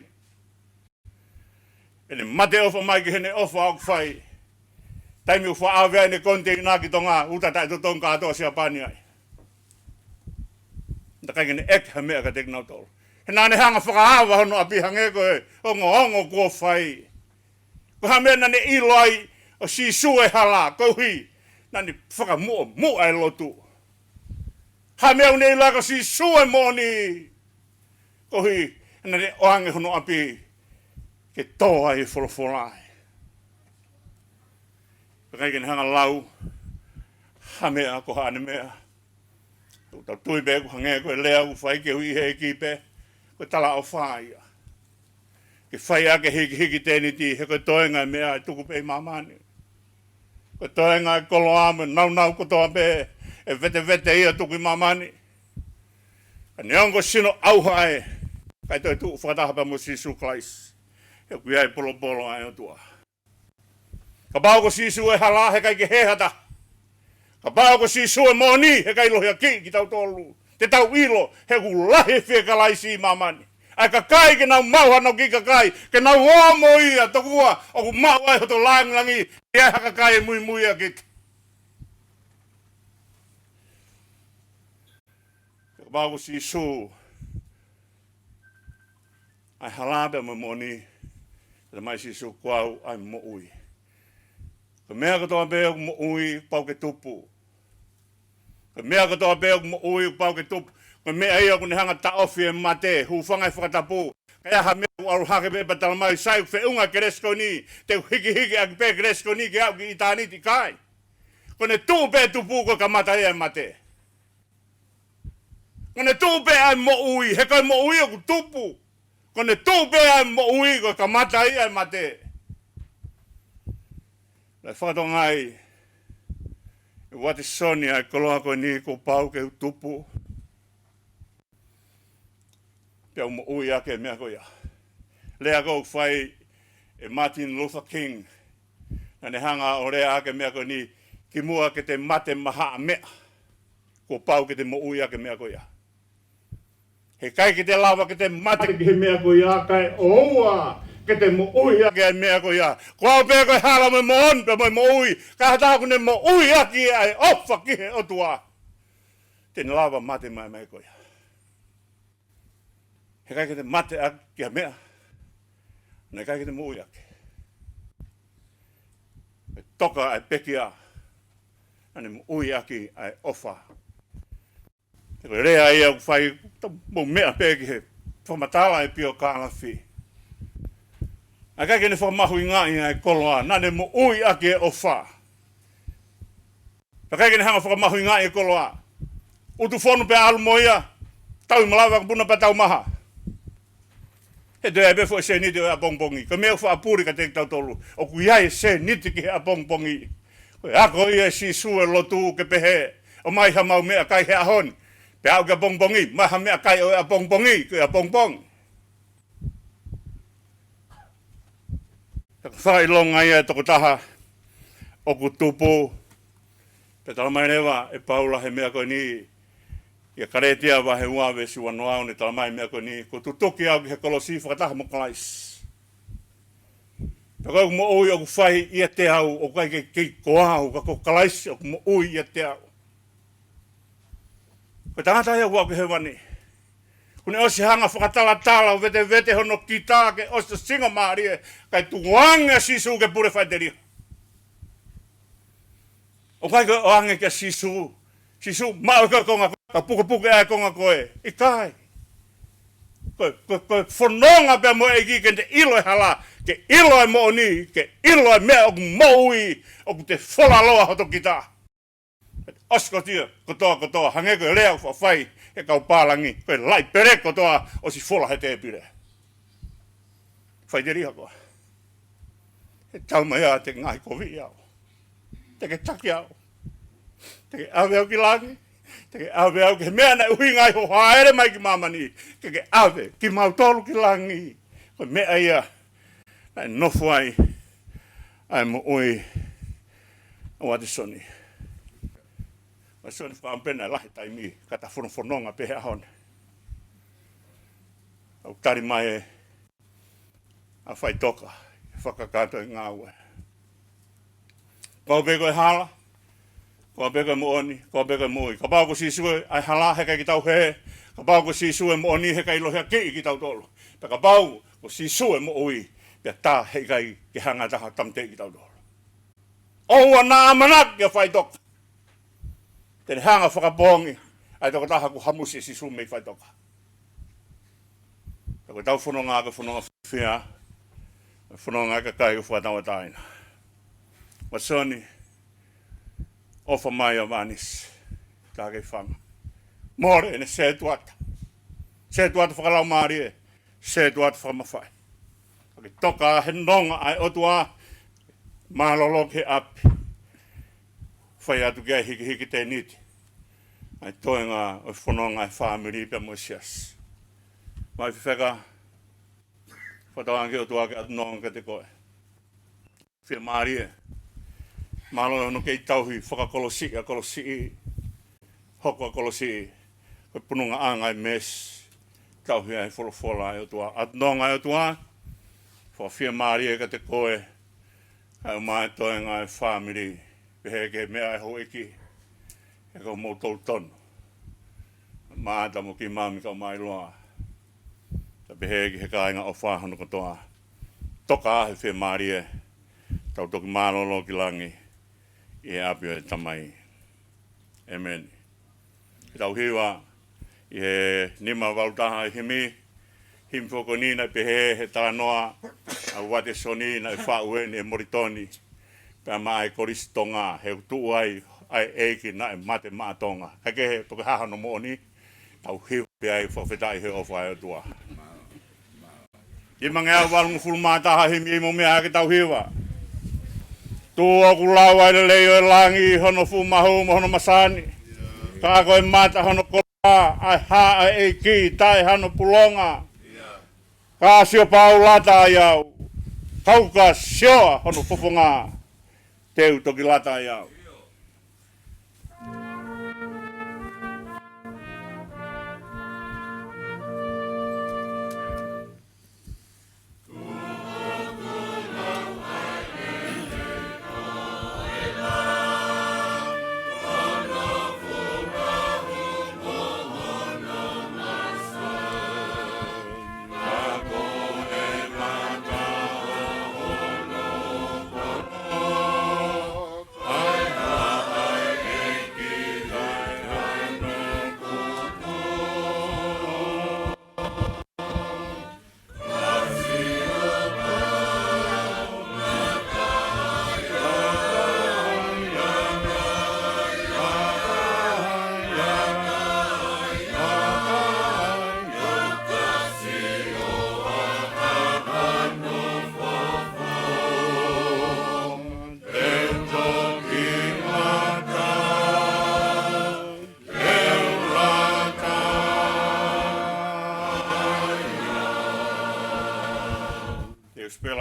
ʻEne mate ʻofa mai ki heʻene ʻofa ʻoku fai. Taimi ʻoku faʻa ʻave ai ʻene koniteina ki Tonga, uta taʻetotongi kātoa Siapani ai. Naʻe ʻikai ke ne ʻeke ha meʻa kiate kinautolu. He naʻa ne hanga fakaava hono ʻapi hangē ko e ongoongo kuo fai. Ko e hā e meʻa naʻa ne ʻilo ai ʻo Sīsū e hala, koeʻuhi naʻa ne fakamuʻomuʻa e lotu. Hā e meʻa ʻoku ne ʻilo ai ko Sīsū e moʻoni. Koeʻuhi naʻa ne ʻoange hono ʻapi ke tō ai e folofola ē. Pea ʻikai ke ne hanga lau ha meʻa ko haʻane meʻa. ʻOku tau tui pē ʻoku hangē ko e lea ʻoku fai ke ui he ʻEiki pē, ko e talaʻofa ia. Ke fai ʻaki e hikihiki tēniti, he ko e toenga e meʻa ʻe tuku pē ʻi māmani. Ko e toenga e koloa mo e nāunau kotoa pē ʻe vetevete ia tuku ʻi māmani. Ka neongo ko e sino ʻauha ē, ʻikai toe tuʻu fakataha pea mo Sīsū Kalaisi. He ʻoku ʻi ai e polopolo ʻa e ʻOtua. Kapau ko Sīsū e hala, heʻikai ke hē ha taha. Kapau ko Sīsū e moʻoni, heʻikai lohiakiʻi kitautolu. Te tau ʻilo, he ʻoku lahi e fie Kalaisi ʻi māmani. ʻA e kakai ke nau maʻu hanau kiʻi kakai, ke nau ō mo ia, tokua ʻoku maʻu ai hoto lāngilangi, ʻi ai ha kakai ʻe muimui ʻia kita. Kapau ko Sīsū ʻa e hala pea mo e moʻoni, ʻe talamai ʻe Sīsū ko au ʻa e moʻui. Ko e meʻa kotoa pē ʻoku moʻui, pau ke tupu. Ko e meʻa kotoa pē ʻoku moʻui, pau ke tupu. Ko e meʻa ia ʻoku ne hanga taʻofi e mate, hūfanga he fakatapu. Ka ʻi ai ha meʻa ʻoku ʻalu hake pē pea talamai, sai ʻoku feʻunga e kelesi ko eni, te u hikihiki ʻaki pē kelesi ko eni ke aʻu ki ʻitāniti, ʻikai. Ko ʻene tuʻu pē tupu ko e kamata ia e mate. Ko ʻene tuʻu pē ʻa e moʻui, he ko e moʻui ʻoku tupu. Ko ʻene tuʻu pē ʻa e moʻui, ko e kamata ia e mate. Naʻe fakatokangaʻi ʻe Uatesoni ʻa e koloa ko eni kuo pau ke u tupu. Pea u moʻui ʻaki e meʻa ko ia. Lea ko ē ʻoku fai ʻe Martin Luther King. Naʻa ne hanga ʻo lea ʻaki e meʻa ko eni, kimuʻa ke te mate maʻa ha meʻa, kuo pau ke te moʻui ʻaki e meʻa ko ia. Heʻikai ke te lava ke te mate ki he meʻa ko ia, kae ʻoua ke te moʻui ʻaki e meʻa ko ia. Ko au pē ko e hala mo e moʻoni pea mo e moʻui. Ka ʻi ai ha taha ʻoku ne moʻui ʻaki ʻa e ʻofa ki he ʻOtua, te ne lava mate mai e meʻa ko ia. Heʻikai ke te mate ʻaki ha meʻa naʻe ʻikai ke te moʻui ʻaki. Pea toka ʻa e pekia naʻa ne moʻui ʻaki ʻa e ʻofa. He ko e lea ia ʻoku fai, tau mou meʻa pē ki he fakamatala ʻa e piokālafi. Naʻe ʻikai ke ne fakamahuʻingaʻi ʻa e koloa, naʻa ne moʻui ʻaki e ʻofa. Pea ʻikai ke ne hanga fakamahuʻingaʻi e koloa. ʻUtufonu pea ʻalu mo ia, tau ʻi malava ka puna pea tau maha. ʻE toe ʻi ai pē foʻi sēniti ʻo e ʻapongipongi. Ko e meʻa ʻoku faʻa puli kiate kitautolu, ʻoku ʻi ai e sēniti ki he ʻapongipongi. Ko e ako ia ʻe Sīsū e lotu ke pehē, ʻomai haʻamau meʻakai he ʻaho ni. Pea aʻu ki he ʻapongipongi, ʻomai ha meʻakai ʻo e ʻapongipongi, ko e ʻapongipongi. Ka ko e fakaʻilonga ia ʻa e tokotaha ʻoku tupu. Pea talamai leva ʻe Paula he meʻa ko eni, ʻia Kalētia vahe ua veesi uanoa, ʻoku ne talamai e meʻa ko eni: Kuo tutuki au ki he kolosi fakataha mo Kalaisi. Pea ko ʻeku moʻui ʻoku fai ʻiate au, ʻoku ʻikai ke, ke ko au, ka ko Kalaisi ʻoku moʻui ʻiate au. Ko e tangata ia ʻoku aʻu ki hēvani. Kuo ne ʻosi hanga ʻo fakatalatala, ʻo vetevete hono kita ke ʻosi singamālie, kae tuku ange ʻa Sīsū ke pule faʻiteliha. ʻOku ʻikai ke ʻoange kia Sīsū, Sīsū, maʻu e konga ko ē, ka pukepuke ʻa e konga ko ē. ʻIkai. Ko, ko, ko e fononga pē mo e ʻEiki ke te ʻilo e hala, ke ʻilo e moʻoni, ke ʻilo e meʻa ʻoku moʻui, ʻoku te fola loa hoto kita. ʻOsi kotoa, kotoa, kotoa, hangē ko e lea ʻoku faʻa fai ʻe he kau pālangi, ko e laʻi pele kotoa ʻosi fola he tēpile. Faʻiteliha koe. He taumaiā te ke ngaohi koviʻi au. Te ke taki au. Te ke ʻave au ki langi. Te ke ʻave au ki he meʻa naʻe ʻuhinga ai hoʻo hāʻele mai ki māmani. Ke ke ʻave kimautolu ki langi. Ko e meʻa ia naʻe nofo ai ʻa e moʻui ʻa Uatesoni. Uatesoni, fakaʻamu pē naʻe lahi e taimi ka ta fonofononga pē he ʻaho ni. ʻOku tali mai ʻe ʻa Faʻitoka, fakakakato e ngāue. Kapau pē ko e hala, kapau pē ko e moʻoni, kapau pē ko e moʻui. Kapau ko Sīsū ʻa e hala, he ʻikai ke tau hē. Kapau ko Sīsū e moʻoni, he ʻikai lohiakiʻi kitautolu. Pea kapau ko Sīsū e moʻui, pea tā he ʻikai ke hanga ha taha ʻo tāmateʻi kitautolu. ʻOua naʻa ʻamanaki kia Faʻitoka te ne hanga ʻo fakapoongi ʻa e tokotaha kuo hamusi ʻe Sīsū mei Faʻitoka. Ka ko ʻetau fononga ko e fononga fiefia, ko e fononga ʻa e kakai ʻoku fakatauʻatāina. Uatesoni, ʻofa mai ʻa Vānisi, tā kei fanga. Mole ʻene sētuata. Sētuata fakalaumālie, sētuata fakamafai. Ka ke toka he nonga ʻa e ʻOtua, mālōlō ki he ʻapi. Fai atu ki ai hikihiki tēniti ʻa e toenga ʻo e fononga ʻa e fāmili pea mo e siasi. Mai fefeka, fakatauange ki he ʻOtua ke ʻatu nonga kiate koe. Fiemālie. Mālō hono kei tauhi fakakolosi ʻa kolosi, hoko ʻa kolosi, ko e punungaʻanga e meesi, tauhi ʻa e folofola ʻa e ʻOtua. ʻAtu nonga ʻa e ʻOtua, fakafiemālie kiate koe, kae ʻumaʻā e toenga e fāmili, pehē ki he meʻa ʻa e houʻeiki, he ko moutolu tonu. Mata mo ki mami kau mai loa. Ta pehē ki he kāinga ʻofa hono kotoa. Toka he fiemālie, tau toki mālōlō ki langi, ʻi he ʻapi ʻo e Tamai. ʻĒmeni. Ke tau hiva ʻi he nima valu taha ʻa e himi, himi foki ko eni naʻe pehē he talanoa ʻa Uatesoni naʻe faʻu eni ʻe Molitoni pea maʻa e Kolisi Tonga, he ʻoku tuʻu ai ʻa e ʻEiki naʻe mate maʻa Tonga. Kae kehe, toki hā hono moʻoni, tau hiva pē ai, fakafetaʻi he ʻofa ʻa e ʻOtua. Nimangeau valungofulu mā taha, himi ʻi mo meʻa ke tau hiva. Tuʻu ʻoku lau ai e lelei ʻo e langi, hono fuʻu mahu mo hono masani. Ka ko e mata hono koloa, ʻa e hā ʻa e ʻEiki, taʻe hano pulonga. Ka sio pau lata ai au, kau ka sio hono fofonga, te u toki lata ai au.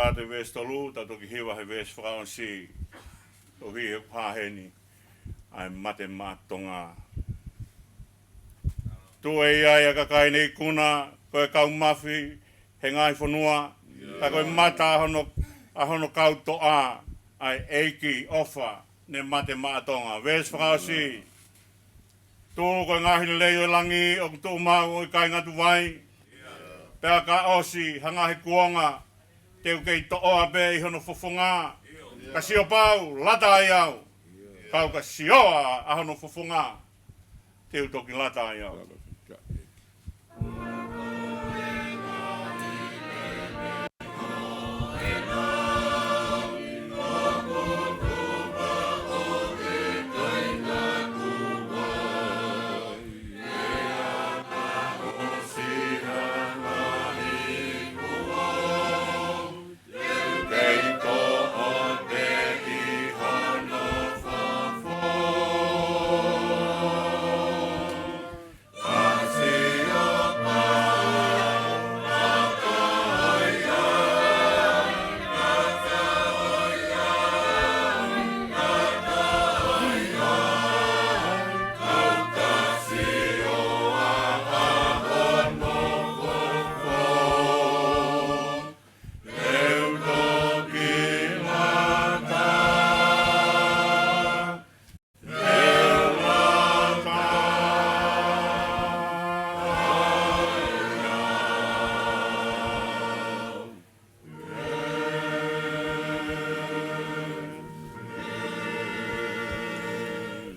atu e veesi tolu, tau toki hiva he veesi fakaʻosi. Tohi he kuha heni, ʻa e mate maʻa Tonga. Tuʻu ʻe ʻiate ia ʻa e kakai ne ikuna, ko e kau mafi he ngaahi fonua, ka ko e mata ʻa hono, ʻa hono kau toʻa, ʻa e ʻEiki ʻofa, ne mate maʻa Tonga. Veesi fakaʻosi. Tuʻu ko e ngaahi lelei ʻo e langi ʻoku tuʻu maʻu ʻo ʻikai ngatu vai. Pea ka ʻosi ha ngaahi kuonga te u kei toʻoa pē ʻi hono fofonga. Ka sio pau, lata ai au. Kau ka sio ʻa hono fofonga, te u toki lata ai au.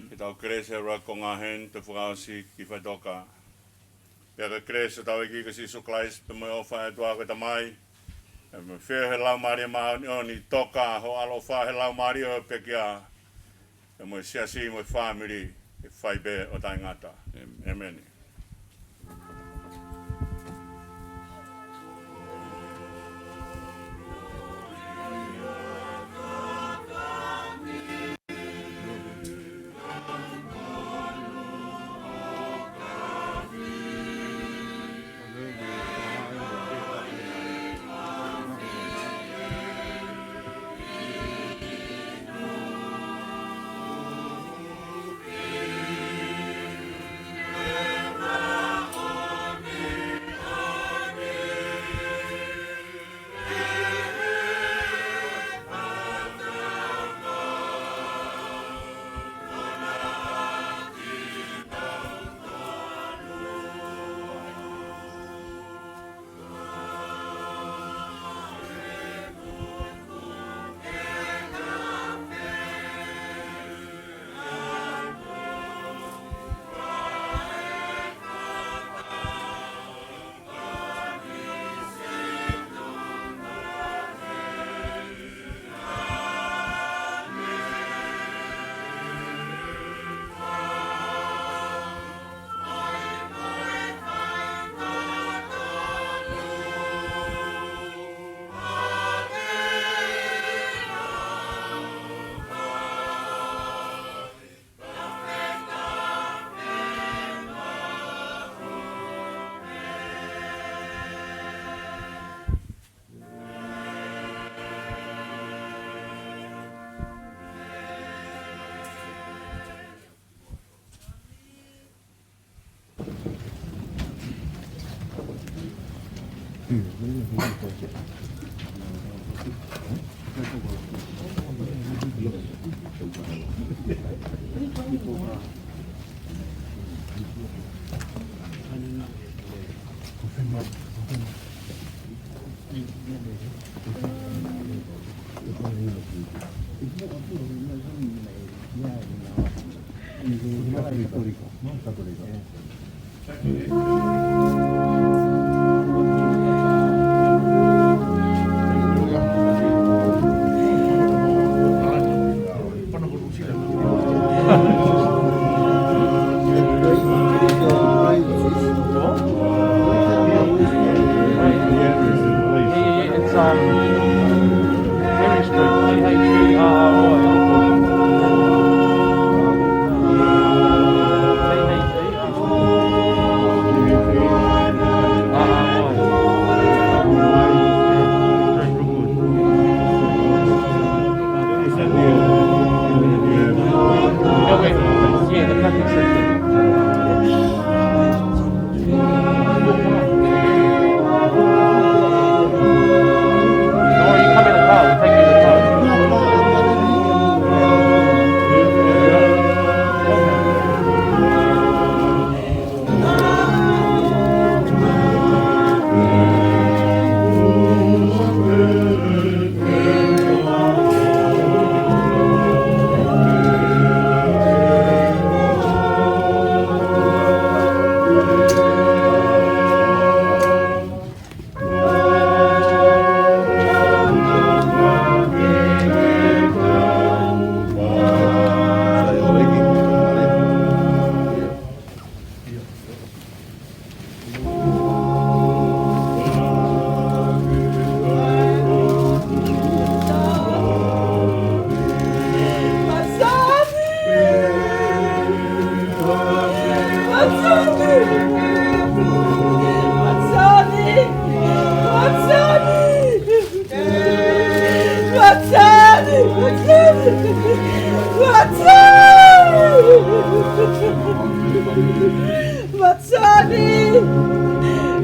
Ke tau kelesi ʻa e ʻuluaki konga heni, toe fakaʻosi ki faʻitoka. Pea ko e kelesi ʻa hotau ʻEiki ko Sīsū Kalaisi, pea mo e ʻofa ʻa e ʻOtua ko e Tamai, pea mo e feohi ʻa e Laumālie Māʻoniʻoni, toka ho ʻaloʻofa he laumālie ʻo e pekia, pea mo e siasi mo e fāmili, ke fai pē ʻo taʻengata. ʻĒmeni. It's, um, Henry Street, H E R R Y. Yeah, the Catholic section. No, you come in the car, we'll take you in the car. Matani!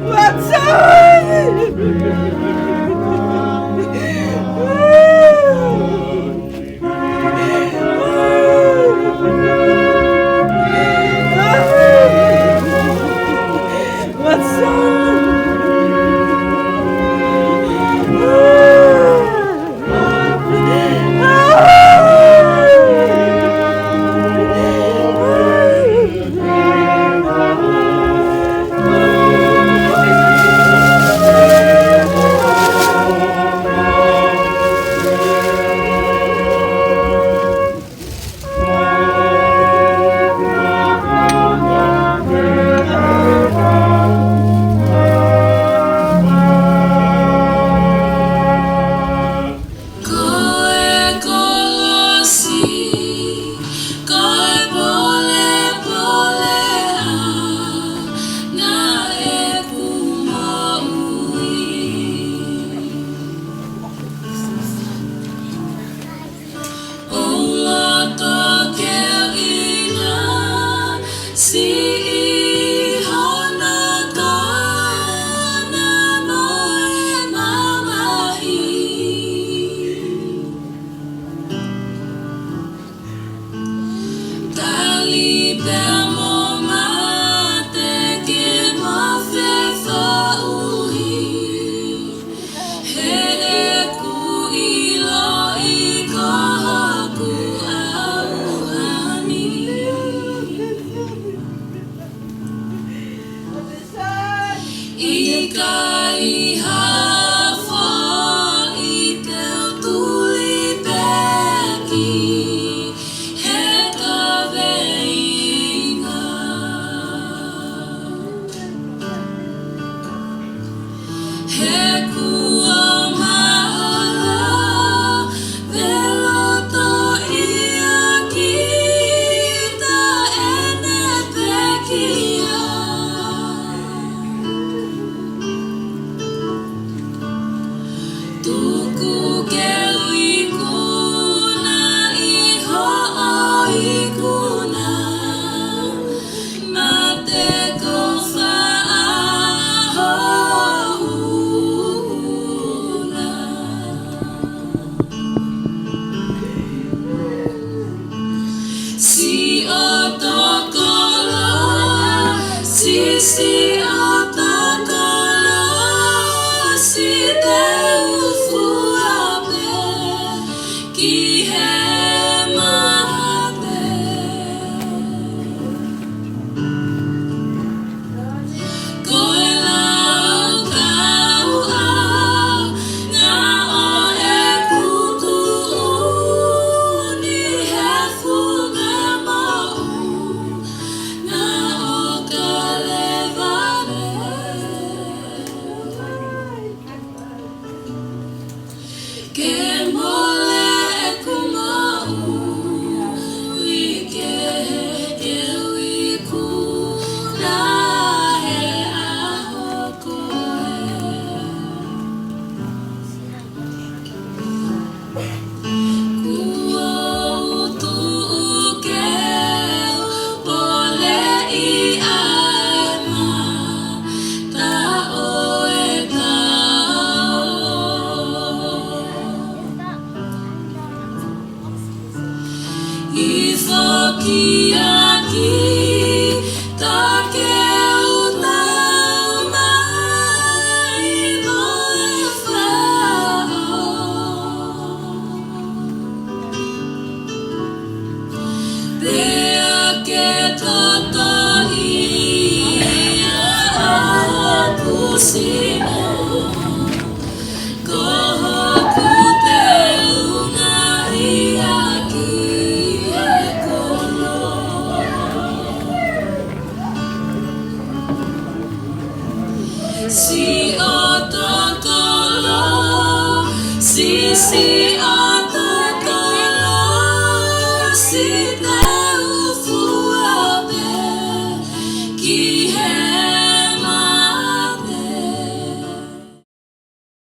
Matani! Matani! Ko e kolosi, ko e polepole ʻa naʻeku moʻui. ʻOku ou loto ke u ʻinasi ʻi hono toʻona mo e mamahi. Tali pea mo mate ke mo fefoʻuhi. He ʻoku ou ʻiloʻi ko hoku ʻauha ni. ʻIkai ha foʻi te u tuli pē ki he kaveʻi Siʻo totolo, si siʻo